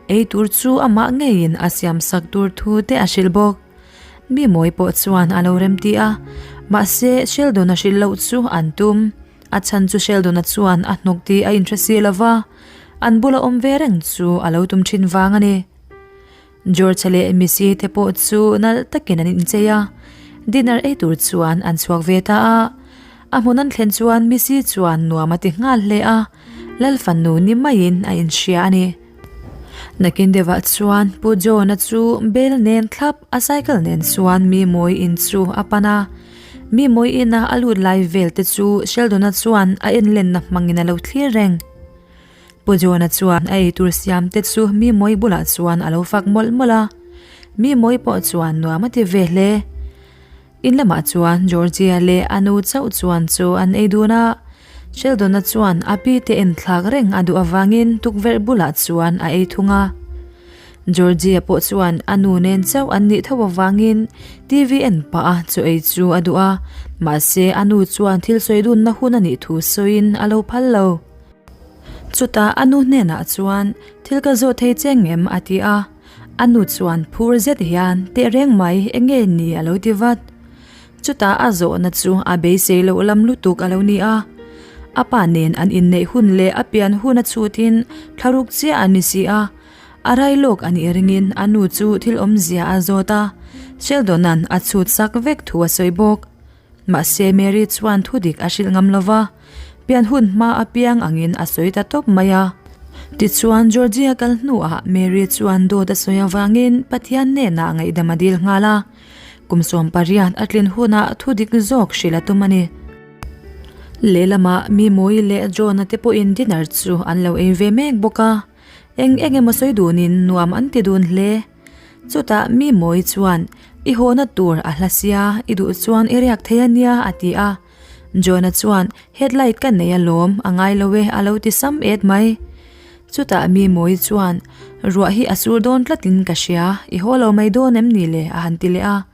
ei tur chu amah ngeiin a siam sak tur thu te a hrilh bawk. Mi mawi pawh chuan a lo remti a, mahse Sheldon-a hrilh loh chu an tum. A chhan chu Sheldon-a chuan a hnawk tih a inhre si lo va, an bula awm ve reng chu a lo tum thin vang a ni. George-a leh Missy te pawh chu nalh takin an inchei a, dinner ei tur chuan an chhuak ve ta a. A hmun an thlen chuan Missy chuan nuam a ti nghal hle a, Lal fanu ni maiin a inhria a ni. Nakin deuhah chuan Pu John-a chu bel nen thlap a cycle nen chuan mi mawi in chu a pan a. Mi mawi ina a lut lai vel te chu Sheldon-a chuan a enlenna hmangin a lo thlir reng. Pu John-a chuan a eitur siam te chu mi mawi bulah chuan a lo fak mawlh mawlh a. Mi mawi pawh chuan nuam a ti ve hle. In lamah chuan Georgia leh a nu chauh chuan chaw an ei dun a, Sheldon-a chuan a pi te enthlak reng a duh avangin tukverh bulah chuan a ei thung a. Georgia pawh chuan a nu nen chauh an nih tho avangin TV en pah a chaw ei chu a duh a, mahse a nu chuan thil sawi dunna hun a nih thu sawiin a lo phal lo. Chutah a nu hnenah chuan thil ka zawh thei che ngem a ti a. A nu chuan phur zet hian teh reng mai eng nge ni a lo ti vat. Chutah a zawhna chu a beisei loh lam lutuk a lo ni a. A pa nen an inneih hun leh a pian hun a chhutin thlaruk chiah a ni si a. A rai lawk a nih ringin a nu chu thil awmzia a zawt a, Sheldon-a'n a chhut sak vek thu a sawi bawk. Mahse Mary chuan thudik a hrilh ngam lova, pian hun hma a piang angin a sawi ta tawp mai a. Tichuan Georgia kal hnuah Mary chuan dawt a sawi avangin Pathian hnenah ngaihdam a dil nghal a, kum 18 a tlin hunah thudik zawk hrilh a tum a ni. Lehlamah Mimawii leh John-a te pawhin dinner chu an lo ei ve mek bawk a, eng eng emaw sawi dunin nuam an ti dun hle. Chutah mi mawi chuan, I hawna tur a hla sia, i duh chuan i riak thei a nia, a ti a. John-a chuan, Headlight ka nei alawm, a ngai lo e, a lo ti sam et mai. Chutah mi mawi chuan, Ruah hi a sur dawn tlatin ka hria, i haw lo mai dawn em ni le, a han ti leh a.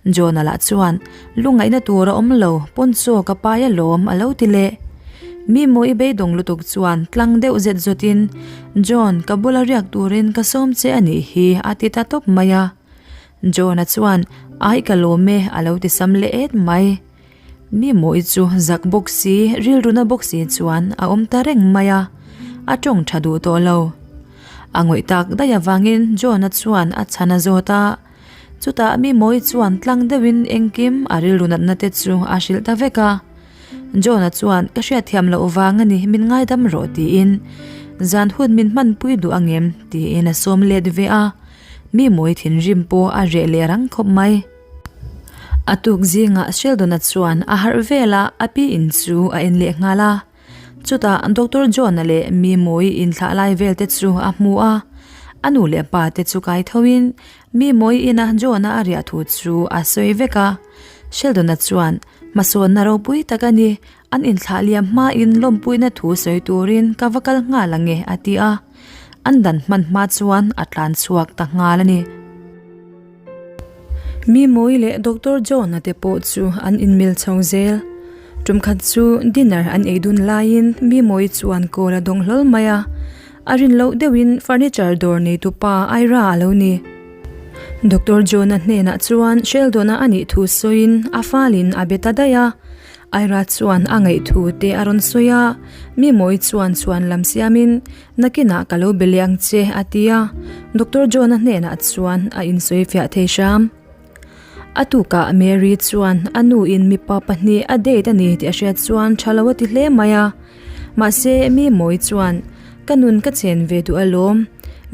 John-a lah chuan, Lungngaihna tur a awm lo, pawn chaw ka pai alawm, a lo ti leh. Mi maw i beidawng lutuk chuan tlang deuh zet zawtin, John, ka bula riak turin ka sawm che a nih hi, a ti ta tawp mai a. John-a chuan, Ai ka lawm e, a lo ti sam leh et mai. Mi maw i chu zak bawk si, rilruna bawk si chuan a awm ta reng mai a, a tawng tha duh tawh lo. A ngawih tak daih avangin John-a chuan a chhan a zawt a. Chutah mi mawi chuan tlang deuhin engkim a rilru natna te chu a hrilh ta vek a. John-a chuan ka hriatthiam loh vang a ni min ngaidam rawh tiin zan hun min hmanpui duh angem tiin a sawm let ve a. Mi mawi thinrim pawh a reh leh rang khawp mai. A tuk zingah Sheldon-a chuan a harh velah a pi in chu a en leh nghal a. Chutah Doctor John-a leh mi mawi inthlah lai vel te chu a hmu a, a nu leh pa te chu kai thoin mi mawi ina John-a a riah thu chu a sawi vek a. Sheldon-a chuan hmasawnna ropui tak a ni, an inthlah liam hmain lawmpuina thu sawi turin ka va kal nghal ang e a ti a, an dan hman hma chuan a tlan chhuak ta nghal a ni. Mimui leh Doctor John-a te pawh chu an inmil chho zel. Tum khat chu dinner an ei dun laiin Mimui chuan call a dawng hlawl mai a, a rin loh deuhin furniture dawr neitupa Ira a lo ni. Doctor John-a hnenah chuan Sheldon-a a nih thu sawiin a falin a be ta daih a. Ira chuan a ngaih thu te a rawn sawi a, Mimui chuan chhuan lam siamin Nakinah ka lo be leh ang che, a ti a. Doctor John-a hnenah chuan a insawi fiah thei hram. A tukah Mary chuan a nuin mipa pahnih a date a ni tih a hriat chuan tha lo a ti hle mai a. Mahse, mi mawi chuan, Ka nun ka chen ve duh alawm.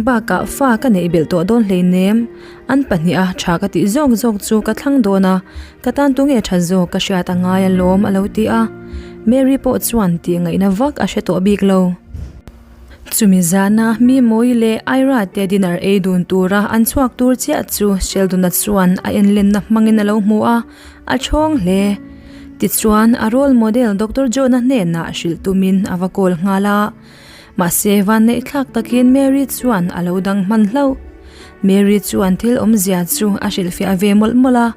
Bakah fa ka neih belh tawh dawn hleinem. An pahniha tha ka tih zawk zawk chu ka thlang dawn a, ka tan tunge tha zawk ka hriat a ngai alawm, a lo ti a. Mary pawh chuan tih ngaihna vak a hre tawh bik lo. Chumi zana mi Mawi leh Ira te dinner ei dun tura an chhuak tur chiah chu Sheldon-a chuan a enlenna hmangin a lo hmu a, a chhawng hle. Tichuan, a role model Doctor John-a hnenah hrilh tumin a va call nghal a. Mahse vanneih thlak takin Mary chuan a lo dang hman hlauh. Mary chuan thil awmzia chu a hrilhfiah ve mawlh mawlh a.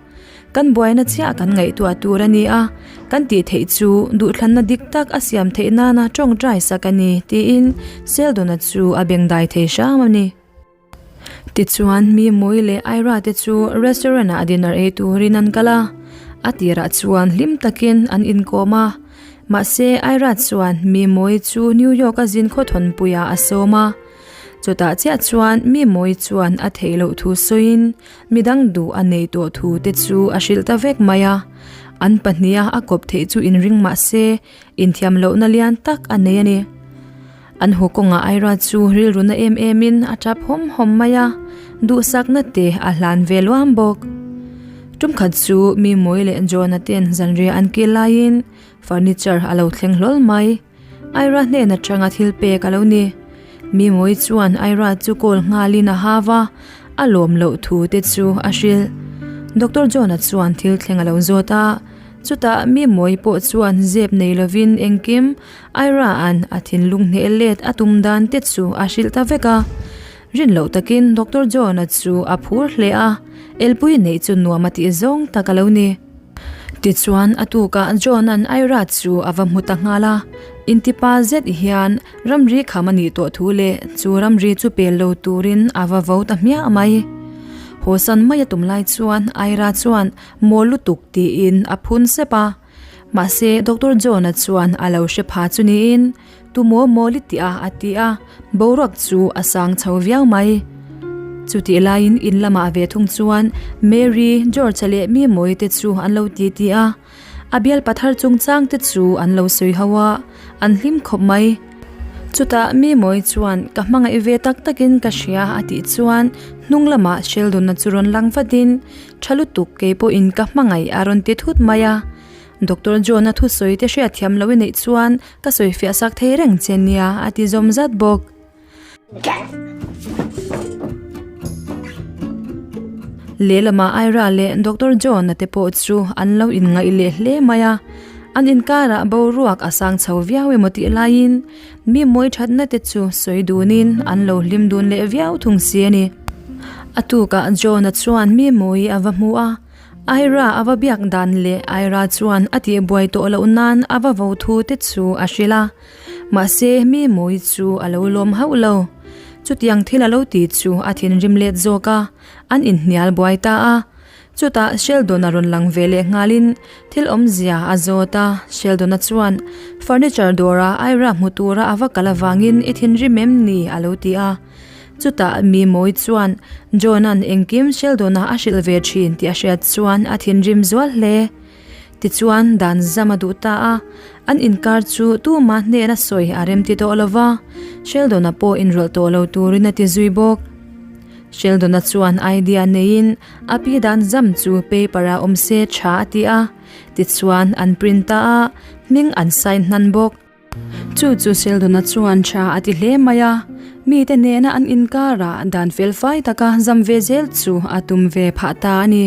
Kan buaina chiah kan ngaihtuah tur a ni a, kan tih theih chu duhthlanna dik tak a siam theih nana tawngtai sak a ni, tiin Sheldon-a chu a bengdai thei hram a ni. Tichuan, Mimui leh Ira te chu restaurant-ah dinner ei turin an kal a, a tirah chuan hlim takin an inkawm a. Mahse, Ira chuan Mimui chu New York-a zin khawthawnpuiah a sawm a. Chutah chiah chuan Mimui chuan a theih loh thu sawiin midang duh a nei tawh thu te chu a hrilh ta vek mai a. An pahniha a kawp theih chu inring mah se, inthiam lohna lian tak a nei a ni. An haw kawngah Aira chu rilru na em emin a tap hawm hawm mai a, duhsakna te a hlan ve luam bawk. Tumkhat chu Mimui leh John-a ten zanriah an kil laiin furniture a lo thleng hlawl mai. Aira hnen atanga thil pek a lo ni. Mimui chuan Aira chu call nghalin a hav a, a lawm loh thu te chu a hrilh. Doctor John-a chuan thil thleng a lo zawt a, chutah Mimui pawh chuan zep nei lovin engkim Aira-a'n a thinlung hneh let a tum dan te chu a hrilh ta vek a. Rin loh takin Doctor John-a chu a phur hle a, elpui neih chu nuam a tih zawng tak a lo ni. Tichuan a tukah John-a'n Aira chu a va hmu ta nghal a, intipa zet hian ramri kham a nih tawh thu leh chu ramri chu pel lo turin a va vo ta hmiah mai. Hawsan mai a tum lai chuan Aira chuan maw lutuk tiin a phun sep a. Mahse, Doctor John-a chuan a lo hre pha chu niin, Tu maw maw li tih a a ti a, boruak chu a sang chho viau mai. Chutih laiin in lamah ve thung chuan Mary, George-a leh Mimawii te chu an lo titi a, a bial pathar chungchang te chu an lo sawi ho a, an hlim khawp mai. Chutah Mimawii chuan ka hmangaih ve tak takin ka hria a tih chuan hnung lamah Sheldon-a chu rawn lang vatin, Tha lutuk kei pawhin ka hmangaih a rawn ti thut mai a. Doctor John-a thusawi te hriatthiam lo i neih chuan ka sawi fiah sak thei reng che nia a ti zawm zat bawk. Lehlamah Ira leh Doctor John-a te pawh chu an lo inngaih leh hle mai a. An inkarah boruak a sang chho viau emaw tih laiin Mi mawi thatna te chu sawi dunin an lo hlim dun leh viau thung si a ni. A tukah John-a chuan mi mawi a va hmu a, Ira a va biak dan leh Ira chuan a tihbuai tawh loh nan a va vo thu te chu a hrilh a. Mahse mi mawi chu a lo lawm hauh lo. Chutiang thil a lo ti chu a thinrim let zawk a, an inhnial buai ta a. Chutah Sheldon-a rawn lang ve leh nghalin thil awmzia a zawt a, Sheldon-a chuan furniture dawra Ira hmu tura a va kal avangin i thinrim em ni a lo ti a. Chutah mi mawi chuan John-a'n engkim Sheldon-a a hrilh ve thin tih a hriat chuan a thinrim zual hle. Tichuan dan zam a duh ta a, an inkar chu tuma hnena sawi a rem ti tawh lo va, Sheldon-a pawh inrawlh tawh lo turin a ti zui bawk. Sheldon-a chuan idea neiin a pi dan zam chu paper-ah awm se tha a ti a, tichuan an print ta a, hming an sign hnan bawk. Chu chu Sheldon-a chuan tha a ti hle mai a, mite nena an inkarah dan fel fai taka zam ve zel chu a tum ve phah ta a ni.